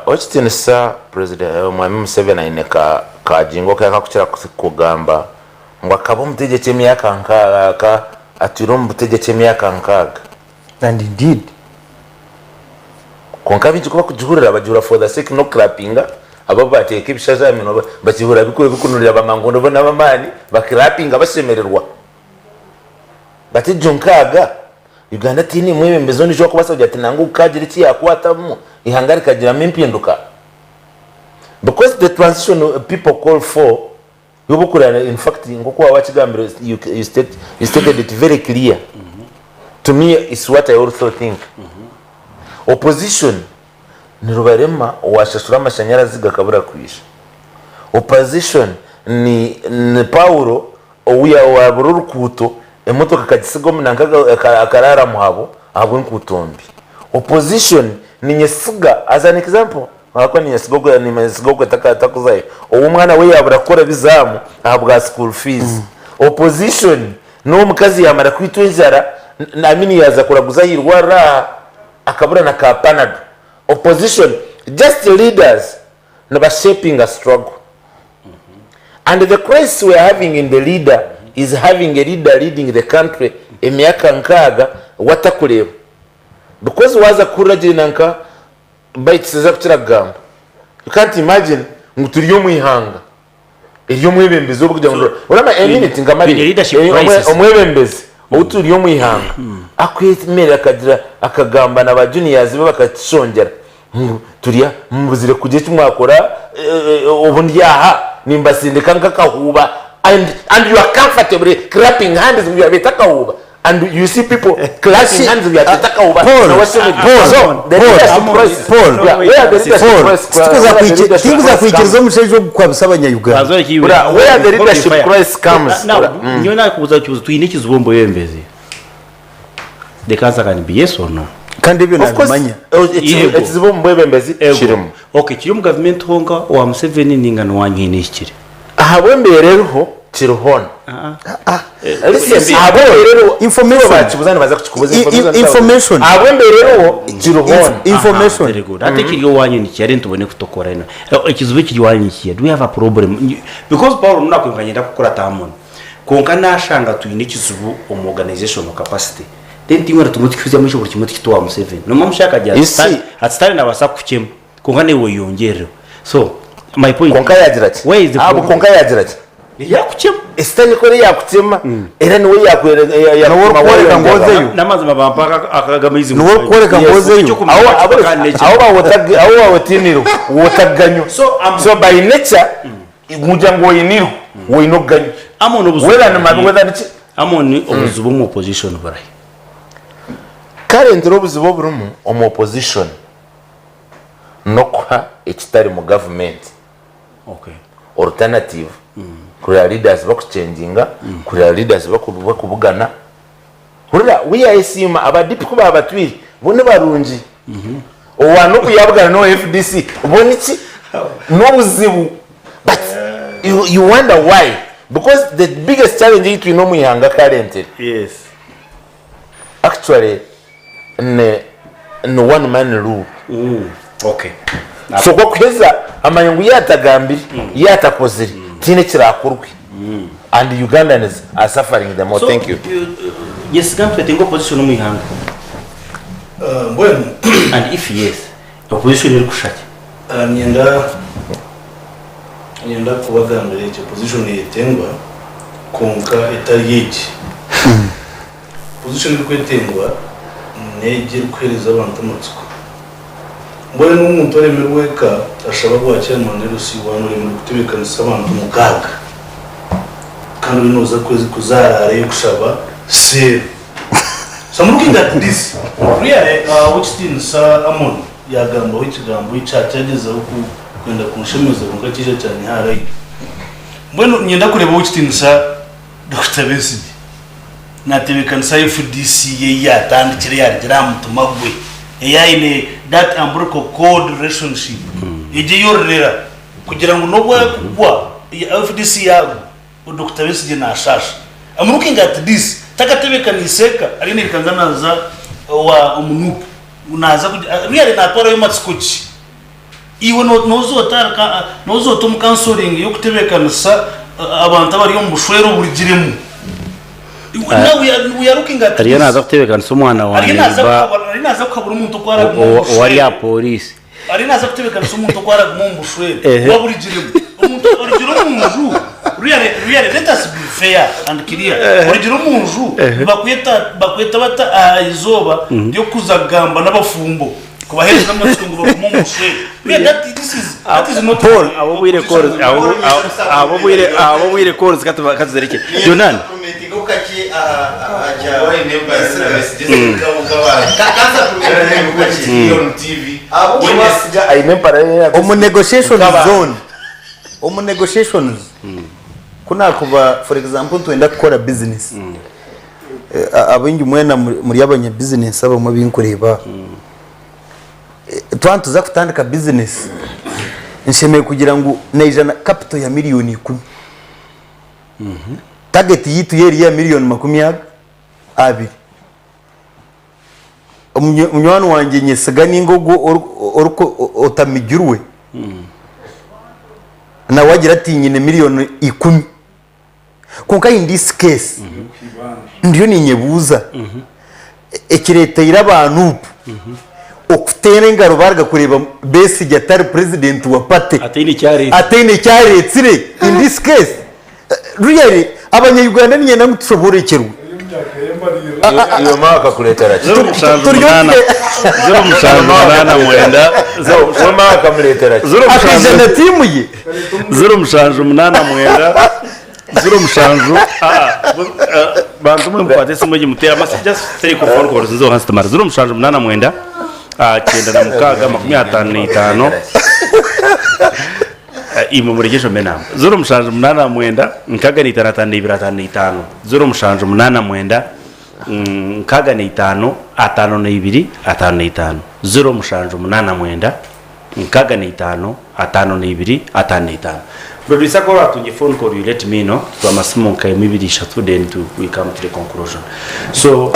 Owekitiinisa President Mwami Museveni aine ka kagingo ke akakukira kugamba ngu akaba omutegyeki emyaka nkaaga, atwire omu butegyeki emyaka nkaaga. And indeed. Kwonka abaingi ku bakugihurira bagihurira for the sake n'okuclappinga, abo abu bateeka ebishazi aha minwa bakihurira bikunurira bamangondo bo n'ab'amaani baclappinga bashemererwa. But egyo nkaaga, Uganda tihaine mwebembezi ondiijo orikubaasa kugira ati nangwa ogu kaagira eki yaakwatamu eihanga rikagiramu empinduka. Because the transition people call for Yobu okurara in fact nkoku waba wakigambire you, you, state, you stated it very clear to me it's what I also think opposition ni Rubarema owashashura amashanyarazi gakabura kwija opposition ni, ni Paulo owuya owabura orukuuto emotoka akagisiga omu nanka akarara muhabo ahabw'enkuuto mbi opposition ni Nyesiga as an example Ahabw'okuba ninyesiga ogwo, ninyesiga ogwo takuzayo. Ou omwana we yaabura kukora ebizaamu ahabwa school fees. Opposition n'omukazi yaamara kwitwa enjara, I mean yaaza kuraguza aha irwariro aha akabura na ka panado. Opposition, just leaders niba shapinga struggle. And the crisis we are having in the leader is having a leader leading the country. emyaka nkaaga we atakureeba because waaza kuhurira gye nanka baitu siza kukira kugamba you can't imagine ngu turi omu ihanga ery'omwebembezi orikugira ngu oraba a minute nka Twine leadership crisis. omwebembezi ou turi omu ihanga akwemerera akagira akagamba na ba juniors be bakakishongyera ngu turi mubuzire kugira eki mwakora obu ndi aha nimbasindika nk'akahuuba and and you are comfortably clapping hands ngu yabeeta akahuuba and you see people clapping hands ngu yabeeta akahuuba Paul, nawe ashemereirwe. Paul, So, the Paul, leadership crisis. Paul, Yeah, where the leadership Paul, crisis- tikuza where the kwiki- leadership tikuza crisis kwikiriza comes. omushaija ogu kuhabisa abanya-Uganda. Bura, where the leadership crisis comes. Now, Bura, nyowe nakubuuza ekibuuzo, twine ekizibu omu bwebembezi? The answer can be yes or no. Kandi ebyo Of course, nabimanya. Yego. ekizibu omu bwebembezi Ego. kirimu. Okay, kiri omu gavumenti honka owa Museveni ninga niwanyu haine ekikiri? Ahabw'embeera eriho kiri hoona. Listen, ahabw'embeera eriho Information. bakibuza nibaza kukikubuza Information. Ahabw'embeera eriho kiri hoona. Information. Very good. Hati ekiri owanyu ni kiha? Tubone kutokora ino. Ekizibu ekiri owanyu ni kiha? Do we have a problem? Because Paul nakwonka nyenda kukurata hamwe. Kwonka nashanga twine ekizibu omu organizational capacity. Then twena tumwe tukihuzya amaisho buri kimwe tukita owa Museveni. Nomanya omushaija akagira You ati see- Sitaane ati Sitaane nabaasa kukukyema kwonka naiwe oyeyongyereho. So my point Kwonka is, yagira ki? where is the Abo problem? kwonka yagira ki? Yakukyema. Sitaane ku eri yakukyema era niwe Niwe orikworeka ngu ozeyo. N'amazima bampa akamaizi Niwe orikworeka ngu ozeyo. Aho waaba otiinirwe otaganywa. So by nature kugira ngu oinirwe oine okuganywa. Amon obuzibu Whether ni mabi whether niki. Amon obuzibu omu opposition burahi? Currently obuzibu oburimu omu opposition n'okuha ekitari mu gavumenti alternative kureba leaders bakuchenjinga, kureba leaders bakubugana. Hurira weyayesiima aba DP ku baabatwire bo ni barungi. Owa Nup yaabugana n'owa FDC bo niki? N'obuzibu. But you, you wonder why because the biggest challenge ei twine omu ihanga currently Yes. actually ni, ni one man rule. Okay. So ku okuheza amanya ngu yaatagambire, yaatakozire, tihaine ekiraakorwe. And Ugandans are suffering the more. So, Thank you. Yes, gambe twetenga opposition omu ihanga. Mbwenu. And if yes, opposition erikushusha ki? Niinyenda niinyenda kubagambira eki, opposition neyetengwa kwonka etari egi. Opposition erikwetengwa n'egi erikuheereza abantu amatsiko. Mbwenu omuntu oremirwe eka ashaba bwa chairman LC one oremirwe kutebeekanisa abantu mukaaga kandi oriyo nooza kuzaaraara kushaba seero. So I'm looking at this really owekitiinisa Amon yaagambaho ekigambo eki akyagyezaho kwenda kunshemeza kwonka kyaija kyanyiha aha line. Mbwenu niinyenda kureeba owekitiinisa Dokita Besigye natebeekanisa FDC ye ei yaatandikire yarugira aha mutima gwe ei aine that umbilical cord relationship egyo ei orirera kugira ngu n'obu ekugwa FDC yaagwa Dokita Besigye naashaasha. I'm looking at this takatebeekaniise eka ariyo nairukanga naaza owa omu Nup naaza really naatwarayo matsiko ki? Iwe nooza ota nooza ota omu counseling y'okutebeekanisa abantu abari omu bushwere oburugiremu? Now we are, we are looking at Ariyo this. naaza kutebeekanisa omwana wa Ariyo naaza neiba kuhabura ariyo naaza kuhabura omuntu oku araguma omu owari aha bushwere. pooriisi. Ariyo naaza kutebeekanisa omuntu oku araguma omu bushwere Ehe. waburugiremu. Omuntu orugire omu nju really, really let us be fair and clear. Ehe. Orugire omu nju Ehe. nibakweta bakweta bata aha izooba ry'okuza kugamba n'abafumbo. Kubahereza amatsiko ngu bagume omu bushwere. Man, that, this is, that is not Paul, ab'obwire calls, abo- abo- ab'obwire ab'obwire calls katuba- katuzireke. Jonan, Omu negotiation zone, omu negotiations, ku nakuba for example nitwenda kukora business, Abaingi mwena muri abanya bizinesi abamwe abu nkureeba Twaba nituza kutandika bizinesi nshemereire kugira ngu naija na kapito ya miriyoni ikumi. Tageti yaitu yo eri eya miriyoni makumi abiri. Munywani wangye nyesiga ninga ogwo otamigirwe nawe agira ati nyine miriyoni ikumi. Kwonka in this case. Ndiyo ninyebuuza ekireteire aba Nup okuteera engaro baruga kureeba Besigye atari president wa party ataine eki areetsire in this case. Really abanya Uganda niinyenda ngu tushoborekyerwe. Iwe mawe akakureetera ki? 0789 We mawe akamureetera ki? Akaija na tiimu ye. 0789 07 bantu mwe mukwate esimu egi muteere amasi just take a phone calls nizo hansi tumara 0789 96 55 Imwe murekye nshome enamba. 0789 65 55. 0789 65 52 55. 0789 65 52 55. Producer ku oratunge phone call you let me know tutwe amasimu nka emwe ibiri ishatu then tu, we come to the conclusion. So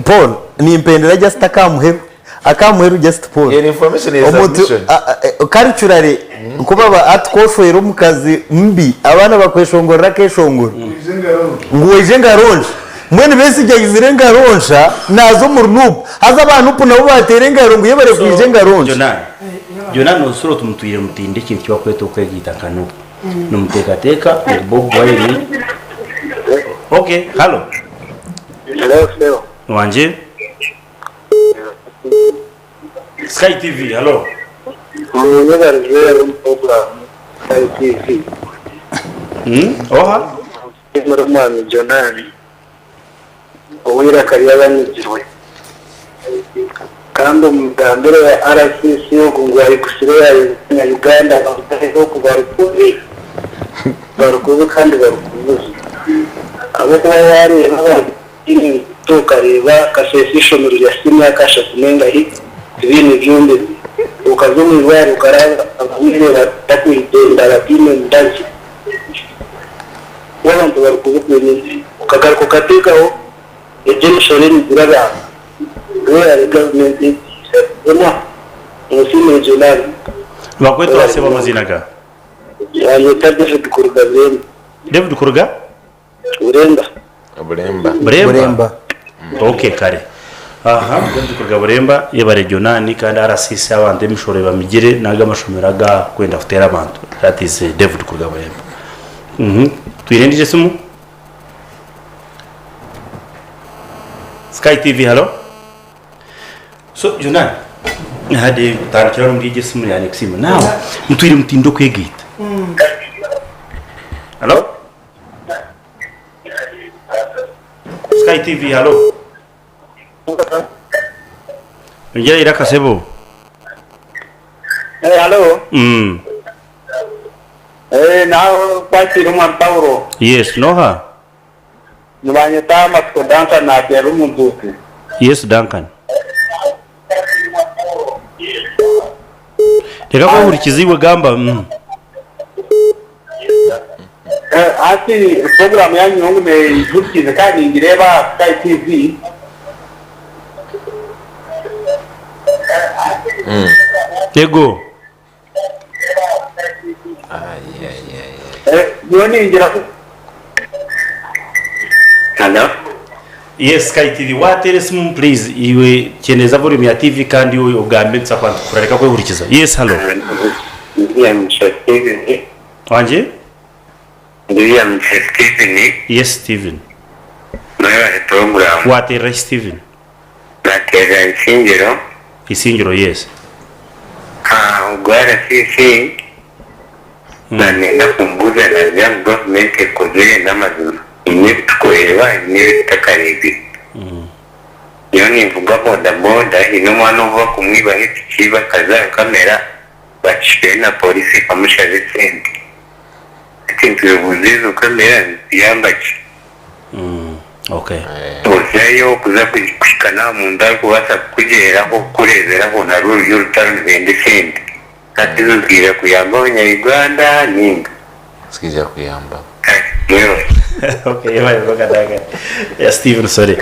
Paul nimpendera just akamuheru Akamuheru just Paul. Your information is Omuntu submission. culturally kuba ba ati ku oshwera omukazi mubi abaana bakweshongorera akeshongoro ngu waija engaro nsha. Mbwenu Besigye aizire engaro nsha naaza omuri Nup haza aba Nup nabo baateera engaro ngu yebare kwija engaro nsha. Jonani, Jonani osura oti mutwire mutinde ekintu eki bakweta okwegaita nka Nup. Nimuteekateeka ngu Bobi Wine. Okay, hallo. Hello, hello. Wangye? Sky TV, hallo. Munyebarizwe omu puroguramu Sky TV. Oha? Muri omwami Jonani ow'eiraka ry'abanyigirwe. Kandi omu migambire ya RCC ogu ngu ayigusire yayeza Uganda oku bari kubi bari kubi kandi bari kubuza. Ahabw'okuba waareeba abantu Okareeba Kasese eishomero rya siniya kashatu nengahi tibiine byombeko. Okaza omu irwariro okaraaba abarwaire batakwitenda bataine mubazi obu abantu barikubukurinda. Okagaruka okateekaho egyo emishoro erigura abantu where gavumenti egi Musiime Jonani. Nibakweta oha sebo amaziina gaawe? Banyeta David kuruga Buremba. David kuruga? Buremba. Buremba. Buremba. Buremba. Okay kare. Aha, David kuruga Buremba, yebare Jonani kandi RCC abantu emishoro ebamigire naga amashomero aga kwenda kuteera abantu. That is eh, David kuruga Buremba. Mhm. Twine endijo esimu? Sky TV, hello. So Jonani, hade kutandikira omuri egi esimu ya Nexim. Now, mutwire mutinde okwegaita. Hello? Sky TV, halo. Ongera iraka sebo. Eh, halo. Eh, naho kwakira omwami Paulo. Yes, noha? Nibanyeta Matsiko Duncan nateera omu Ntuusi. Yes, Duncan. Reka kwehurikiza iwe gamba. Hati puroguraamu yaanyu nyowe ngume ehurikiize kandi ningireeba aha Sky TV. Yego. Nyowe ningira ku. Hello? Yes, Sky TV. Wateera esimu please iwe kyendeeza volume ya TV kandi iwe ogambe nituza kuba nitukuhurira reka kwehurikiza. Yes, hello. Ndiyamisha Steven. Wangye? Ndiyamisha Steven. Yes, Steven. Mwebare puroguraamu. Wateerera ki Steven? Nateerera Isingiro. Isingiro, yes. Ogu RCC nanyenda kumubuuza nagira ngu gavumenti ekozire n'amazima haine ebi turikureeba haine ebi tutakareebire. Nyowe ninvuga boda boda haine omwana ou barikumwibaho epiki bakaza aha kamera bakishutire na pooriisi ekamushaba esente. Hati nitwebuuza ezo kamera nizituyamba ki? Ozayo kuza kuhika n'aha muntu arikubaasa kukugyereraho kukureeberaho narwo ruri orutaro nibenda esente. Hati ezo ziija kuyamba abanya Uganda ninga? Ziija kuyamba. Mwebale. Okay, yebale munonga Duncan. Yeah, Steven, sorry.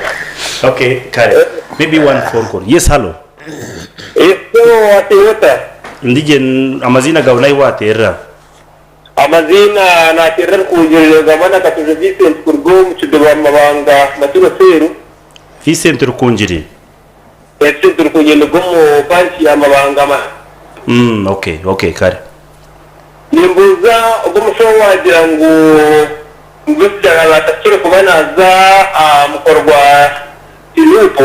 Okay, kare. Maybe one phone call. Yes, hello. Yes, wateerera ota? Ndi gye, amaziina gaawe n'ahi wateerera. Amaziina naterera Rukungiri Gavana Katuju Vincent kuruga omu Kidiba Mabanga Maturo Seru. Vincent Rukungiri. Vincent Rukungiri nduga omu parish ya Mabanga Ma. Mm ok ok kare. Nimbuuza ogwo omushaho wagira ngu Besigye araabe atakire kuba naaza aha mukoro gwa Nup.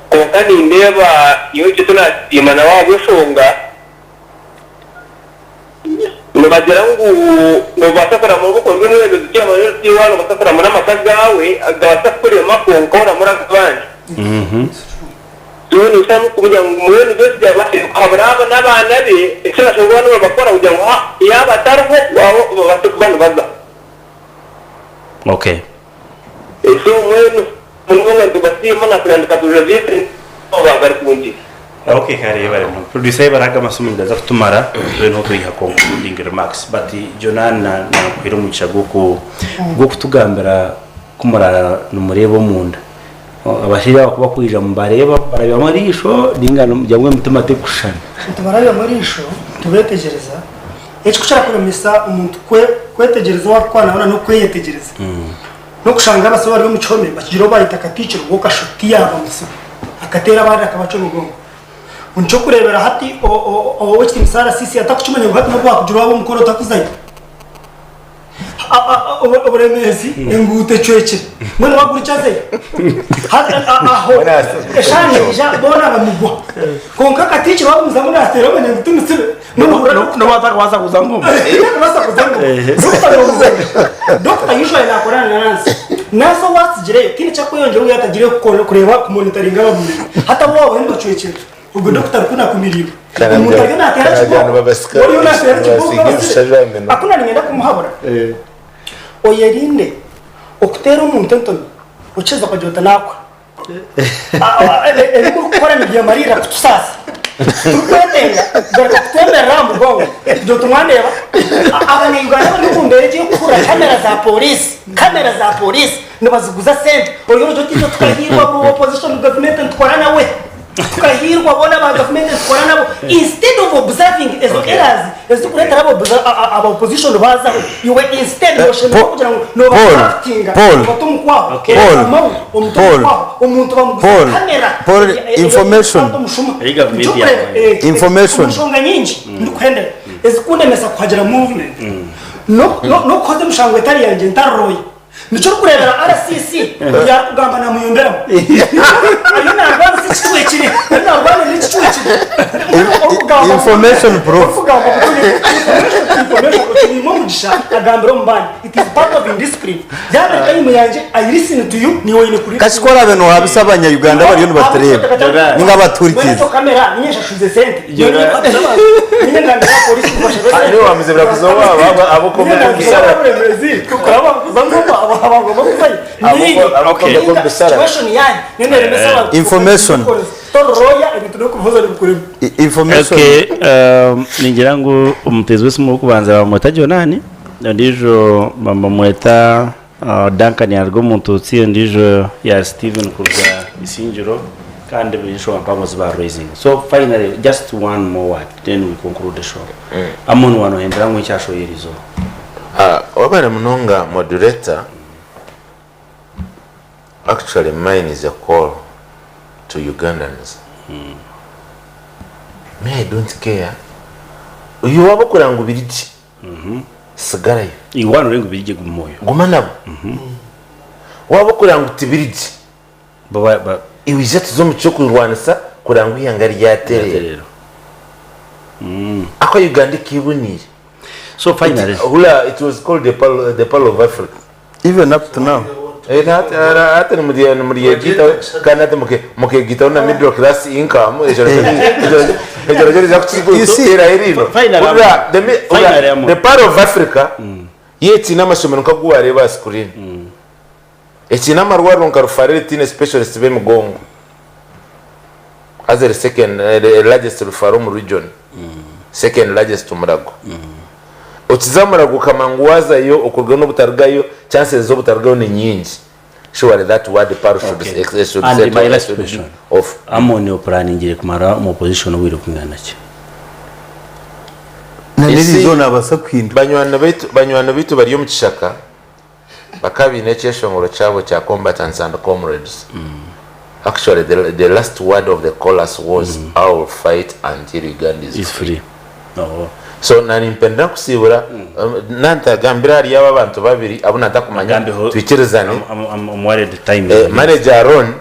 Kwonka nindeeba nyowe ekyo tinakisiima nawe ahabw'enshonga. Nibagira ngu noobaasa kuramura obu ori omwebembezi chairman LC1 noobaasa kuramura amaka gaawe gabaasa kukurema kwonka oramure ag'abandi. So nooshusha nk'okugira ngu mbwenu Besigye abaire kuhabura abo n'abaana be eki bashemereire kuba nibakora kugira ngu yaaba atariho abo babaase kuba nibaza. Okay. So mbwenu munonga nitubasiima na kurandika tuja Vincent Obangarikungye. Ok kare yebare munonga producer yebare aga amasomo nigaza kutumara tube niho twiha concluding remarks but Jonan nakuhaire omugisha gwokutugambira kumurara nimureeba omunda abashaija abakuba kwija mubareeba mubarabyamu eriisho ninga nimugira ngu emitima tekushushana. Nitubarabyamu eriisho nitubeetegyereza. Eki ku kirakuremesa omuntu kwetegyereza ou arikukwana nawe n'okweyetegyereza. N'okushanga abasibe bari omu kihome bakigira ou baayeta katiikiro we okashusha oti tiyaaba musibe. Akateera abandi akabaca omugongo. Nikyokureebera hati ow'ekitiinisa RCC atakukimanya ngu hati n'obu waakugira waaba omukoro otakuzayo. Oburemeezi enguuto ecwekire mbwenu waagura azeyo. Aho eshaaha neija boona bamugwa. Kwonka katiikiro waagumizamu naateera omanya ngu ti musibe. N'obu atakubaasa kuza ngoma. Atakubaasa kuza ngoma. Dokita n'omuzaire. Dokita usually naakorana na nurse. Nurse ou atsigireyo tihaine eki arikweyongyeraho ou yatagireyo kureeba kumonitaringa abarwaire. Hati abu waaba nibacwekyera, ogwo dokita ariyo naakumiriirwa. Omuntu ariyo naateera kibooko, oriyo naateera kibooko abasibe. Aku naaniinyenda kumuhabura, oyerinde okuteera omuntu entomi okiheza okagira oti naakwa. Ebi murikukora nibyemariirira kutusaasa. Turikwetenga kugaruka kutwemerera aha mugongo kugira oti mwandeeba. Abanya-Uganda abari omu mbeera egi ey'okuhurira kamera za pooriisi, kamera za pooriisi nibaziguza sente. Oriyo noogira oti itwe tukahiirwa buri opposition gavumenti nitukora nawe. Tukahiirwa boona aba gavumenti nitukora nabo. Instead of observing ezo errors ezirikureetera aba opposition baazaho, iwe instead noshemererwa kugira ngu nobacorruptinga, nobata omu kwaha, obatamamu, omuta omu kwaha, omuntu bamuguza kamera information. omushuma. Ekyokureeba, enshonga nyingi ndikuhendera ezikundemesa kuhagira movement n'okuhoza emishango etari yangye ntari lawyer. Nikyo orikureebera RCC buri arikugamba namuyomberamu. Ariyo narwanisa ekicwekire. Ariyo narwanirira ekicwekire. Orikugamba Information proof. Orikugamba butunu. Information information otiniime omugisha agambire omu bandi. It is part of indiscipline. Yaaba eri time yangye I listen to you niiwe oine kuri Kasi ku oraabe noohabisa abanya-Uganda abariyo nibatureeba ninga abatuhurikiize. Mbwenu kamera niinye nshashuize sente. Niinye ngambire aha polisi ngu bashabe sente. Niwe wamuzibira kuza owaabo ahabw'okwomeka omu bisara. Information. Information. Okay, ningira ngu omuteezi w'esimu ow'okubanza bamweta Jonani, ondiijo bamweta Duncan yaruga omu Ntuutsi, ondiijo ya Steven kuruga Isingiro kandi buri nshonga mpango ezi ba raising. So finally just one more word then we conclude the show. Amon wanohendera ngu enkyashoya eriizooba. Wabare munonga moderator, actually mine is a call to Ugandans. Me I don't care, oyo waba okureba ngu biri gye sigarayo. Iwe waaba nooreeba ngu biri gye guma oyo. Guma nabo. Waaba okureba ngu tibiri gye, iwe ija tuze omu ky'okurwanisa kureba ngu eihanga ryatereera. Ahakuba Uganda ekeeboniire. So finally. Hurira, it was called the pearl, the pearl of Africa. Even up to now. Eh, na hati- na hati nimuryegitaho kandi hati mukegitaho na middle class income ekyo nakyo ekyo nakyo nikiza You see, kukiteeraho eriino. Finally, Hurira, the mi- hurira, Finally, Amon. the pearl of Africa yo ekiine amashomero nk'agu wareeba aha screen. Ekiine amarwariro nka Rufariri tiine specialist b'emigongo. Haza eri second eri largest Rufaro omu region. Second largest Murago. Okiza Murago okamanya ngu waazayo okurugayo n'obutarugayo chances z'obutarugayo ni nyingi. Surely that word pearl should, Okay. ex, should And settle, my last should be question. off. Amon opuraaningire kumara omu opposition obwire kwingana ki? Na n'eriizooba naabaasa kuhindura. Banywani baitu banywani baitu bari omu kishaka bakaba baine ekyeshongoro kyabo kya Combatants and Comrades. Actually the, the last word of the chorus was I will fight until Uganda is, Is free. Oh. So na nimpendera nkusiibura nantagambira ahari abo abantu babiri abu nantakumanya Agambeho- twikirizane. I'm, I'm, I'm worried time. Eh, manager Aaron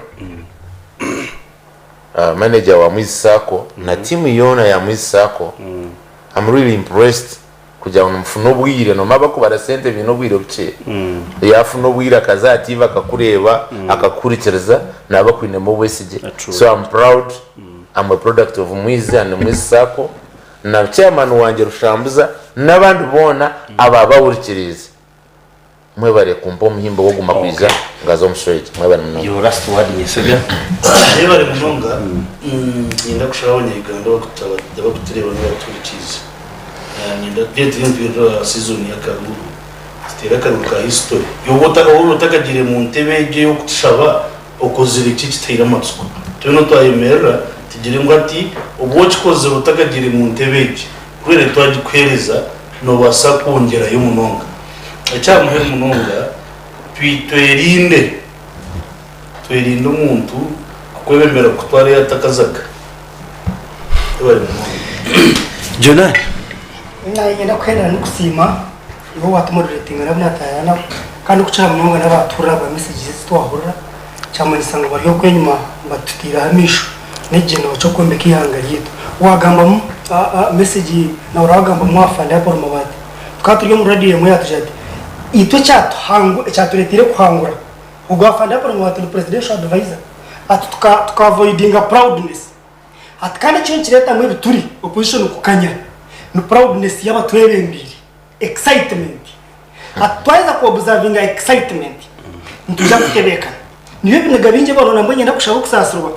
Manager wa Mwizi Sacco na tiimu yoona ya Mwizi Sacco I'm really impressed kugira ngu nimufuna obwire nomanya abakubara sente baine obwire bukye yafuna obwire akaza aha TV akakureeba akakuhurikiriza naaba akwinemu obwesigye so I'm proud I'm a product of Mwizi and Mwizi Sacco na chairman wangye Rushambuza n'abandi boona ababahurikiriize. Mwebare kumpa omuhimbo gw'okuguma kwija ngaza omu show egi. Mwebare munonga. Your last word Nyesiga. Mwebare munonga. Niinyenda kushaba abanya-Uganda abarikutureeba n'abatuhurikiize. Niinyenda tugire turiyo nitwirira aha season y'akaruuru, tuteere akaruuru ka history. Iwe waaba otakagiire mu ntebe egyo ey'okutushaba, okozire ki ekituhaire amatsiko? Twena twayemerera tugire ngu hati obu okikozire otakagiire mu ntebe egi, kubera twagikuheereza noobaasa kwongyerayo munonga. Ekya muheru munonga, twerinde, twerinde omuntu kukwebembera kukutwara ei atakazaga. Webare munonga. Jonah. Naanye niinyenda kuhendera n'okusiima iwe owaatumoderetinga n'abu naataayaaya nabo kandi okukira munonga n'abaatuhurira ahabwa messages ezi twahurira kyamanyisa ngu bari okwo enyima batutaireho amaisho n'ekigyendererwa ky'okwombeka eihanga ryaitu. Waagambamu message nahurira waagambamu Afande Apollo Mabati. Tukaba turi omu radiyo emwe yaatugira ati, Itwe ekyatureeteire kuhangura, ogwo afande akora ngu ati ni presidential advisor, ati tuka avoidinga proudness. Ati kandi ekiriyo nikireetamu ebituri, opposition kukanya, ni proudness y'abatwebembeire, excitement. Ati twaheza ku observinga excitement, nitwija kutebeekana. Nibyo ebiniga bingi ebi waroora mbwenu niinyenda kushaba okusaasirwa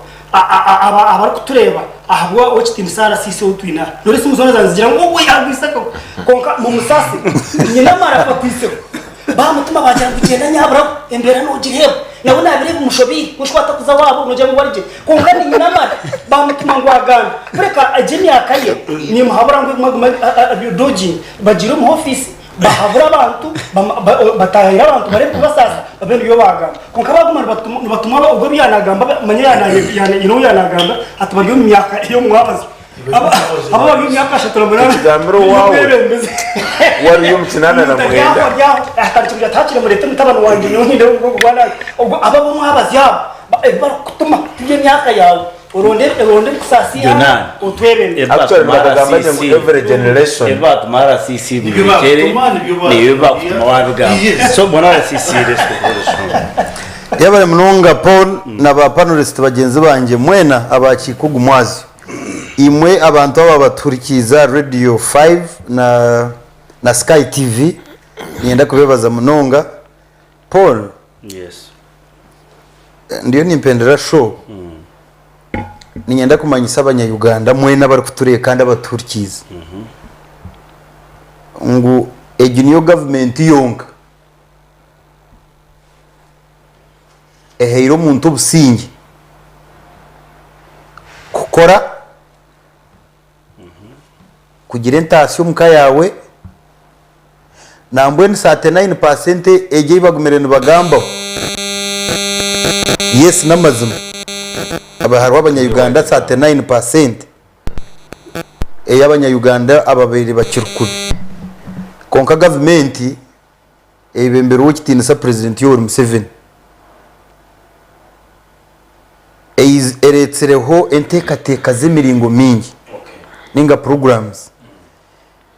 abarikutureeba ahabwa ow'ekitiinisa RCC ou twine aha. Noreeba esimu zoona zaanzigira ngu ogwo yaagwisa akagwe. Kwonka mumusaasire. Nyine amara akwiseho. Baamutuma baagira ngu gyenda nyaburaho embeera noogireeba. Nawe naabireeba bimushobeire. Noshusha watakuza waabo noogira ngu warigye. Kwonka niinyine amara. Baamutuma ngu agambe. Kureka egyo emyaka ye niimuhabura ngu egume agume dodging. Bagiire omu ofiisi. Bahabura abantu, bataahirira abantu barebe kubasaasa, babe nibyo baagamba. Kwonka baaguma nibatuma ogwo ebi yaanagamba, manya haine ou yaanagamba ati bari omu myaka y'omwabazi. Abo abari omu myaka 38 Ekigambiro owaawe n'omwebembezi. wari omu 89. Ari aho, atandikire kugira ati hakire mureete mutabani wangye nyowe nyine ogu ogwana. Abo ab'omwabazi abo, ebi barikukutuma tiby'emyaka yaawe. Oronde oronde ebikusaasa Byona ihanga otwebembere. Actually nibakagamba gye ngu every generation. Ebi baatuma RCC Nibyo birekyere baakutuma, nibyo nibyo baakutuma. baakutuma waabigamba. Yes. So mbwenu RCC resikukoresha. Yebare munonga Paul na ba panelist bagyenzi bangye mwena abakiika ogu mwazyo. Imwe abantu aba abatuhurikiize aha Radio 5 na na Sky TV niinyenda kubeebaza munonga. Paul Yes. Ndiyo nimpendera show niinyenda kumanyisa abanya-Uganda mwena abarikutureeba kandi abatuhurikiize ngu egi niyo gavumenti yonka ehaire omuntu obusingye kukora, kugira entaasya omu ka yaawe, nambwenu 39% egyo ei bagumire nibagambaho, yes n'amazima hariho abanya-Uganda 39% ey'abanya-Uganda ababaire bakiri kubi. Kwonka gavumenti eyebembirwe ow'ekitiinisa Purezidenti Yoweri Museveni ereetsireho enteekateeka z'emiringo mingi ninga programs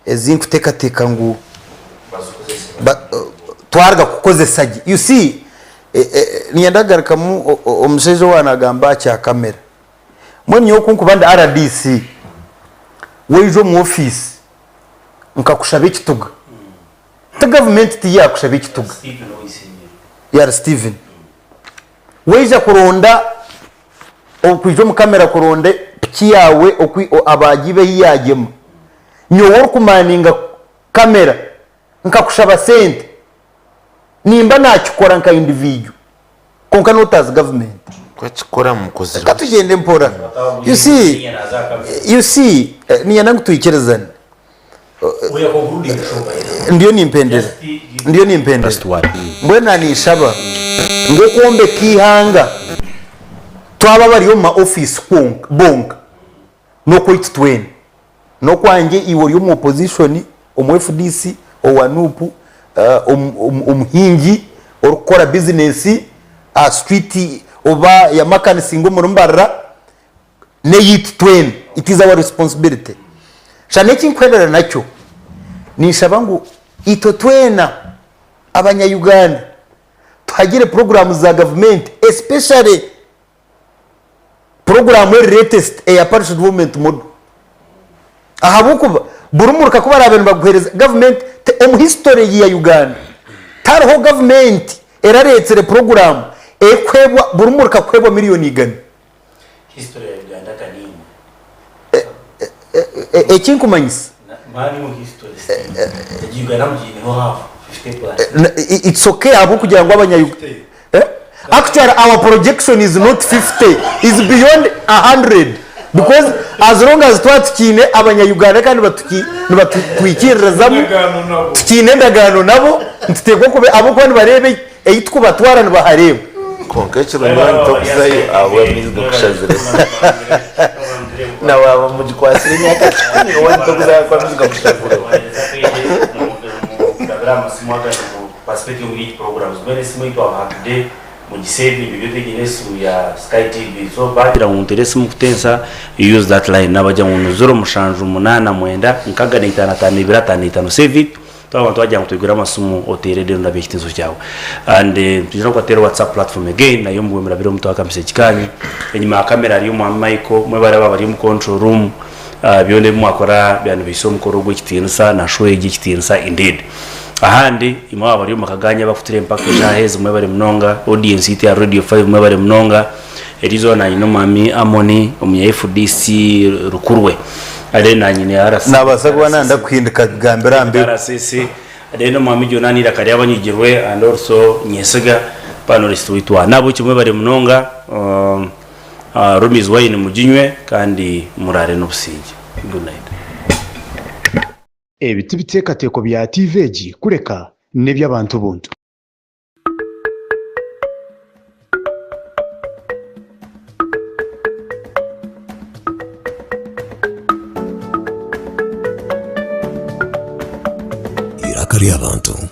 ezi nkuteekateeka ngu twaruga kukozesa gye. You see, niinyenda kugarukamu omushaija owaaba naagamba aha kya kamera. Mbwenu nyowe ku nkuba ndi rdc, waija omu ofiisi nkakushaba ekituga, ti gavumenti tiyo yaakushaba ekituga, yari Steven. Waija kuronda okwija omu kamera kuronda piki yaawe oku abaagiiba eyi yaagyema, nyowe orikumaninga kamera nkakushaba sente, nimba naakikora nka individual kwonka n'otaazi gavumenti. Kwakikora mukozire Reka tugyende mpora. You see, you see, niinyenda ngu twikirizane. Ndiyo nimpendera ndiyo nimpendera mbwenu na ninshaba ngu okwombeka eihanga twaba abari omu ma ofiisi kwonka bonka n'okwaitu twena n'okwangye iwe ori omu opposition omu FDC owa nup omuhingi orikukora bizinesi aha street oba ya makanisinga omuri Mbarara n'eyaitu twena, it is our responsibility. Shana eki nkuhendera nakyo, ninshaba ngu itwe twena abanya Uganda tuhagire puroguraamu za gavumenti especially puroguraamu eri latest eya Parish Development Model ahabw'okuba buri muruka ku baraabe nibaguheereza gavumenti omu history ya Uganda tihariho gavumenti erareetsire puroguraamu erikuheebwa buri muruka kuheebwa miriyoni igana. History ya Uganda kanimwe. Ekinkumanyisa Mani mu history egi Uganda mugiineho half 50 plus. It's okay ahabw'okugira ngu abanya Actually our projection is not 50 is beyond 100 because as long as twaba tukiine abanya Uganda kandi nibatwikiririzamu tukiine endagaano nabo nituteekwa kuba ahabw'okuba nibareeba ei tukubatwara nibahareeba. Kwonka ekirungi waaba tokuzayo ahabw'amaizi gakushazire. Na waaba mugikwatsire emyaka kikumi owaanyu tokuzayo ahabw'okuba amaizi gakushazire. Bagira ngu ntere esimu kutensa use that line nabagira ngu ni ziro mushanju munaana mwenda nkaga na itaano ataano ibiri ataano na itaano save it. Twaba twagira ngu twigure amasimu oteere then orabe ekitenso kyawe and twija nokubateera whatsapp platform again nayo mbwe murabire omu twaka message kanyu. Enyima ya camera hariyo omwami Michael mwebare abo abari omu control room byona ebi mwakora byaba nibihisya omukoro ogu ekitiinisa na show egi ekitiinisa indeed. Ahandi imwe abo abari omu maka ganyu abakutire empaka eshaaha ezi mwebare munonga, audience yaitu ya radio five mwebare munonga. Eriizooba nanye n'omwami Amoni omunya FDC Rukurwe then nanye ne RC Nabaasa kuba nanda kuhindika bigambire aha mbeho. RCC then omwami Jonah n'eiraka ry'abanyigirwe and also Nyesiga panelist waitu aha. Nahabwekyo mwebare munonga Rumi's wine muginywe kandi muraare n'obusingye. Good night. Ebi ti biteekateeko bya tiivi egi kureka n'eby'abantu buntu. Eiraka ry'abantu.